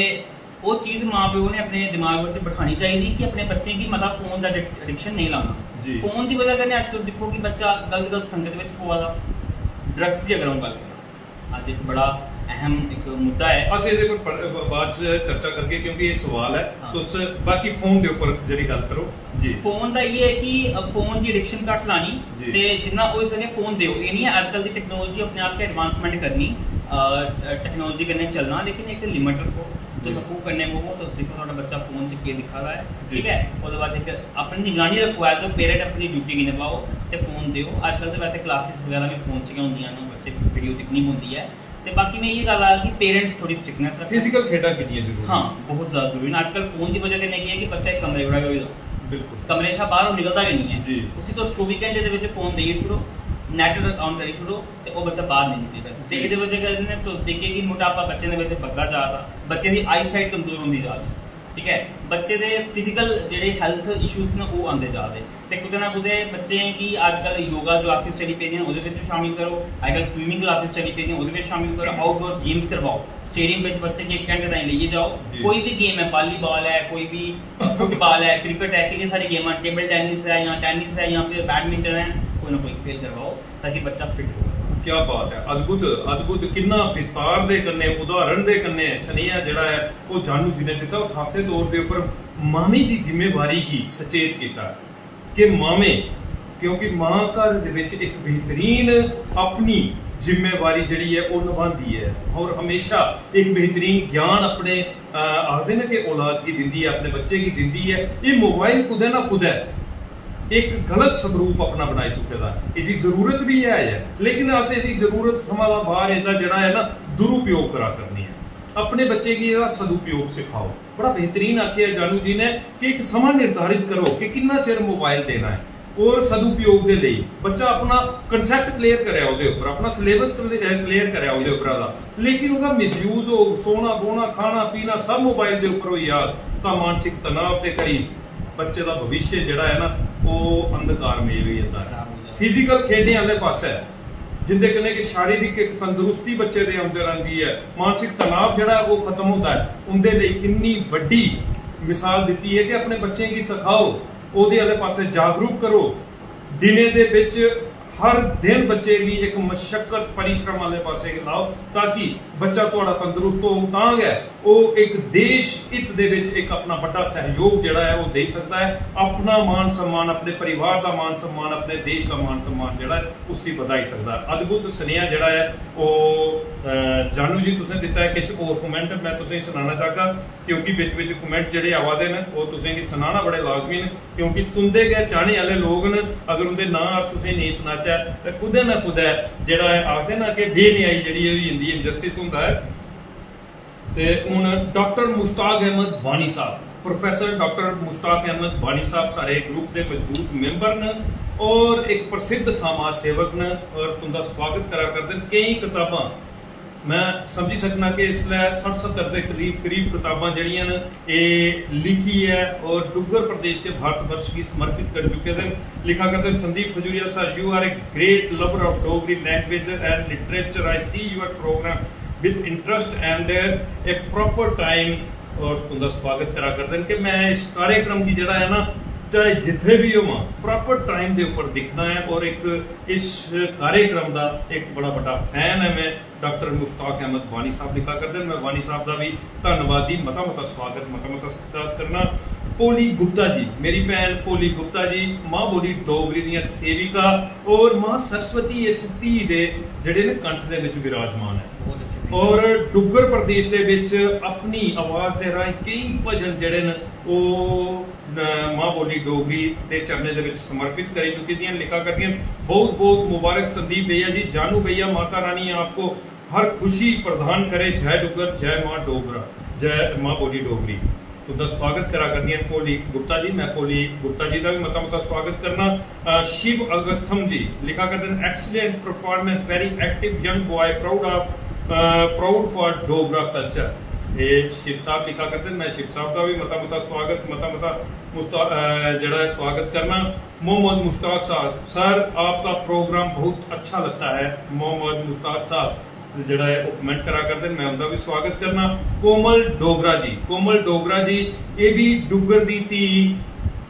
ओह् चीज मां प्यो ने अपने दिमाग बिच बठानी चाहिदी कि अपने बच्चें गी मता फोन दा एडिक्शन नेईं लाना। फोन दी बजह कन्नै अज्ज तुस दिक्खो कि बच्चा गलत गलत संगत बिच पवा दा। ड्रग्स दी अगर अ'ऊं गल्ल करां, अज्ज इक बड़ा अहम इक मुद्दा ऐ। अस एह्दे पर बाद च चर्चा करगे, क्योंकि एह् सवाल ऐ। तुस बाकी फोन दे उप्पर जेह्ड़ी गल्ल करो। फोन दा इ'यै ऐ कि फोन दी एडिक्शन घट्ट लानी ते जिन्ना होई सके फोन देओ। एह् निं ऐ अज्जकल दी टेक्नोलॉजी अपने आप गै एडवांसमेंट करनी, टेक्नोलॉजी कन्नै चलना, लेकिन इक लिमिट रक्खो। तुस आपूं कन्नै बवो, तुस दिक्खो थुआढ़ा बच्चा फोन च केह् दिक्खा दा ऐ, ठीक ऐ? ओह्दे बाद इक अपनी निगरानी रक्खो, as a parent अपनी ड्यूटी गी नभाओ ते फोन देओ। अज्जकल ते वैसे क्लासेस बगैरा बी फोन च गै होंदियां न, बच्चे वीडियो दिक्खनी पौंदी ऐ। ते बाकी में इ'यै गल्ल आखगी कि पेरेंट्स थोड़ी स्ट्रिक्टनेस रक्खो। फिजिकल खेढां किन्नियां जरूरी? हां, बहुत ज्यादा जरूरी न। अज्जकल फोन दी बजह कन्नै केह् ऐ कि बच्चा इक कमरे जुड़ा गै होई गेदा। बिल्कुल। कमरे शा बाहर ओह् निकलदा गै निं ऐ। उसी तुस चौबी घैंटे दे बिच फोन देई छोड़ो, नेट ऑन करी छोड़ो, ते ओह् बच्चा बाहर नेईं निकली सकदा। ते एह्दी बजह कन्नै तुस दिखगे कि मोटापा बच्चें दे बिच बधदा जा दा, बच्चें दी आई साइट कमजोर होंदी जा दी, ठीक ऐ? बच्चे दे फिजिकल जेह्ड़े हेल्थ इशूज न ओह् आंदे जा दे। ते कुतै ना कुतै बच्चें गी अज्जकल योगा क्लासेस चली पेदियां न, ओह्दे बिच शामिल करो। अज्जकल स्विमिंग क्लासेस चली पेदियां, ओह्दे बिच शामिल करो। आउटडोर गेम्स करवाओ, स्टेडियम बिच बच्चें गी इक घैंटे ताईं लेइयै जाओ। कोई बी गेम ऐ, वालीबॉल ऐ, कोई बी फुटबॉल ऐ, क्रिकेट ऐ, किन्नी सारी गेमां, टेबल टेनिस ऐ जां टेनिस ऐ जां फिर बैडमिंटन ऐ, कोई ना कोई खेल करवाओ ताकि बच्चा फिट र'वै। क्या बात ऐ, अद्भुत, अद्भुत। किन्ना विस्तार दे कन्नै, उदाहरण दे कन्नै सनेहा जेह्ड़ा ऐ ओह् जानू जी ने दित्ता। और खासे तौर दे उप्पर मामी दी जिम्मेवारी गी सचेत कीता कि मामे, क्योंकि मां घर दे बिच इक बेहतरीन अपनी जिम्मेवारी जेह्ड़ी ऐ ओह् नभांदी ऐ और हमेशा इक बेहतरीन ज्ञान अपने, अ, आखदे न कि औलाद गी दिंदी ऐ, अपने बच्चे गी दिंदी ऐ। एह् मोबाइल कुतै ना कुतै इक गलत स्वरूप अपना बनाई चुके दा ऐ। एह्दी जरूरत बी है ऐ, लेकिन अस एह्दी जरूरत थमां दा बाहर एह्दा जेह्ड़ा ऐ ना दुरुपयोग करा करने आं। अपने बच्चे गी एह्दा सदुपयोग सिखाओ। बड़ा बेहतरीन आखेआ जानू जी ने कि इक समां निर्धारित करो कि किन्ना चिर मोबाइल देना ऐ और सदुपयोग दे लेई बच्चा अपना कनसेप्ट क्लियर करै ओह्दे उप्पर, अपना सिलेबस क्लियर करै ओह्दे उप्परा दा, लेकिन ओह्दा मिसयूज होग, सोना बौह्ना, खाना पीना सब मोबाइल दे उप्पर होई जाग, तां मानसिक तनाव ते करी बच्चे दा भविष्य जेह्ड़ा ऐ ना ओह् अंधकारमय होई जंदा ऐ। फिजिकल खेढें आह्ले पासै जिंदे कन्नै कि शारीरिक इक तंदरुस्ती बच्चे दे अंदर आंदी ऐ, मानसिक तनाव जेह्ड़ा ऐ ओह् खत्म होंदा ऐ, उंदे लेई किन्नी बड्डी मिसाल दित्ती ऐ कि अपने बच्चें गी सखाओ, ओह्दे आह्ले पासै जागरूक करो। दिनें दे बिच हर दिन बच्चे गी इक मशक्कत परिश्रम आह्ले पासै गी लाओ, ताकि बच्चा थुआढ़ा तंदरुस्त होग, तां गै ओह् इक देश हित दे बिच इक अपना बड्डा सैह्योग जेह्ड़ा ऐ ओह् देई सकदा ऐ। अपना मान सम्मान, अपने परिवार दा मान सम्मान, अपने देश दा मान सम्मान जेह्ड़ा ऐ उसी बधाई सकदा ऐ। अद्भुत सनेहा जेह्ड़ा ऐ ओह्, अ, जानू जी तुसें दित्ता ऐ। किश होर कमेंट में तुसेंगी सनाना चाहगा, क्योंकि बिच बिच कमेंट जेह्ड़े आवा दे न ओह् तुसेंगी सनाना बड़े लाजमी न, क्योंकि तुंदे गै चाह्ने आह्ले लोक न। अगर उंदे नांऽ अस तुसेंगी नेईं सनाचै ते कुतै ना कुतै जेह्ड़ा ऐ आखदे ना कि बेन्यायी जेह्ड़ी होई जंदी ऐ, इनजस्टिस होंदा ऐ। ते हून डाक्टर मुश्ताक अहमद वानी साहब, प्रोफेसर डॉक्टर मुश्ताक अहमद वानी साहब साढ़े ग्रुप दे मजबूत मेंबर न और एक प्रसिद्ध समाज सेवक न और तुंदा स्वागत करा करदे न। केई कताबां मैं समझी सकना कि इसलै सट्ठ सत्तर दे करीब करीब कताबां जेह्ड़ियां न एह् लिखी ऐ और डुग्गर प्रदेश ते भारत वर्ष गी समर्पित करी चुके दे न। लिखा करदे न, Sandeep Khajuria sir, you are a great lover of Dogri language and literature. I see your program with interest and a proper time और तुंदा स्वागत करा करदे न कि मैं इस कार्यक्रम गी जेह्ड़ा ऐ ना, चाहे जित्थे भी होवां, प्रॉपर टाइम दे उप्पर दिक्खना ऐ और एक इस कार्यक्रम दा एक बड़ा बड्डा फैन ऐ मैं। डॉक्टर मुश्ताक अहमद वानी साहब लिखा करदे न, मैं वानी साहब दा भी धन्नवादी, मता मता स्वागत, मता मता सत्कार करना। भोली गुप्ता जी, मेरी भैन भोली गुप्ता जी, मां बोली डोगरी दियां सेविका और मां सरस्वती इस धी दे जेह्ड़े न कंठ दे विच विराजमान ऐ। बहुत अच्छी थी। और डुग्गर प्रदेश दे विच अपनी आवाज दे राहें केई भजन जेह्ड़े न ओह् न, मां बोली डोगरी दे चरणें दे विच समर्पित करी चुकी दियां न। लिखा करदियां न, बहुत बहुत मुबारक संदीप भैया जी, जानू भैया, माता रानी आपको हर खुशी प्रदान करे। जय डुग्गर, जय मां डोगरा, जय मां बोली डोगरी। तुंदा स्वागत करा करदियां न भोली गुप्ता जी। मैं भोली गुप्ता जी दा भी मता मता स्वागत करना। अ, शिव अगस्थम जी लिखा करदे न, excellent performance, very active young boy, proud of, a, proud for Dogra culture। एह् शिव साहब लिखा करदे न, मैं शिव साहब दा भी मता मता स्वागत, मता मता मुस्ता-, अ, जेह्ड़ा ऐ स्वागत करना। मोहम्मद मुश्ताक साहब, सर आपका प्रोग्राम बहुत अच्छा लगता है। मोहम्मद मुश्ताक साहब जेह्ड़ा ऐ ओह् कमेंट करा करदे न, मैं उंदा भी स्वागत करना। कोमल डोगरा जी, कोमल डोगरा जी एह् भी डुग्गर दी धी,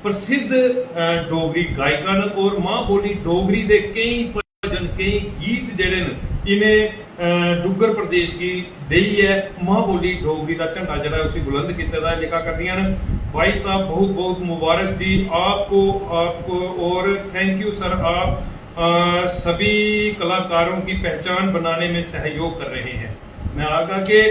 प्रसिद्ध, अ, डोगरी गायिका न और मां बोली डोगरी दे केई भजन, केई गीत जेह्ड़े न इ'नें, अ, डुग्गर प्रदेश गी देइयै मां बोली डोगरी दा झंडा जेह्ड़ा ऐ उसी बुलंद कीते दा ऐ। लिखा करदियां न, भाई साहब बहुत बहुत मुबारक जी आपको, आपको और thank you sir, आप, अ, सभी कलाकारों की पहचान बनाने में सहयोग कर रहे हैं। मैं आखगा कि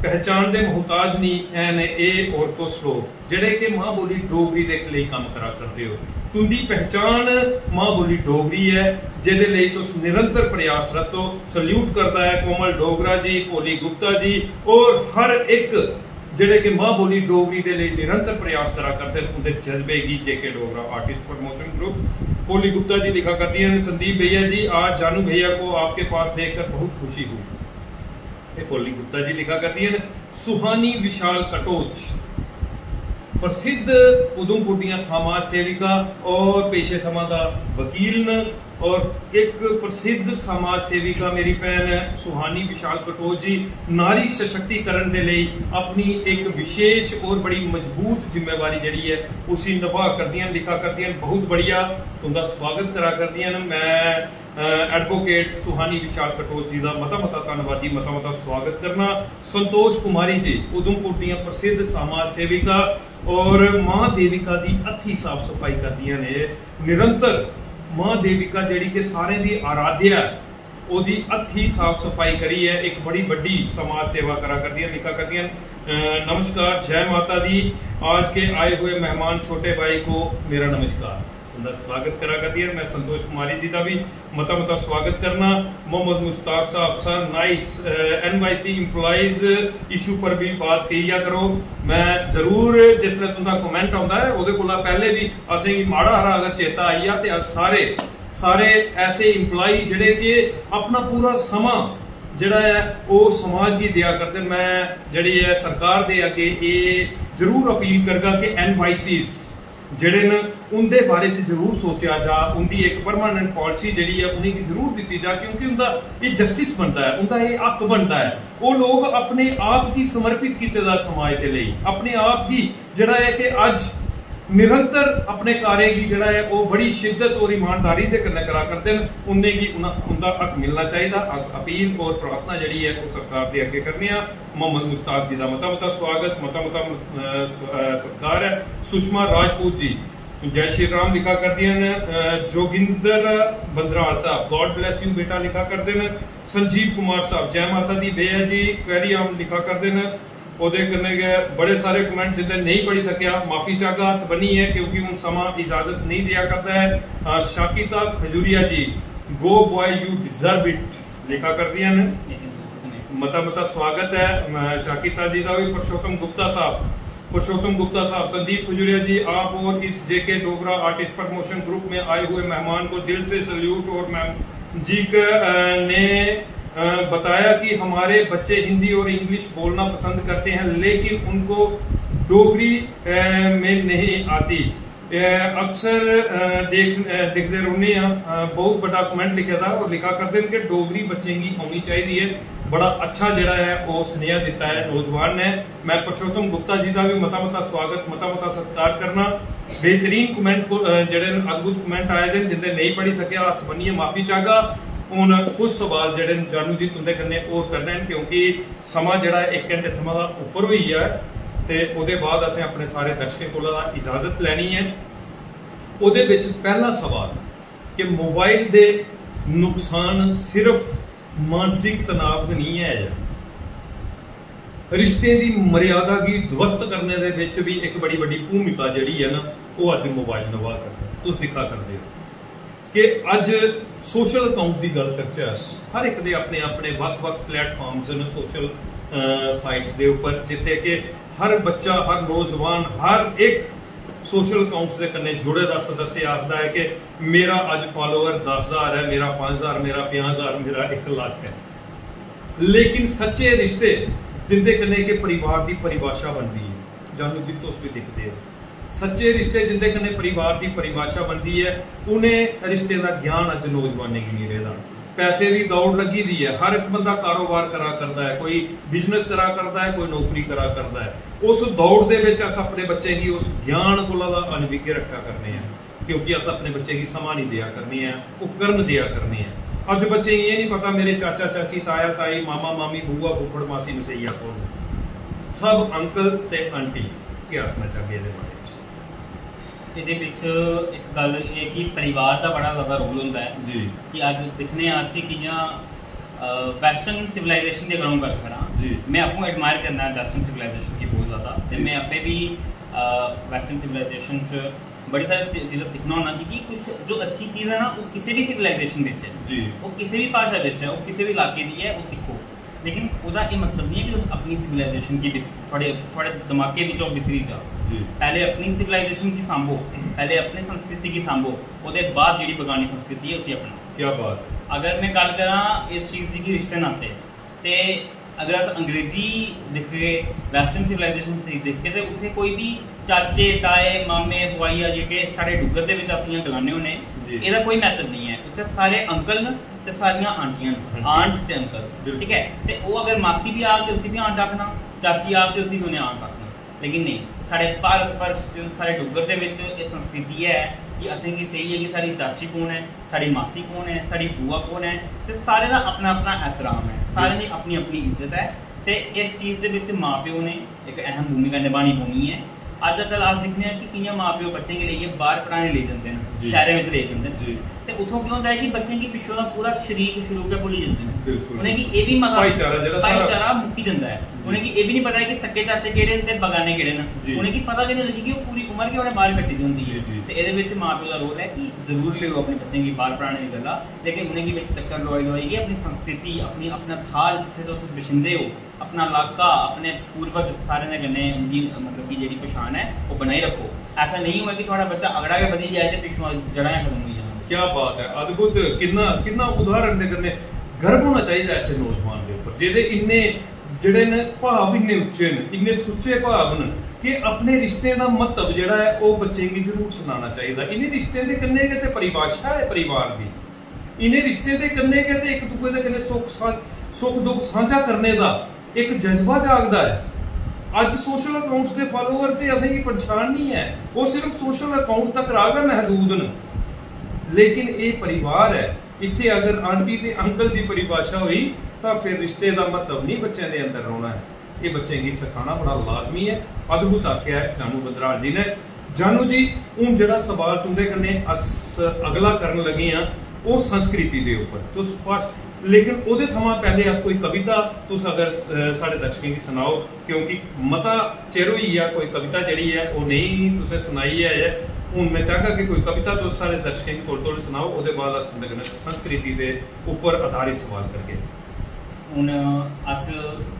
पहचान दे मोहताज नहीं हैन एह् और तुस लोग जेह्ड़े कि मां बोली डोगरी दे लेई कम्म करा करदे ओ। तुंदी पहचान मां बोली डोगरी ऐ, जेह्दे लेई तुस निरंतर प्रयासरत ओ। सल्यूट करदा ऐ कोमल डोगरा जी, भोली गुप्ता जी और हर इक जेह्ड़े कि मां बोली डोगरी दे लेई निरंतर प्रयास करा करदे न, उंदे जज्बे गी। जेके डोगरा आर्टिस्ट प्रमोशन ग्रुप। भोली गुप्ता जी लिखा करदियां न, संदीप भैया जी, आज जानू भैया को आपके पास देखकर बहुत खुशी हुई। ते भोली गुप्ता जी लिखा करदियां न, सुहानी विशाल कटोच प्रसिद्ध उधमपुर दियां समाज सेविका और पेशे थमां दा वकील न और एक प्रसिद्ध समाज सेविका मेरी भैन ऐ सुहानी विशाल कटोच जी नारी सशक्तिकरण दे लेई अपनी एक विशेष और बड़ी मजबूत जिम्मेवारी जेह्ड़ी ऐ उसी नभा करदियां न, लिखा करदियां न। बहुत बढ़िया, तुंदा स्वागत करा करदियां न। मैं, अ, एडवोकेट सुहानी विशाल कटोच जी दा मता मता धन्नवादी, मता मता स्वागत करना। संतोष कुमारी जी उधमपुर दियां प्रसिद्ध समाज सेविका और मां देविका दी हत्थी साफ सफाई करदियां ने निरंतर। मां देविका जेह्ड़ी कि सारें दी आराध्य ऐ, ओह्दी हत्थी साफ सफाई करियै इक बड़ी बड्डी समाज सेवा करा करदियां, लिखा करदियां न, अ, नमस्कार, जय माता दी, आज के आए हुए मेहमान छोटे भाई को मेरा नमस्कार। उंदा स्वागत करा करदियां न। मैं संतोष कुमारी जी दा भी मता मता स्वागत करना। मोहम्मद मुश्ताक साहब, sir, nice, अ, N Y C employees issue पर भी बात करिया करो। मैं जरूर जिसलै तुंदा कमेंट औंदा ऐ, ओह्दे कोला पैह्ले बी असेंगी माड़ा हारा अगर चेता आई जा ते अस सारे, सारे ऐसे एम्प्लॉई जेह्ड़े कि अपना पूरा समां जेह्ड़ा ऐ ओह् समाज गी देआ करदे न। मैं जेह्ड़ी ऐ सरकार दे अग्गें एह् जरूर अपील करगा कि N Y Cs जेह्ड़े न उं'दे बारे च जरूर सोचेआ जा, उं'दी इक परमानेंट पालिसी जेह्ड़ी ऐ उ'नेंगी जरूर दित्ती जा, क्योंकि उं'दा एह् जस्टिस बनदा ऐ, उं'दा एह् हक बनदा ऐ। ओह् लोक अपने आप गी समर्पित कीते दा समाज दे लेई, अपने आप गी जेह्ड़ा ऐ कि अज्ज निरंतर अपने कार्य गी जेह्ड़ा ऐ ओह् बड़ी शिद्दत और ईमानदारी दे कन्नै करा करदे न, उ'नेंगी उना-, उं'दा हक मिलना चाहिदा। अस अपील और प्रार्थना जेह्ड़ी ऐ ओह् सरकार दे अग्गें करने आं। मोहम्मद मुश्ताक जी दा मता मता स्वागत, मता मता, अ, स-, अ, सत्कार ऐ। सुषमा राजपूत जी जय श्री राम लिखा करदियां न। अ, जोगिंदर बंदराल साहब, God bless you बेटा लिखा करदे न। संजीव कुमार साहब, जय माता दी भैया जी, carry on लिखा करदे न। ओह्दे कन्नै गै बड़े सारे कमेंट जिंदे नेईं पढ़ी सकेआ, माफी चाहगा हत्थ बन्नियै, क्योंकि हून समां इजाजत नेईं देआ करदा ऐ। अ, शाकिता खजूरिया जी, go boy, you deserve it लिखा करदियां न। मता मता स्वागत ऐ, अ, शाकिता जी दा बी। पुरुषोत्तम गुप्ता साहब, पुरुषोत्तम गुप्ता साहब, संदीप खजुरिया जी, आप और इस जेके डोगरा आर्टिस्ट प्रमोशन ग्रुप में आए हुए मेहमान को दिल से सल्यूट। और मैम जी क-, अ, ने, अ, बताया कि हमारे बच्चे हिंदी और इंग्लिश बोलना पसंद करते हैं, लेकिन उनको डोगरी, अ, में नहीं आती। अ, अक्सर, अ, देख, अ, दिखदे रौह्ने आं, अ, बहुत बड्डा कमेंट लिखे दा और लिखा करदे न कि डोगरी बच्चें गी औनी चाहिदी ऐ। बड़ा अच्छा जेह्ड़ा ऐ ओह् सनेहा दित्ता ऐ नौजवान ने। मैं पुरुषोत्तम गुप्ता जी दा बी मता मता स्वागत, मता मता सत्कार करना। बेहतरीन कमेंट को, अ, जेह्ड़े न, अद्भुत कमेंट आए दे न, जिंदे नेईं पढ़ी सकेआ, हत्थ बन्नियै माफी चाहगा। हून कुछ सवाल जेह्ड़े न, जानू जी तुंदे कन्नै होर करने न, क्योंकि समां जेह्ड़ा ऐ इक घैंटे थमां दा उप्पर होई गेआ ऐ, ते ओह्दे बाद असें अपने सारे दर्शकें कोला इजाजत लैनी ऐ। ओह्दे बिच पैह्ला सवाल कि मोबाइल दे नुकसान सिर्फ मानसिक तनाव गै निं ऐ, रिश्तें दी मर्यादा गी ध्वस्त करने दे बिच बी इक बड़ी बड्डी भूमिका जेह्ड़ी ऐ ना, ओह् अज्ज मोबाइल नभा करदा। तुस दिक्खा करदे ओ कि अज्ज सोशल अकाउंट दी गल्ल करचै अस, हर इक दे अपने अपने बक्ख-बक्ख प्लेटफार्म्स न सोशल, अ, साइट्स दे उप्पर, जित्थै कि हर बच्चा, हर नौजवान, हर इक सोशल अकाउंट्स दे कन्नै जुड़े दा सदस्य आखदा ऐ कि मेरा अज्ज फॉलोअर दस ज्हार ऐ, मेरा पंज ज्हार, मेरा पंजाह् ज्हार, मेरा इक लक्ख ऐ। लेकिन सच्चे रिश्ते जिंदे कन्नै कि परिवार दी परिभाशा बनदी ऐ, जानू जी तुस बी दिखदे ओ, सच्चे रिश्ते जिंदे कन्नै परिवार दी परिभाशा बनदी ऐ, उ'नें रिश्तें दा ज्ञान अज्ज नौजवानें गी नेईं रेह्दा। पैसे दी दौड़ लग्गी दी ऐ, हर इक बंदा कारोबार करा करदा ऐ, कोई बिजनेस करा करदा ऐ, कोई नौकरी करा करदा ऐ। उस दौड़ दे बिच अस अपने बच्चें गी उस ज्ञान कोला दा अनभिज्ञ रक्खा करने आं, क्योंकि अस अपने बच्चें गी समां निं देआ करने आं, उपकरण देआ करने आं। अज्ज बच्चें गी एह् निं पता मेरे चाचा चाची, ताया ताई, मामा मामी, बुआ फुफ्फड़, मासी मसैया कौन न। सब अंकल ते आंटी। केह् आखना चाहगे एह्दे बारे च? एह्दे बिच इक गल्ल एह् ऐ कि परिवार दा बड़ा ज्यादा रोल होंदा ऐ। जी। कि अज्ज दिक्खने आं अस कि कि'यां, अ, वेस्टर्न सिविलाइजेशन दी अगर अ'ऊं गल्ल करां, जी। में आपूं एडमायर करना ऐ वेस्टर्न सिविलाइजेशन गी बहुत ज्यादा, ते जी। में आपें बी, अ, वेस्टर्न सिविलाइजेशन च बड़ी सारी सी-, चीजां सिक्खना होन्ना, क्योंकि कुछ जो अच्छी चीज ऐ ना, ओह् किसे बी सिविलाइजेशन बिच ऐ, जी। ओह् किसे बी भाशा बिच ऐ, ओह् किसे बी इलाके दी ऐ, ओह् सिक्खो। लेकिन ओह्दा एह् मतलब निं ऐ कि तुस अपनी सिविलाइजेशन गी बिस-, थुआढ़े, थुआढ़े दमाकै बिच्चा ओह् बिसरी जा। जी। पैह्ले अपनी सिविलाइजेशन गी सांभो, पैह्ले अपनी संस्कृति गी सांभो, ओह्दे बाद जेह्ड़ी बगानी संस्कृति ऐ उसी अपनाओ। क्या बात है। अगर में गल्ल करां इस चीज दी कि रिश्ते नाते, ते अगर अस अंग्रेजी दिखगे, वेस्टर्न सिविलाइजेशन दिखगे, ते उत्थै कोई बी चाचे, ताए, मामे, बुआइया जेह्के साढ़े डुग्गर दे बिच अस इ'यां गलाने होन्ने, जी। एह्दा कोई म्हत्तव निं ऐ। उत्थै सारे अंकल न ते सारियां आंटियां न, हम्म। आंट्स ते अंकल, बिल्कुल। ठीक ऐ? ते ओह् अगर मासी बी आग ते उसी बी आंट आखना, चाची आग ते उसी बी उ'नें आंट आखना। लेकिन नेईं, साढ़े भारत वर्ष च, साढ़े डुग्गर दे बिच एह् संस्कृति ऐ कि असेंगी सेही ऐ कि साढ़ी चाची कौन ऐ, साढ़ी मासी कौन ऐ, साढ़ी बुआ कौन ऐ, ते सारें दा अपना अपना एहतराम ऐ, सारें दी अपनी अपनी इज्जत ऐ। ते इस चीज दे बिच मां प्यो ने इक अहम भूमिका नभानी पौनी ऐ। अज्जकल अस दिक्खने आं कि कि'यां मां प्यो बच्चें गी लेइयै बाहर पढ़ाने लेई जंदे न, जी। शैह्रें बिच लेई जंदे न। जी। ते उत्थों केह् होंदा ऐ कि बच्चें गी पिच्छों दा पूरा शरीक शरूक गै भुल्ली जंदे न। बिल्कुल। उ'नेंगी एह् बी मता भाईचारा जेह्ड़ा साढ़ा भाईचारा मुक्की जंदा ऐ। उ'नेंगी एह् बी निं पता ऐ कि सक्के चाचे केह्ड़े न ते बगाने केह्ड़े न। जी। उ'नेंगी पता गै निं लगदी कि ओह् पूरी उम्र गै उ'नें बाहर कट्टी दी होंदी ऐ। जी, जी। ते एह्दे बिच मां प्यो दा रोल ऐ कि जरूर लेओ अपने बच्चें गी बाहर पढ़ाने दी गल्ला, लेकिन उ'नेंगी बिच चक्कर लोआई लोआइयै अपनी संस्कृति, अपनी, अपना थाह्र जित्थै तुस बछिंदे ओ, अपना लाका, अपने पूर्वज सारें दे कन्नै उं'दी, मतलब कि जेह्ड़ी पछान ऐ, ओह् बनाई रक्खो। ऐसा नेईं होऐ कि थुआढ़ा बच्चा अगड़ा गै बधी जाए ते पिच्छुआं जड़ां गै खत्म होई जान। क्या बात है, अद्भुत। किन्ना, किन्ना उदाहरण दे कन्नै गर्व होना चाहिदा ऐसे नौजवान दे उप्पर, जेह्दे इन्ने, जेह्ड़े न, भाव इन्ने उच्चे न, इन्ने सुच्चे भाव न कि अपने रिश्तें दा म्हत्तव जेह्ड़ा ऐ, ओह् बच्चें गी जरूर सनाना चाहिदा। इ'नें रिश्तें दे कन्नै गै ते परिभाशा ऐ परिवार दी। इ'नें रिश्तें दे कन्नै गै ते इक दूए दे कन्नै सुख सा-, सुख दुख सांझा करने दा इक जज्बा जागदा ऐ। अज्ज सोशल अकाउंट्स दे फॉलोअर ते असेंगी पन्छान निं ऐ, ओह् सिर्फ सोशल अकाउंट तक गै महदूद न। लेकिन एह् परिवार ऐ, इत्थै अगर आंटी ते अंकल दी परिभाशा होई तां फिर रिश्ते दा म्हत्तव निं बच्चें दे अंदर रौह्ना ऐ। एह् बच्चें गी सखाना बड़ा लाजमी ऐ। अद्भुत आखेआ ऐ जानू बंदराल जी ने। जानू जी, हून जेह्ड़ा सवाल तुं'दे कन्नै अस अगला करन लगे आं, ओह् संस्कृति दे उप्पर। तुस भाश-, लेकिन ओह्दे थमां पैह्ले अस कोई कविता तुस अगर, अ, साढ़े दर्शकें गी सनाओ, क्योंकि मता चिर होई गेआ कोई कविता जेह्ड़ी ऐ ओह् नेईं तुसें सनाई ऐ। हून में चाहगा कि कोई कविता तुस साढ़े दर्शकें गी तौले तौले सनाओ, ओह्दे बाद अस तुं'दे कन्नै संस्कृति दे उप्पर आधारित सवाल करगे। हून अस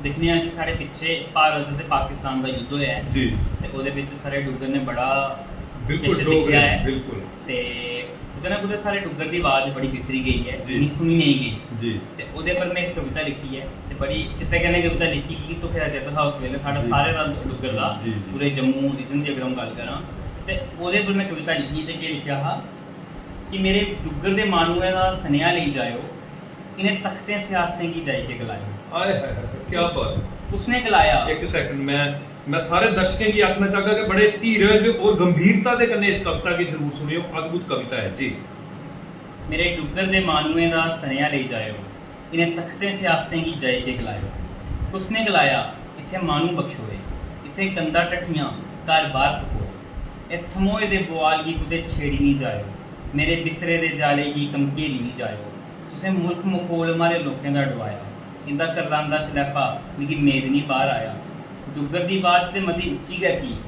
दिक्खने आं कि साढ़े पिच्छे भारत ते पाकिस्तान दा युद्ध होआ ऐ। जी। ते ओह्दे बिच साढ़े डुग्गर ने बड़ा बिल्कुल, किश डोगरे, दिक्खेआ ऐ। बिल्कुल। ते कुतै ना कुतै साढ़े डुग्गर दी आवाज बड़ी बिसरी गेई ऐ, जी। इन्नी सुनी नेईं गेई। जी। ते ओह्दे पर में इक कविता लिखी ऐ, ते बड़ी चित्तै कन्नै कविता लिखी, की धोखे दा चेता हा उस बेल्लै साढ़ा जी। सारे दा डुग्गर दा, जी, जी। पूरे जम्मू रीजन दी अगर अ'ऊं गल्ल करां, ते ओह्दे पर में कविता लिखी, ते केह् लिखेआ हा कि मेरे डुग्गर दे माह्नुएं दा सनेहा लेई जाएओ, इ'नें तख्तें सियासतें गी जाई के गलाएओ। आए हाय हाय, क्या बात है। उसने गलाया, एक सेकंड, मैं मैं सारे दर्शकें गी आखना चाहगा कि बड़े धीरज और गंभीरता दे कन्नै इस कविता गी जरूर सुनियो। अद्भुत कविता है जी। मेरे डुग्गर दे माह्नुएं दा सनेहा लेई जाएओ, इ'नें तख्तें सियासतें गी जाई के गलाएओ। कुसने गलाया इत्थै माह्नू बख्शोए, इत्थै कंधां ढट्ठियां, घर बाह्र फकोए। इस थमोए दे बुआल गी कुतै छेड़ी निं जाएओ, मेरे बिसरे दे जाले गी कमकेरी निं जाएओ। तुसें मुल्ख मखौल मारे लोकें दा डुआया, इं'दा करलांदा शलैपा मिगी मेद निं बाह्र आया। डुग्गर दी बाज ते मती उच्ची गै थी,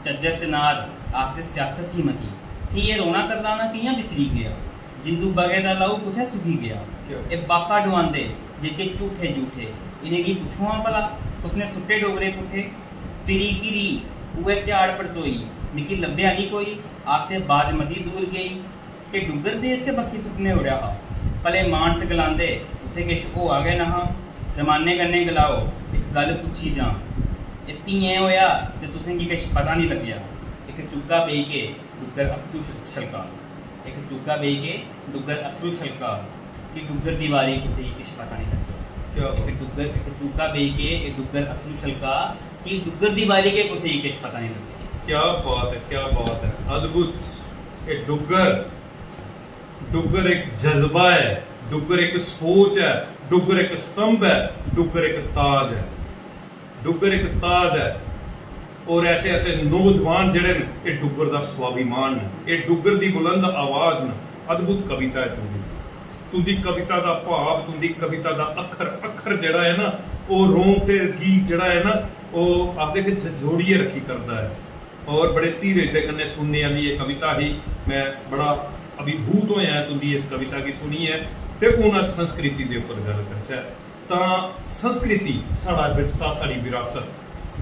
झज्जर चनार आखदे सियासत ही मती। फ्ही एह् रोना करलाना कि'यां बिसरी गेआ? जिंदू बगे दा लहू कुत्थै सुखी गेआ? क्या? एह् बाका डुआंदे जेह्के झूठे झूठे, इ'नेंगी पुच्छो हां भला कुसने सुट्टे डोगरे पुट्ठे? फिरी फिरी उ'ऐ ध्याड़ परतोई, मिगी लब्भेआ निं कोई, आखदे बाज मती दूर गेई। के डुग्गर देश गै बक्खी सुट्टने ओड़ेआ हा? भले मानस गलांदे उत्थै किश होआ गै नहा। रमाने कन्नै गलाओ, इक गल्ल पुच्छी जां, एह् धियें होएआ ते तुसेंगी किश पता निं लग्गेआ? इक चुग्गा बेही के डुग्गर अत्थरू छलका, इक चुग्गा बेही के डुग्गर अत्थरू छलका, कि डुग्गर दी बारी कुसै गी किश पता निं लग्गेआ। क्या बात। इक डुग्गर, इक चुग्गा बेही के एह् डुग्गर अत्थरू छलका, कि डुग्गर दी बारी गै कुसै गी किश पता निं लग्गेआ। क्या बात है, क्या बात है, अद्भुत। ये डुग्गर, डुग्गर एक जज्बा है, डुग्गर एक सोच है, डुग्गर एक स्तंभ है, डुग्गर एक ताज है। डुग्गर एक ताज है। और ऐसे ऐसे नौजवान जेह्ड़े न, एह् डुग्गर दा स्वाभिमान न, एह् डुग्गर दी बुलंद आवाज न। अद्भुत कविता है तुंदी। तुंदी कविता दा भाव, तुंदी कविता दा अक्खर अक्खर जेह्ड़ा ऐ ना, ओह् रोंह ते गीत जेह्ड़ा ऐ ना, ओह् आखदे कि झंझोड़ियै रक्खी करदा ऐ। और बड़े धीरज दे कन्नै सुनने आह्ली एह् कविता ही। मैं बड़ा अभिभूत होया ऐ तुंदी इस कविता गी सुनियै। ते हून अस संस्कृति दे उप्पर गल्ल करचै। तां संस्कृति साढ़ा विरसा, साढ़ी विरासत,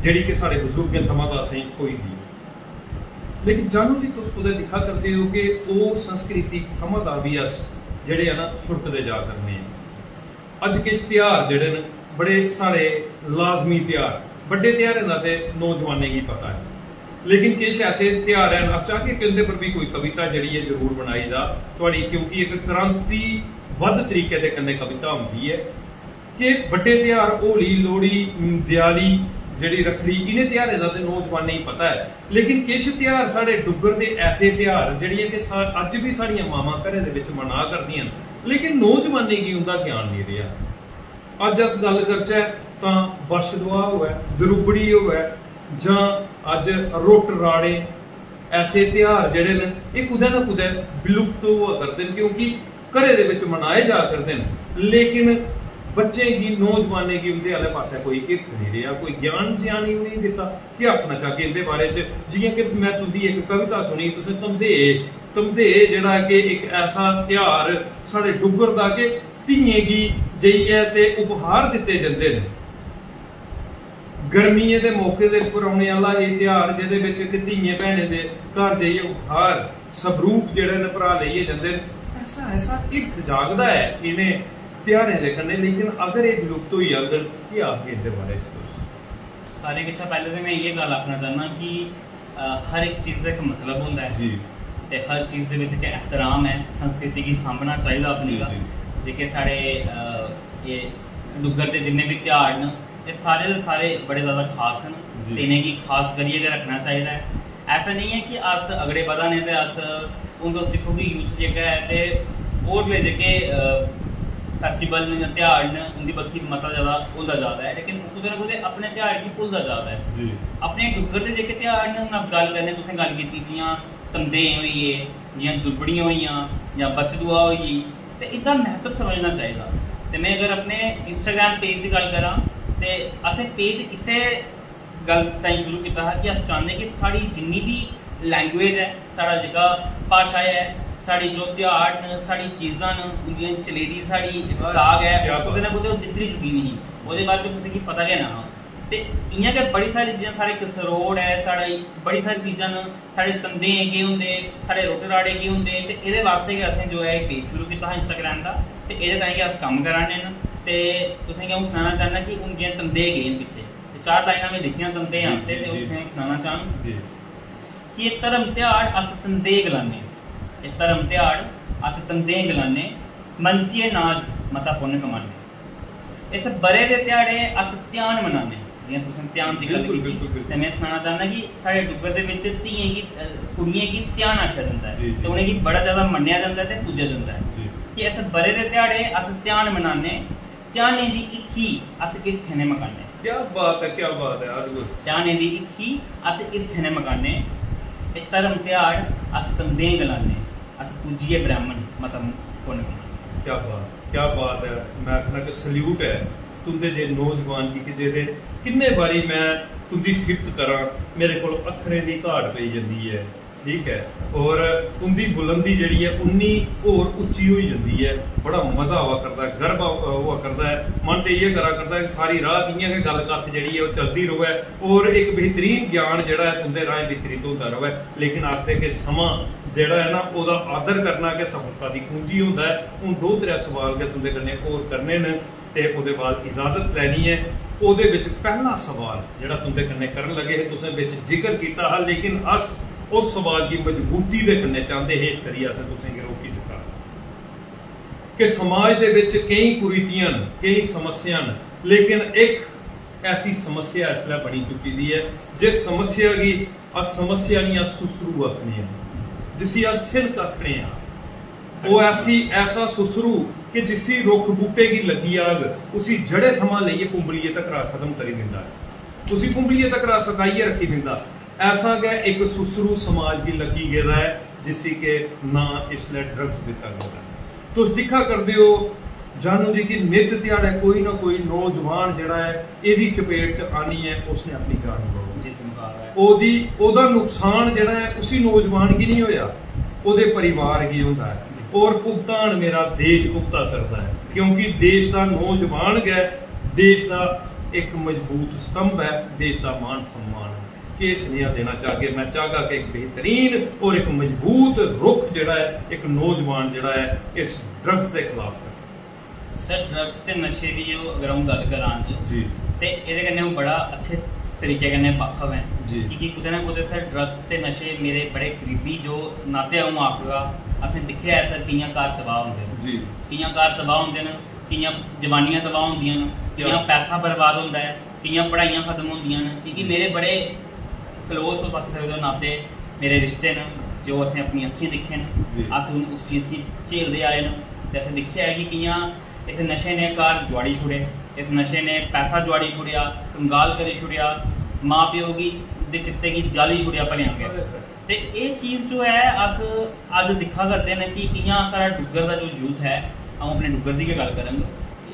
जेह्ड़ी कि साढ़े बजुर्गें थमां तां असेंगी थ्होई दी ऐ। लेकिन जानू जी, तुस कुतै दिक्खा करदे ओ कि ओह् संस्कृति थमां तां बी अस जेह्ड़े आ ना, छुड़कदे जा करने आं। अज्ज किश ध्यार जेह्ड़े न, बड़े साढ़े लाजमी ध्यार, बड्डे ध्यारें दा ते नौजवानें गी पता ऐ, लेकिन किश ऐसे ध्यार हैन, अस चाहगे कि उं'दे पर बी कोई कविता जेह्ड़ी ऐ, जरूर बनाई जा थुआढ़ी, क्योंकि इक क्रांतिबद्ध तरीके दे कन्नै कविता होंदी ऐ। कि बड्डे ध्यार होली, लोहड़ी, देआली, जेह्ड़ी रक्खड़ी, इ'नें ध्यारें दा ते नौजवानें गी पता ऐ, लेकिन किश ध्यार साढ़े डुग्गर दे ऐसे ध्यार जेह्ड़ियां कि सा-, अज्ज बी साढ़ियां मावां घरें दे बिच मना करदियां न, लेकिन नौजवानें गी उं'दा ज्ञान नेईं रेहा। अज्ज अस गल्ल करचै तां बच्छदुआ होऐ, द्रुबड़ी होऐ, जां अज्ज रुट्ट राड़े, ऐसे ध्यार जेह्ड़े न, एह् कुतै ना कुतै विलुप्त होआ करदे न, क्योंकि घरै दे बिच मनाए जा करदे न, लेकिन बच्चें गी, नौजवानें गी उं'दे आह्ले पासै कोई हिरख नेईं रेहा, कोई ज्ञान ज्ञान ही उ'नेंगी दित्ता। केह् आखना चाह्गे इं'दे बारे च? जि'यां कि मैं तुं'दी इक कविता सुनी, तुसें धमदेह्, धमदेह् जेह्ड़ा कि इक ऐसा ध्यार साढ़े डुग्गर दा कि धियें गी जाइयै ते उपहार दित्ते जंदे न। गर्मियें दे मौके दे उप्पर औने आह्ला एह् ध्यार, जेह्दे बिच इक धियें भैनें दे घर जाइयै उपहार, सबरूप जेह्ड़े न भ्राऽ लेइयै जंदे न, ऐसा, ऐसा हिरख जागदा ऐ इ'नें ध्यारें दे कन्नै, लेकिन अगर एह् विलुप्त होई जाङन, केह् आखगे इं'दे बारे च तुस? सारें कशा पैह्लें ते में इ'यै गल्ल आखना चाह्न्नां कि, अ, हर इक चीज़ दा इक मतलब होंदा ऐ। जी। ते हर चीज़ दे बिच इक एहतराम ऐ, संस्कृति गी सांभना चाहिदा अपनी जी, दा। जी। जेह्के साढ़े, अ, एह् डुग्गर दे जिन्ने बी ध्यार न, एह् सारे दे सारे बड़े ज़्यादा खास न। जी। ते इ'नेंगी खास करियै गै रक्खना चाहिदा ऐ। ऐसा नेईं ऐ कि अस अगड़े बधा ने ते अस, हून तुस दिक्खो कि youth जेह्का ऐ ते होरले जेह्के, अ, festival न जां ध्यार न, उं'दी बक्खी मता ज़्यादा होंदा जा दा ऐ, लेकिन कुतै ना कुतै अपने ध्यार गी भुलदा जा दा ऐ। जी। अपने डुग्गर दे जेह्के ध्यार न, हून अस गल्ल करने, तुसें गल्ल कीती, जि'यां धमदेह् होई गे, जि'यां दुरबड़ियां होई गेइयां, जां बच्छ दुआ होई गेई, ते इं'दा म्हत्तव समझना चाहिदा। ते में अगर अपने Instagram page दी गल्ल करां, ते असें page इस्सै गल्ल ताईं शुरू कीता हा कि अस चाह्न्ने कि साढ़ी जिन्नी बी language ऐ, साढ़ा जेह्का भाशा ऐ, साढ़ी जो ध्याड़ न, साढ़ी चीजां न, उंदियां चलेरी साढ़ी इक साग ऐ, क्या ओह् कुतै ना कुतै ओह् बिसरी चुकी दी ही। ओह्दे बारे च कुसै गी पता गै नेईं हा। ते इ'यां गै बड़ी सारी चीजां, साढ़े कसरोड़ ऐ, साढ़े बड़ी सारी चीजां न, साढ़े तंदे केह् होंदे, साढ़े रुट्ट राड़े केह् होंदे, ते एह्दे बास्तै गै असें जो ऐ एह् पेज शुरू कीता हा Instagram दा, ते एह्दे ताईं गै अस कम्म करा ने न। ते तुसें गी अ'ऊं सनाना चाह्न्नां कि हून जि'यां तंदे केह् न पिच्छे, ते चार लाइनां में लिखियां तंदे जी, आस्तै, जी, ते जी। तुसें गी सनाना चाह्ङ जी। कि एह् धर्म ध्याड़ अस तंदे गलाने, एह् धर्म ध्याड़ अस तंदे गलाने, मनसियै नाज मता पुन्न कमाने। इस ब'रे दे ध्याड़े अस ध्यान मनाने, जि'यां तुसें ध्यान दी गल्ल बिल्कुल, कीती, बिल्कुल, बिल्कुल। ते में सनाना चाह्न्नां कि साढ़े डुग्गर दे बिच धियें गी, अ, कुड़ियें गी ध्यान आखेआ जंदा ऐ, जी, जी। ते उ'नेंगी बड़ा जैदा मन्नेआ जंदा ऐ ते पूजेआ जंदा ऐ। जी। कि इस ब'रे दे ध्याड़े अस ध्यान मनाने, ध्यानें दी हिक्खी अस हिरखै नै मकाने। क्या बात ऐ, क्या बात ऐ, अद्भुत। ध्यानें दी हिक्खी अस हिरखै नै मकाने, एह् धर्म ध्याड़ अस तंदें गलाने, अस पूजियै ब्राह्मण मता पुन्न कमाने। क्या बात, क्या बात ऐ। में आखना कि सल्यूट ऐ तुं'दे जे नौजवान गी कि जेह्दे किन्ने बारी में तुं'दी सिफत करां, मेरे कोल अक्खरें दी घाट पेई जंदी ऐ। ठीक ऐ, और तुं'दी बुलंदी जेह्ड़ी ऐ उन्नी होर उच्ची होई जंदी ऐ। बड़ा मजा आवा करदा ऐ, गर्व आ-, होआ करदा ऐ। मन ते इ'यै करा करदा ऐ कि सारी रात इ'यां गै गल्ल कत्थ जेह्ड़ी ऐ ओह् चलदी र'वै और इक बेहतरीन ज्ञान जेह्ड़ा ऐ तुं'दे राहें वितरित होंदा र'वै। लेकिन आखदे कि समां जेह्ड़ा ऐ ना, ओह्दा आदर करना गै सफलता दी कुंजी होंदा ऐ। हून दो त्रै सवाल गै तुं'दे कन्नै होर करने न। ते ओह्दे बाद इजाजत लैनी ऐ। ओह्दे बिच पैह्ला सवाल जेह्ड़ा तुं'दे कन्नै करन लगे हे, तुसें बिच जिक्र कीता हा, लेकिन अस उस सवाल गी मजबूती दे कन्नै चांह्दे हे, इस करियै असें तुसें गी रोकी दित्ता कि समाज दे बिच केईं कुरीतियां न, केईं समस्या न, लेकिन इक ऐसी समस्या इसलै बनी चुकी दी ऐ, जिस समस्या गी अस समस्या निं, अस सुसरू आखने आं, जिसी अस सिनक आखने आं। ओह् ऐसी, ऐसा सुसरू कि जिसी रुक्ख बूह्टे गी लग्गी जाग, उसी जड़े थमां लेइयै कुंबलिये तकर खत्म करी दिंदा ऐ, उसी कुंबलिये तकर सकाइयै रक्खी दिंदा। ऐसा गै इक सुसरू समाज गी लग्गी गेदा ऐ, जिसी के नां इसलै drugs दित्ता गेदा ऐ। तुस दिक्खा करदे ओ जानू जी कि नित ध्याड़ै कोई ना कोई नौजवान जेह्ड़ा ऐ, एह्दी चपेट च आनियै उसने अपनी जान गवाई। जित्त मुकाबला ऐ। ओह्दी, ओह्दा नुकसान जेह्ड़ा ऐ, उसी नौजवान गी निं होएआ, ओह्दे परिवार गी होंदा ऐ। और भुगतान मेरा देश भुगता करदा ऐ, क्योंकि देश दा नौजवान गै देश दा इक मजबूत स्तंभ ऐ, देश दा मान सम्मान ऐ। केह् सनेहा देना चाहगे? मैं चाहगा कि इक बेहतरीन और इक मजबूत रुख जेह्ड़ा ऐ, इक नौजवान जेह्ड़ा ऐ, इस drugs दे खिलाफ ऐ। सर, drugs ते नशे दी जो अगर अ'ऊं गल्ल करां अज्ज, जी। ते एह्दे कन्नै अ'ऊं बड़ा अच्छे तरीके कन्नै बाकफ ऐं। जी। की के कुतै ना कुतै सर, drugs ते नशे मेरे बड़े करीबी जो नाते अ'ऊं आखगा, असें दिक्खेआ ऐ सर, कि'यां घर तबाह होंदे न। जी। कि'यां घर तबाह होंदे न, कि'यां जवानियां तबाह होंदियां न, क्या? कि'यां पैसा बर्बाद होंदा ऐ, कि'यां पढ़ाइयां खत्म होंदियां न, की के मेरे बड़े close, तुस आखी सकदे ओ, नाते मेरे रिश्ते न, जो असें अपनी अक्खीं दिक्खे न, जी। अस उन-, उस चीज गी झेलदे आए न, ते असें दिक्खेआ ऐ कि कि'यां इस नशे ने घर जुआड़ी छुड़े, इस नशे ने पैसा जुआड़ी छुड़ेआ, कंगाल करी छुड़ेआ, मां प्यो गी, दे चित्ते गी जाली छुड़ेआ भलेआं गै। ते एह् चीज जो ऐ, अस अज्ज दिक्खा करदे न कि कि'यां साढ़ा डुग्गर दा जो youth ऐ, अ'ऊं अपने डुग्गर दी गै गल्ल करङ,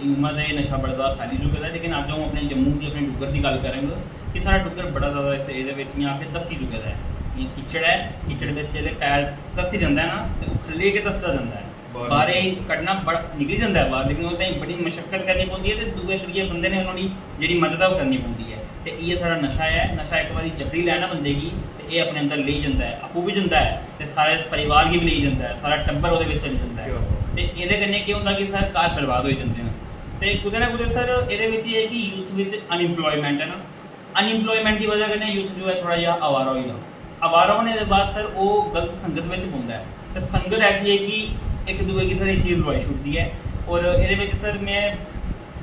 इ'यां ते एह् नशा बड़ा जैदा फैली चुके दा ऐ, लेकिन अज्ज अ'ऊं अपने जम्मू दी, अपने डुग्गर दी गल्ल करङ कि साढ़ा डुग्गर बड़ा जैदा इस, एह्दे बिच इ'यां आखदे धस्सी चुके दा ऐ। इ'यां कीचड़ ऐ, कीचड़ बिच जेल्लै पैर धस्सी जंदा ऐ ना, ते ओह् ख'ल्लै गी गै धसदा जंदा ऐ। बाह्र बाह्रै गी कड्ढना बड़ा निकली जंदा ऐ बाह्र, लेकिन ओह्दे ताईं बड़ी मशक्कत करनी पौंदी ऐ ते दूए त्रिये बंदे ने नुहाड़ी जेह्ड़ी मदद ऐ ओह् करनी पौंदी ऐ। ते इ'यै साढ़ा नशा ऐ। नशा इक बारी जकड़ी लै ना बंदे गी, ते एह् अपने अंदर लेई जंदा ऐ, आपूं बी जंदा ऐ ते सारे परिवार गी बी लेई जंदा ऐ, सारा टब्बर ओह्दे बिच चली जंदा ऐ। क्या बात। ते एह्दे कन्नै केह् होंदा कि सर, घर बर्बाद होई जंदे न। ते कुतै ना कुतै सर, एह्दे बिच एह् ऐ कि youth बिच unemployment ऐ ना, unemployment दी बजह कन्नै youth जो ऐ, थोह्ड़ा जेहा आवारा होई गेदा। आवारा होने दे बाद सर, ओह् गलत संगत बिच पौंदा ऐ, ते संगत ऐसी ऐ कि इक दूए गी सर, एह् चीज लुआई छुड़दी ऐ। और एह्दे बिच सर, में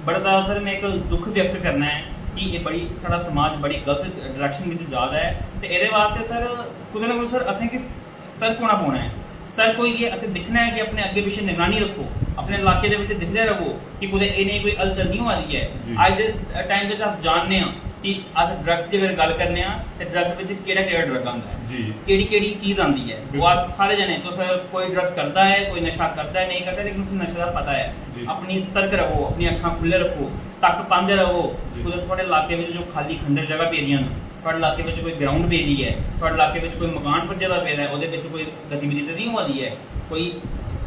बड़ा जैदा सर, में इक दुख व्यक्त करना ऐ कि एह् बड़ी, साढ़ा समाज बड़ी गलत direction बिच जा दा ऐ। ते एह्दे बास्तै सर, कुतै ना कुतै सर, असेंगी सतर्क होना पौना ऐ। सतर्क होइयै असें दिक्खना ऐ कि अपने अग्गें पिच्छें निगरानी रक्खो, अपने इलाके दे बिच दिखदे र'वो कि कुतै एह् नेही कोई हलचल निं होआ दी ऐ। जी। अज्ज दे time बिच अस जानने आं कि अस drugs दी अगर गल्ल करने आं ते drug बिच केह्ड़ा केह्ड़ा drug आंदा ऐ, जी। केह्ड़ी केह्ड़ी चीज आंदी ऐ, बिल्कुल। ओह् अस सारे जने, तुस, कोई drug करदा ऐ, कोई नशा करदा ऐ, नेईं करदा, लेकिन उसी नशे दा पता ऐ। जी। अपनी सतर्क र'वो, अपनी अक्खां खु'ल्ले रक्खो, तक्क पांदे र'वो, जी। कुतै थुआढ़े इलाके बिच जो खाली खंडर जगह पेदियां न, थुआढ़े इलाके बिच कोई ग्राउंड पेदी ऐ, थुआढ़े इलाके बिच कोई मकान पुज्जे दा पेदा ऐ, ओह्दे बिच कोई गतिविधि ते नहीं होआ दी ऐ? कोई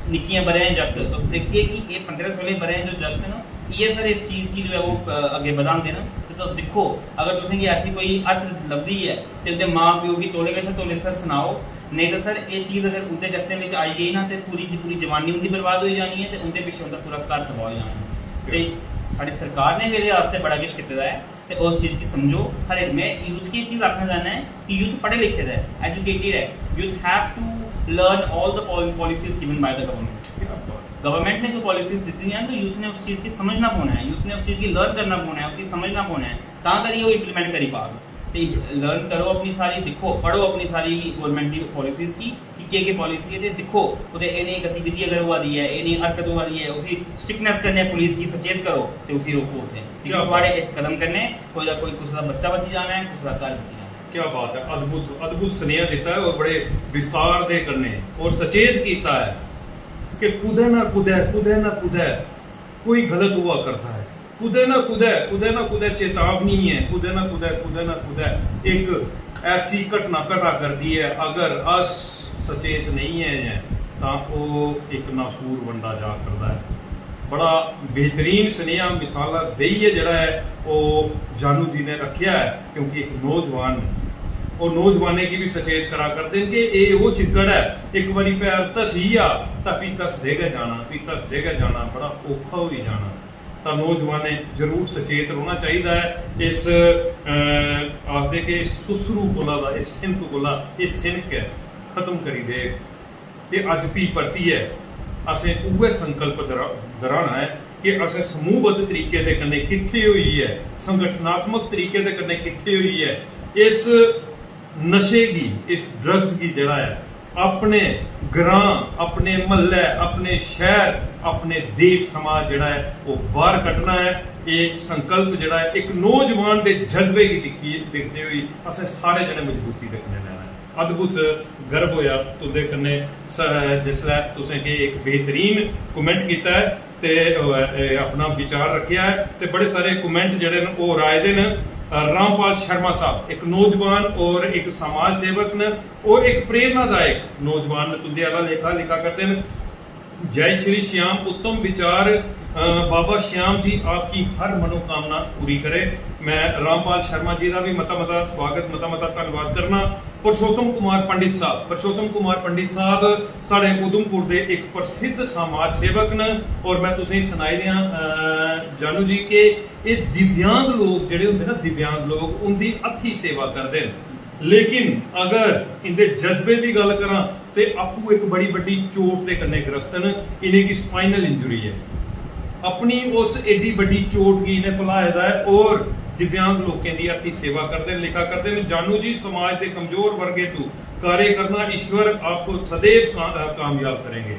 निक्कियां ब'रें दे जागत, तुस दिखगे कि एह् पंदरां सोलां ब'रें दे जो जागत न, इ'यै सर इस चीज़ गी जो ऐ ओह्, अ, अग्गें बधांदे न। ते तुस दिक्खो, अगर तुसेंगी ऐसी कोई हरकत लभदी ऐ ते उं'दे मां प्यो गी तौले कशा तौले सर सनाओ, नेईं तां सर एह् चीज़ अगर उं'दे जागतें बिच आई गेई ना, ते पूरी दी पूरी जवानी उं'दी बर्बाद होई जानी ऐ ते उं'दे पिच्छें उं'दा पूरा घर तबाह होई जाना ऐ। ते साढ़ी सरकार ने बी एह्दे आस्तै बड़ा किश कीते दा ऐ। ते उस चीज गी समझो। हर इक, मैं यूथ गी एह् चीज आखना चाहना ऐ कि यूथ पढ़े लिखे दा ऐ, एजुकेटेड ऐ। Youth have to learn all the policies given by the government। Government ने जो पॉलिसीज दित्ती दियां न, तो यूथ ने उस चीज गी समझना पौना ऐ, यूथ ने उस चीज गी लर्न करना पौना ऐ, उसी समझना पौना ऐ, तां करियै ओह् इम्प्लीमेंट करी पाग। ते लर्न करो अपनी सारी, दिक्खो, पढ़ो अपनी सारी गवर्नमेंट दी पॉलिसीज गी कि केह् केह् पॉलिसी ऐ, ते दिक्खो कुतै एह् नेही गतिविधि अगर होआ दी ऐ, एह् नेही हरकत होआ दी ऐ, उसी स्ट्रिक्टनेस कन्नै पुलिस गी सचेत करो ते उसी रोको उत्थै। क्या थुआढ़े इस कदम कन्नै कोई दा कोई कुसै दा बच्चा बची जाना ऐ, कुसै दा घर बची जाना ऐ। क्या बात है, अद्भुत, अद्भुत सुनेहा दित्ता है और बड़े विस्तार दे कन्नै और सचेत कीता है कि कुदै ना कुदै, कुदै ना कुदै कोई गलत होआ करदा है। कुदै ना कुदै, कुदै ना कुदै चेतावनी ऐ, कुदै ना कुदै, कुदै ना कुदै इक ऐसी घटना घटा करदी ऐ। अगर अस सचेत नेईं ऐ, तां ओह् इक नासूर बंडा जा करदा ऐ। बड़ा बेहतरीन सनेहा मिसाला देइयै जेह्ड़ा ऐ, ओह् जानू जी ने रक्खेआ ऐ, क्योंकि इक नौजवान न, ओह् नौजवानें गी बी सचेत करा करदे न कि एह् ओह् चिक्कड़ ऐ, इक बारी पैर धसी गेआ तां फ्ही धसदे गै जाना, फ्ही धसदे गै जाना, बड़ा औखा होई जाना। तां नौजवानें जरूर सचेत रौह्ना चाहिदा ऐ। इस, अ, आखदे कि इस सुसरू कोला दा, इस सिनक कोला, एह् सिनक ऐ, खत्म करी देग। ते अज्ज फ्ही परतियै असें उ'ऐ संकल्प दरा-, दर्हाना ऐ कि असें समूहबद्ध तरीके दे कन्नै किट्ठे होइयै, संगठनात्मक तरीके दे कन्नै किट्ठे होइयै इस नशे गी, इस ड्रग्स गी जेह्ड़ा ऐ, अपने ग्रां, अपने म्हल्लै, अपने शैह्र, अपने देश थमां जेह्ड़ा ऐ, ओह् बाह्र कड्ढना ऐ। एह् संकल्प जेह्ड़ा ऐ, इक नौजवान दे जज्बे गी दिक्खियै, दिखदे होई असें सारे जने मजबूती दे कन्नै लैना ऐ। अद्भुत गर्व होएआ तुं'दे कन्नै स-, जिसलै तुसें कि इक बेहतरीन कमेंट कीता ऐ ते, अ, एह् अपना विचार रक्खेआ ऐ ते बड़े सारे कमेंट जेह्ड़े न, ओह् होर आए दे न। अ, रामपाल शर्मा साहब इक नौजवान और इक समाज सेवक न और इक प्रेरणादायक नौजवान न, तुं'दे आह्ला लेखा लिखा करदे न। जय श्री श्याम, उत्तम विचार। अ, बाबा श्याम जी आपकी हर मनोकामना पूरी करे। मैं रामपाल शर्मा जी दा भी मता मता स्वागत, मता मता धन्यवाद करना। पुरुषोत्तम कुमार पंडित साहब, पुरुषोत्तम कुमार पंडित साहब साढ़े उधमपुर दे इक प्रसिद्ध समाज सेवक न और मैं तुसेंगी सनाई देआं, अ, जानू जी, कि एह् दिव्यांग लोक जेह्ड़े होंदे ना, दिव्यांग लोक, उं'दी हत्थी सेवा करदे न। लेकिन अगर इं'दे जज्बे दी गल्ल करां ते आपूं इक बड़ी बड्डी चोट दे कन्नै ग्रस्त न, इ'नेंगी स्पाइनल इंजरी ऐ। अपनी उस एड्डी बड्डी चोट गी इ'नें भुलाए दा ऐ और दिव्यांग लोकें दी हत्थी सेवा करदे न। लिखा करदे न, जानू जी, समाज दे कमजोर वर्ग हेतु कार्य करना, ईश्वर आपको सदैव का-, कामयाब करेंगे।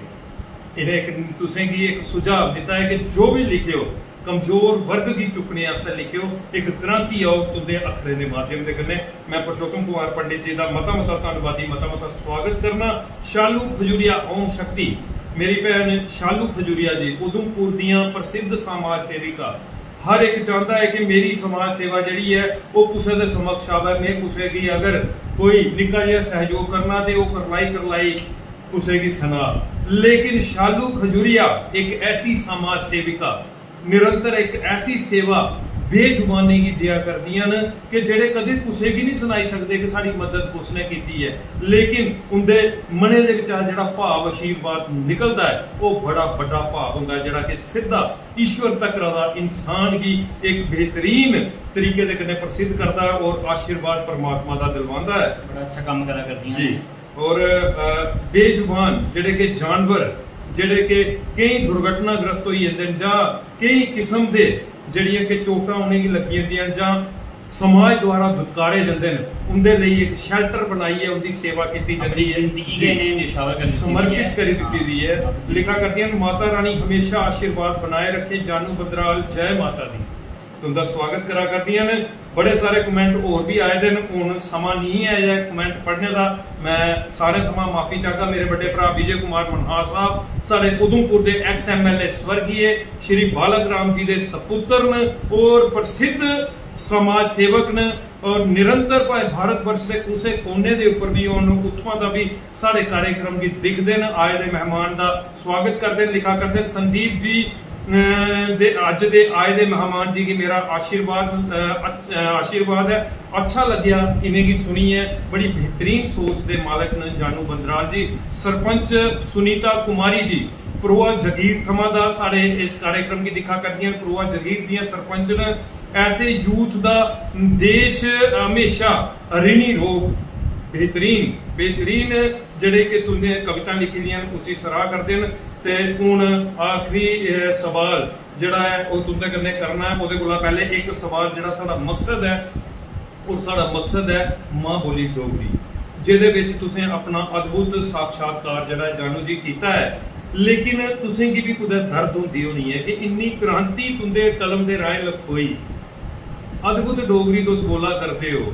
इ'नें इक, तुसेंगी इक सुझाव दित्ता ऐ कि जो बी लिखेओ, कमजोर वर्ग गी चुक्कने आस्तै लिखेओ, इक क्रांति औग तुं'दे अक्खरें दे माध्यम दे कन्नै। मैं पुरुषोत्तम कुमार पंडित जी दा मता मता धन्नवादी, मता मता स्वागत करना। शालू खजूरिया, ओम शक्ति, मेरी भैन शालू खजूरिया जी, उधमपुर दियां प्रसिद्ध समाज सेविका। हर इक चांह्दा ऐ कि मेरी समाज सेवा जेह्ड़ी ऐ, ओह् कुसै दे समक्ष आवै। में कुसै गी अगर कोई निक्का जेहा सैह्योग करना ते ओह् करलाई करलाई कुसै गी सना। लेकिन शालू खजूरिया इक ऐसी समाज सेविका, निरंतर इक ऐसी सेवा बेजुबानें गी देआ करदियां न कि जेह्ड़े कदें कुसै गी निं सनाई सकदे कि साढ़ी मदद कुस ने कीती ऐ, लेकिन उं'दे मनै दे बिच्चा जेह्ड़ा भाव आशीर्वाद निकलदा ऐ, ओह् बड़ा बड्डा भाव होंदा ऐ, जेह्ड़ा कि सिद्धा ईश्वर तक दा इंसान गी इक बेहतरीन तरीके दे कन्नै प्रसिद्ध करदा ऐ और आशीर्वाद परमात्मा दा दिलवांदा ऐ। बड़ा अच्छा कम्म करा करदियां जी। न। और, अ, बेजुबान जेह्ड़े कि जानवर, जेह्ड़े कि केईं दुर्घटनाग्रस्त होई जंदे न जां केईं किस्म दे जेह्ड़ियां कि चोटां उ'नेंगी लग्गी जंदियां न जां समाज द्वारा दुत्कारे जंदे न, उं'दे लेई इक shelter बनाइयै उं'दी सेवा कीती अपनी जंदी ऐ। जिंदगी जी। गै इ'नें निछावर करी दित्ती दी ऐ। समर्पित करी दित्ती दी ऐ। हां। लिखा करदियां न, माता रानी हमेशा आशीर्वाद बनाए रखे जानू बंदराल, जय माता दी। तुं'दा स्वागत करा करदियां न। बड़े सारे comment होर बी आए दे न, हून समां नेईं ऐ जे comment पढ़ने दा। मैं सारें थमां माफी चाहगा। मेरे बड्डे भ्राऽ विजय कुमार मनहास साहब, साढ़े उधमपुर दे ex M L A स्वर्गीय श्री बालक राम जी दे सपुत्र न और प्रसिद्ध समाज सेवक न और निरंतर, भाएं भारत वर्ष दे कुसै कोने दे उप्पर बी होन, उत्थुआं दा बी साढ़े कार्यक्रम गी दिखदे न, आए दे मेहमान दा स्वागत करदे न, लिखा करदे न। संदीप जी, अ, दे अज्ज दे आए दे मेहमान जी गी मेरा आशीर्वाद, अ, अच-, अ, आशीर्वाद ऐ। अच्छा लग्गेआ इ'नेंगी सुनियै, बड़ी बेहतरीन सोच दे मालक न जानू बंदराल जी। सरपंच सुनीता कुमारी जी, परोआ जगीर थमां दा साढ़े इस कार्यक्रम गी दिक्खा करदियां न। परोआ जगीर दियां सरपंच न। ऐसे यूथ दा देश म्हेशा ऋणी रौह्ग। बेहतरीन, बेहतरीन जेह्ड़े कि तुं'दे कविता लिखी दियां न, उसी सराह् करदे न। ते हून आखरी, अ, सवाल जेह्ड़ा ऐ, ओह् तुं'दे कन्नै करना ऐ। ओह्दे कोला पैह्लें इक सवाल जेह्ड़ा साढ़ा मकसद ऐ, और साढ़ा मकसद ऐ मां बोली डोगरी, जेह्दे बिच तुसें अपना अद्भुत साक्षात्कार जेह्ड़ा ऐ जानू जी कीता ऐ। लेकिन तुसें गी बी कुतै दर्द होंदी होनी ऐ कि इन्नी क्रांति तुं'दे कलम दे राहें लखोई, अद्भुत डोगरी तुस बोला करदे ओ।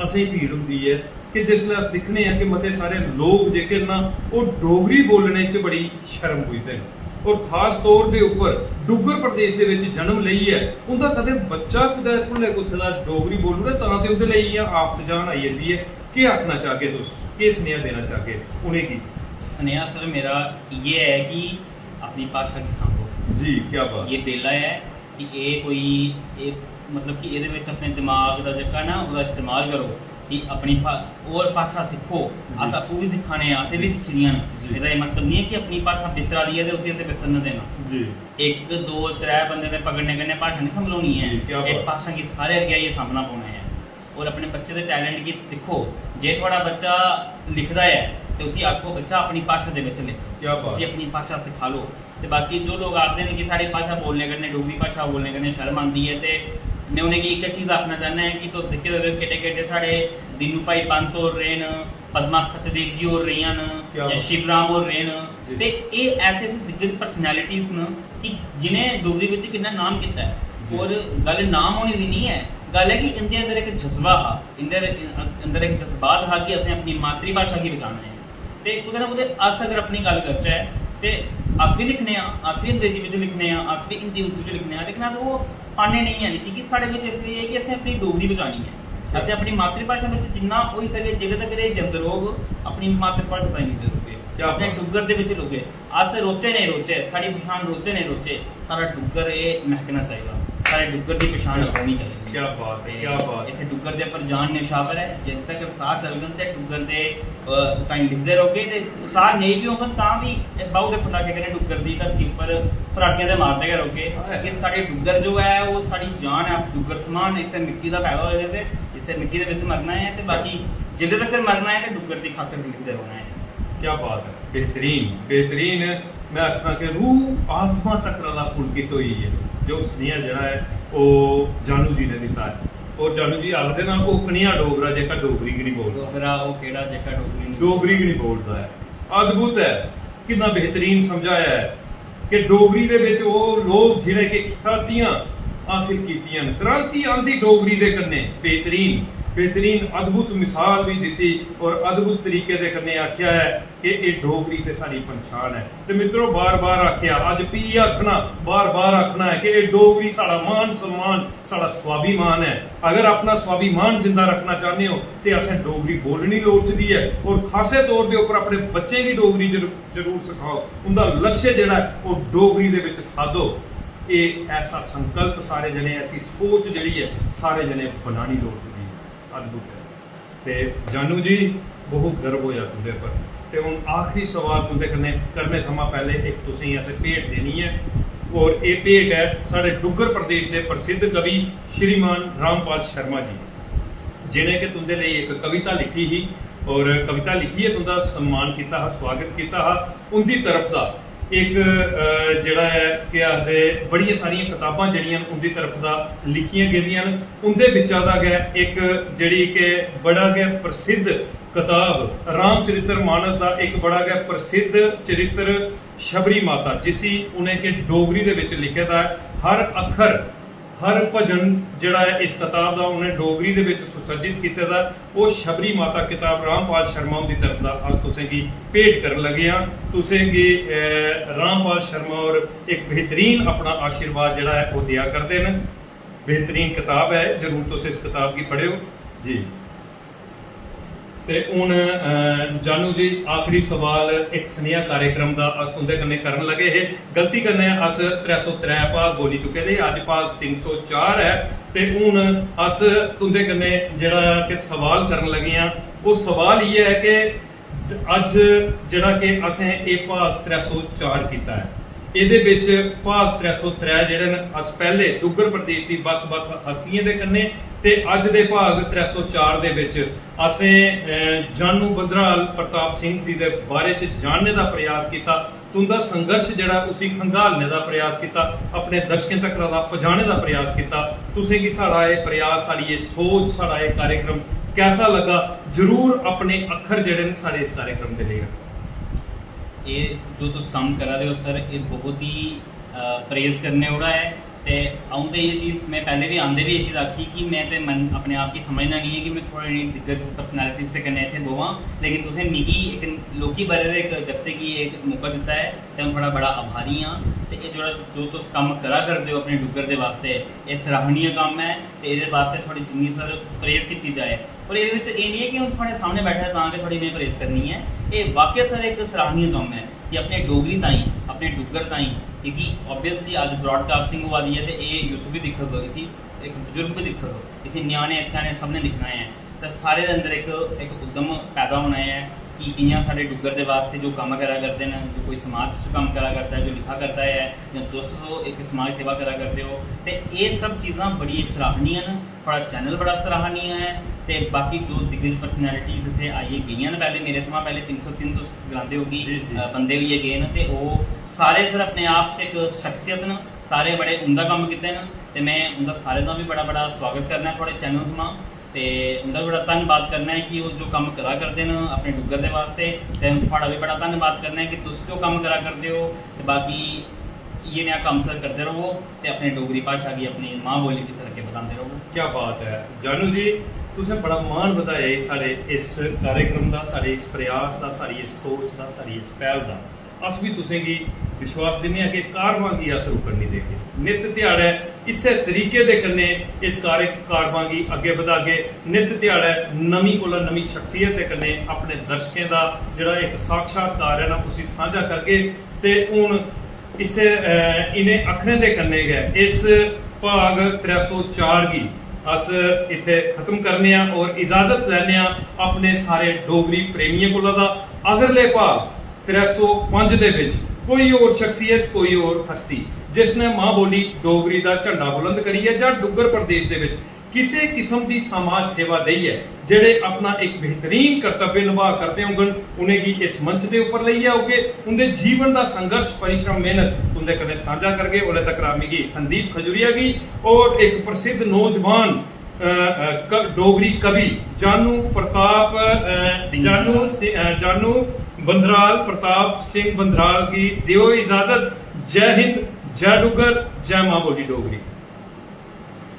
असेंगी भीड़ होंदी ऐ कि जिसलै अस दिक्खने आं कि मते सारे लोक जेह्के न, ओह् डोगरी बोलने च बड़ी शर्म बुझदे न। और खास तौर दे उप्पर डुग्गर प्रदेश दे बिच जन्म लेइयै उं'दा कदें बच्चा कुतै भुल्ले कुत्थे दा डोगरी बोली ओड़े, तां ते उं'दे लेई इ'यां आफत जान आई जंदी ऐ। केह् आखना चाहगे तुस, केह् सनेहा देना चाहगे उ'नेंगी? सनेहा सर मेरा इ'यै ऐ कि अपनी भाशा गी सांभो। जी, क्या बात। ये बेला ऐ कि एह् कोई, एह् मतलब कि एह्दे बिच अपने दिमाग दा जेह्का ना, ओह्दा इस्तेमाल करो कि अपनी भा-, होर भाशा सिक्खो। जी। अस आपूं बी सिक्खा ने आं, असें बी सिक्खी दियां न। जी। एह्दा एह् मतलब निं ऐ कि अपनी भाशा बिसरा दी ऐ ते उसी असें बिसरन देना। जी। इक, दो, त्रै बंदे दे पकड़ने कन्नै भाशा निं संभलोनी ऐ। जी, क्या बात। इस भाशा गी सारे अग्गें आइयै सामना पौना ऐ। और अपने बच्चे दे टैलेंट गी दिक्खो। जे थुआढ़ा बच्चा लिखदा ऐ ते उसी आखो, "बच्चा, अपनी भाशा दे बिच लिख।" क्या बात। उसी अपनी भाशा सिखा लो। ते बाकी जो लोक आखदे न कि साढ़ी भाशा बोलने कन्नै, डोगरी भाशा बोलने कन्नै शर्म आंदी ऐ, ते में उ'नेंगी इक चीज आखना चाह्न्नां ऐ कि तुस दिक्खी सकदे ओ, केड्डे केड्डे साढ़े दीनू भाई पंत होर रेह् न, पद्मा सचदेव जी होर रेहियां न, क्या जां बात। शिवराम होर रेह् न, जी। ते एह् ऐसे ऐसे दिग्गज पर्सनैलिटीज न कि जि'नें डोगरी बिच किन्ना नाम कीता ऐ। जी। और गल्ल नाम होने दी निं ऐ, गल्ल ऐ कि इं'दे अंदर इक जज्बा हा, इं'दे अंदर इक जज्बात हा कि असें अपनी मातृभाशा गी बचाना ऐ। ते कुतै ना कुतै अस अगर अपनी गल्ल करचै ते अस बी लिखने आं, अस बी अंग्रेजी बिच लिखने आं, अस बी हिंदी उर्दू च लिखने आं, लेकिन अस ओह् पान्ने नेईं हैन, क्योंकि साढ़े बिच इसलेई ऐ कि असें अपनी डोगरी बचानी ऐ। असें अपनी मातृभाशा बिच जिन्ना होई सकै, जिल्लै तगर एह् जिंद रौह्ग, अपनी मातृभाशा ताईं जिंद रौह्गे, क्या अपने बात। डुग्गर दे बिच रौह्गे। अस रौह्चै नेईं रौह्चै, साढ़ी पछान रौह्चै नेईं रौह्चै, साढ़ा डुग्गर एह् मैह्कना चाहिदा, साढ़े डुग्गर दी पछान क्या, रौह्नी चाहिदी। क्या बात है, क्या बात है। इस डुग्गर दे उप्पर जान नशावर ऐ। जिद तक साह् चलगन ते डुग्गर दे, अ, ताईं लिखदे रौह्गे, ते साह् नेईं बी होङन तां बी बाहू दे फटाके कन्नै डुग्गर दी धरती उप्पर फराटियां ते मारदे गै रौह्गे। हां। कि साढ़े डुग्गर जो ऐ, ओह् साढ़ी जान ऐ, अस डुग्गर समान, इस्सै मिट्टी दा पैदा होए दे ते इस्सै मिट्टी दे बिच मरना ऐ, ते बाकी जिल्लै तक मरना ऐ ते डुग्गर दी खातर लिखदे रौह्ना ऐ। क्या बात है, बेहतरीन, बेहतरीन। मैं आखना कि रूह आत्मा तक आह्ला पुलकित होई ऐ, जो सनेहा जेह्ड़ा ऐ, ओह् जानू जी ने दित्ता ऐ। और जानू जी आखदे ना, ओह् कनेहा डोगरा जेह्का डोगरी गै निं बोलदा। डोगरा ओह् केह्ड़ा जेह्का डोगरी निं डोगरी गै निं बोलदा ऐ। अद्भुत ऐ, किन्ना बेहतरीन समझाया ऐ कि डोगरी दे बिच ओह् लोक जि'नें कि ख्यातियां हासिल कीतियां न, क्रांति आंदी डोगरी दे कन्नै। बेहतरीन, बेहतरीन, अद्भुत मिसाल भी दित्ती और अद्भुत तरीके दे कन्नै आखेआ ऐ कि एह् डोगरी ते साढ़ी पंछान ऐ। ते मित्रो, बार-बार आखेआ, अज्ज फ्ही आखना, बार-बार आखना ऐ कि एह् डोगरी साढ़ा मान सम्मान, साढ़ा स्वाभिमान ऐ। अगर अपना स्वाभिमान जिंदा रखना चाह्ने ओ ते असें डोगरी बोलनी लोड़चदी ऐ और खासे तौर दे उप्पर अपने बच्चें गी डोगरी जरू-, जरूर सखाओ। उंदा लक्ष्य जेह्ड़ा ऐ, ओह् डोगरी दे बिच साधो। एह् ऐसा संकल्प सारे जने, ऐसी सोच जेह्ड़ी ऐ, सारे जने बनानी लोड़चदी ऐ। अद्भुत ऐ। ते जानू जी, बहुत गर्व होया तुंदे पर। ते हुन आखरी सवाल तुंदे कन्नै करने थमां पैह्ले इक तुसेंगी असें भेंट देनी ऐ, और एह् भेंट ऐ साढ़े डुग्गर प्रदेश दे प्रसिद्ध कवि श्रीमान रामपाल शर्मा जी, जिनें कि तुंदे लेई इक कविता लिखी ही, और कविता लिखियै तुंदा सम्मान कीता हा, स्वागत कीता हा। उंदी तरफ दा इक, अ, जेह्ड़ा ऐ, केह् आखदे, बड़ियां सारियां कताबां जेह्ड़ियां न, उंदी तरफ दा लिखियां गेदियां न। उंदे बिच्चा दा गै इक जेह्ड़ी कि बड़ा गै प्रसिद्ध कताब, रामचरित्र मानस दा इक बड़ा गै प्रसिद्ध चरित्र शबरी माता, जिसी उ'नें कि डोगरी दे बिच लिखे दा ऐ। हर अक्खर, हर भजन जेह्ड़ा ऐ इस कताब दा उ'नें डोगरी दे बिच सुसज्जित कीते दा ऐ। ओह् शबरी माता कताब रामपाल शर्मा हुंदी तरफ दा अस तुसें गी भेंट करन लगे आं। तुसें गी, अ, रामपाल शर्मा होर इक बेहतरीन अपना आशीर्वाद जेह्ड़ा ऐ ओह् देआ करदे न। बेहतरीन कताब ऐ, जरूर तुस इस कताब गी पढ़ेओ जी। ते हून, अ, जानू जी, आखिरी सवाल, इक सनेहा कार्यक्रम दा अस तुं'दे कन्नै करन लगे हे। गलती कन्नै अस त्रै सौ त्रै भाग बोली चुके दे, अज्ज भाग तिन्न सौ चार ऐ। ते हून अस तुं'दे कन्नै जेह्ड़ा कि सवाल करन लगे आं, ओह् सवाल इ'यै ऐ कि अज्ज जेह्ड़ा कि असें एह् भाग त्रै सौ चार कीता ऐ, एह्दे बिच भाग त्रै सौ त्रै जेह्ड़े न, अस पैह्ले डुग्गर प्रदेश दी बक्ख-बक्ख हस्तियें दे कन्नै, ते अज्ज दे भाग त्रै सौ चार दे बिच असें, अ, जानू बंदराल प्रताप सिंह जी दे बारे च जानने दा प्रयास कीता, तुं'दा संघर्ष जेह्ड़ा उसी खंगालने दा प्रयास कीता, अपने दर्शकें तक दा पजाने दा प्रयास कीता। तुसें गी साढ़ा एह् प्रयास, साढ़ी एह् सोच, साढ़ा एह् कार्यक्रम कैसा लग्गा? जरूर अपने अक्खर जेह्ड़े न साढ़े इस कार्यक्रम दे लेई रक्खो। एह् जो तुस कम्म करा दे ओ सर, एह् बहुत ही प्रेज करने ओड़ा ऐ। ते अ'ऊं ते एह् चीज, में पैह्ले बी आंदे बी एह् चीज आखी कि में ते मन अपने आप गी समझना निं ऐ कि में थुआढ़े नेही दिग्गज पर्सनैलिटीज दे कन्नै इत्थै बवां, लेकिन तुसें मिगी इक लौह्की ब'रे दे इक जागतै गी इक मौका दित्ता ऐ ते अ'ऊं थुआढ़ा बड़ा आभारी आं। ते एह् जेह्ड़ा जो तुस कम्म करा करदे ओ अपने डुग्गर दे बास्तै, एह् सराहनीय कम्म ऐ। ते एह्दे बास्तै थुआढ़ी जिन्नी सर प्रेज कीती जाए। और एह्दे बिच एह् निं ऐ कि अ'ऊं थुआढ़े सामनै बैठा तां गै थुआढ़ी में प्रेज करनी ऐ। एह् वाकई सर इक सराहनीय कम्म ऐ कि अपने डोगरी ताईं, अपने डुग्गर ताईं, क्योंकि ऑब्वियसली अज्ज ब्रॉडकास्टिंग होआ दी ऐ ते एह् यूथ बी दिक्खग, इसी इक बजुर्ग बी दिक्खग, इसी ञ्याणे स्याने सबने दिक्खना ऐ। ते सारे दे अंदर इक, इक उद्यम पैदा होना ऐ कि कि'यां साढ़े डुग्गर दे वास्ते जो कम्म करा करदे न, जो कोई समाज च कम्म करा करदा ऐ, जो लिखा करदा ऐ, जां तुस ओ इक समाज सेवा करा करदे ओ, ते एह् सब चीज़ां बड़ी सराहनीय न। थुआढ़ा चैनल बड़ा सराहनीय ऐ। ते बाकी जो दिग्गज पर्सनैलिटीज इत्थै आइयै गेइयां न, पैह्ले मेरे थमां पैह्ले तिन्न सौ तिन्न तुस गलांदे ओ कि जी, जी। अ, बंदे होइयै गे न, ते ओह् सारे सर अपने आप च इक शख्सियत न, सारे बड़े उमदा कम्म कीते न, ते में उं'दा सारें दा बी बड़ा बड़ा सुआगत करना थुआढ़े चैनल थमां। ते उं'दा बी बड़ा धन्नबाद करना ऐ कि ओह् जो कम्म करा करदे न अपने डुग्गर दे वास्ते, ते थुआढ़ा बी बड़ा धन्नबाद करना ऐ कि तुस जो कम्म करा करदे ओ। ते बाकी इ'यै नेहा कम्म सर करदे र'वो ते अपनी डोगरी भाशा गी, अपनी मां बोली गी सर अग्गें बधांदे र'वो। क्या बात ऐ जानू जी, तुसें बड़ा मान बधाया ई साढ़े इस कार्यक्रम दा, साढ़े इस प्रयास दा, साढ़ी इस सोच दा, साढ़ी इस पैह्ल दा। अस बी तुसें गी विश्वास दिन्ने आं कि इस कारवां गी अस रुकन निं देगे। नित ध्याड़ै इस्सै तरीके दे कन्नै इस कार्य, कारवां गी अग्गें बधागे। नित ध्याड़ै नमीं कोला नमीं शख्सियत दे कन्नै अपने दर्शकें दा जेह्ड़ा इक साक्षात्कार ऐ ना, उसी सांझा करगे। ते हून इस्सै, अ, इ'नें अक्खरें दे कन्नै गै इस भाग त्रै सौ चार गी अस इत्थै खत्म करने आं और इजाजत लैने आं अपने सारे डोगरी प्रेमियें कोला दा। अगले भाग त्रै सौ पंज दे बिच कोई होर शख्सियत, कोई होर हस्ती जिसने मां बोली डोगरी दा झंडा बुलंद करियै जां डुग्गर प्रदेश दे बिच किसे किस्म दी समाज सेवा देइयै जेह्ड़े अपना इक बेहतरीन कर्तव्य निभा करदे होंगन, उ'नेंगी इस मंच दे उप्पर लेइयै औगे। उं'दे जीवन दा संघर्ष, परिश्रम, मेहनत तुं'दे कन्नै सांझा करगे। उसले तक मिगी संदीप खजूरिया गी और इक प्रसिद्ध नौजवान, अ, अ, क-, डोगरी कवि जानू प्रताप, अ, जानू सि-, अ, जानू बंदराल, प्रताप सिंह बंदराल गी देओ इजाजत। जय हिंद, जय डुग्गर, जय मां बोली डोगरी।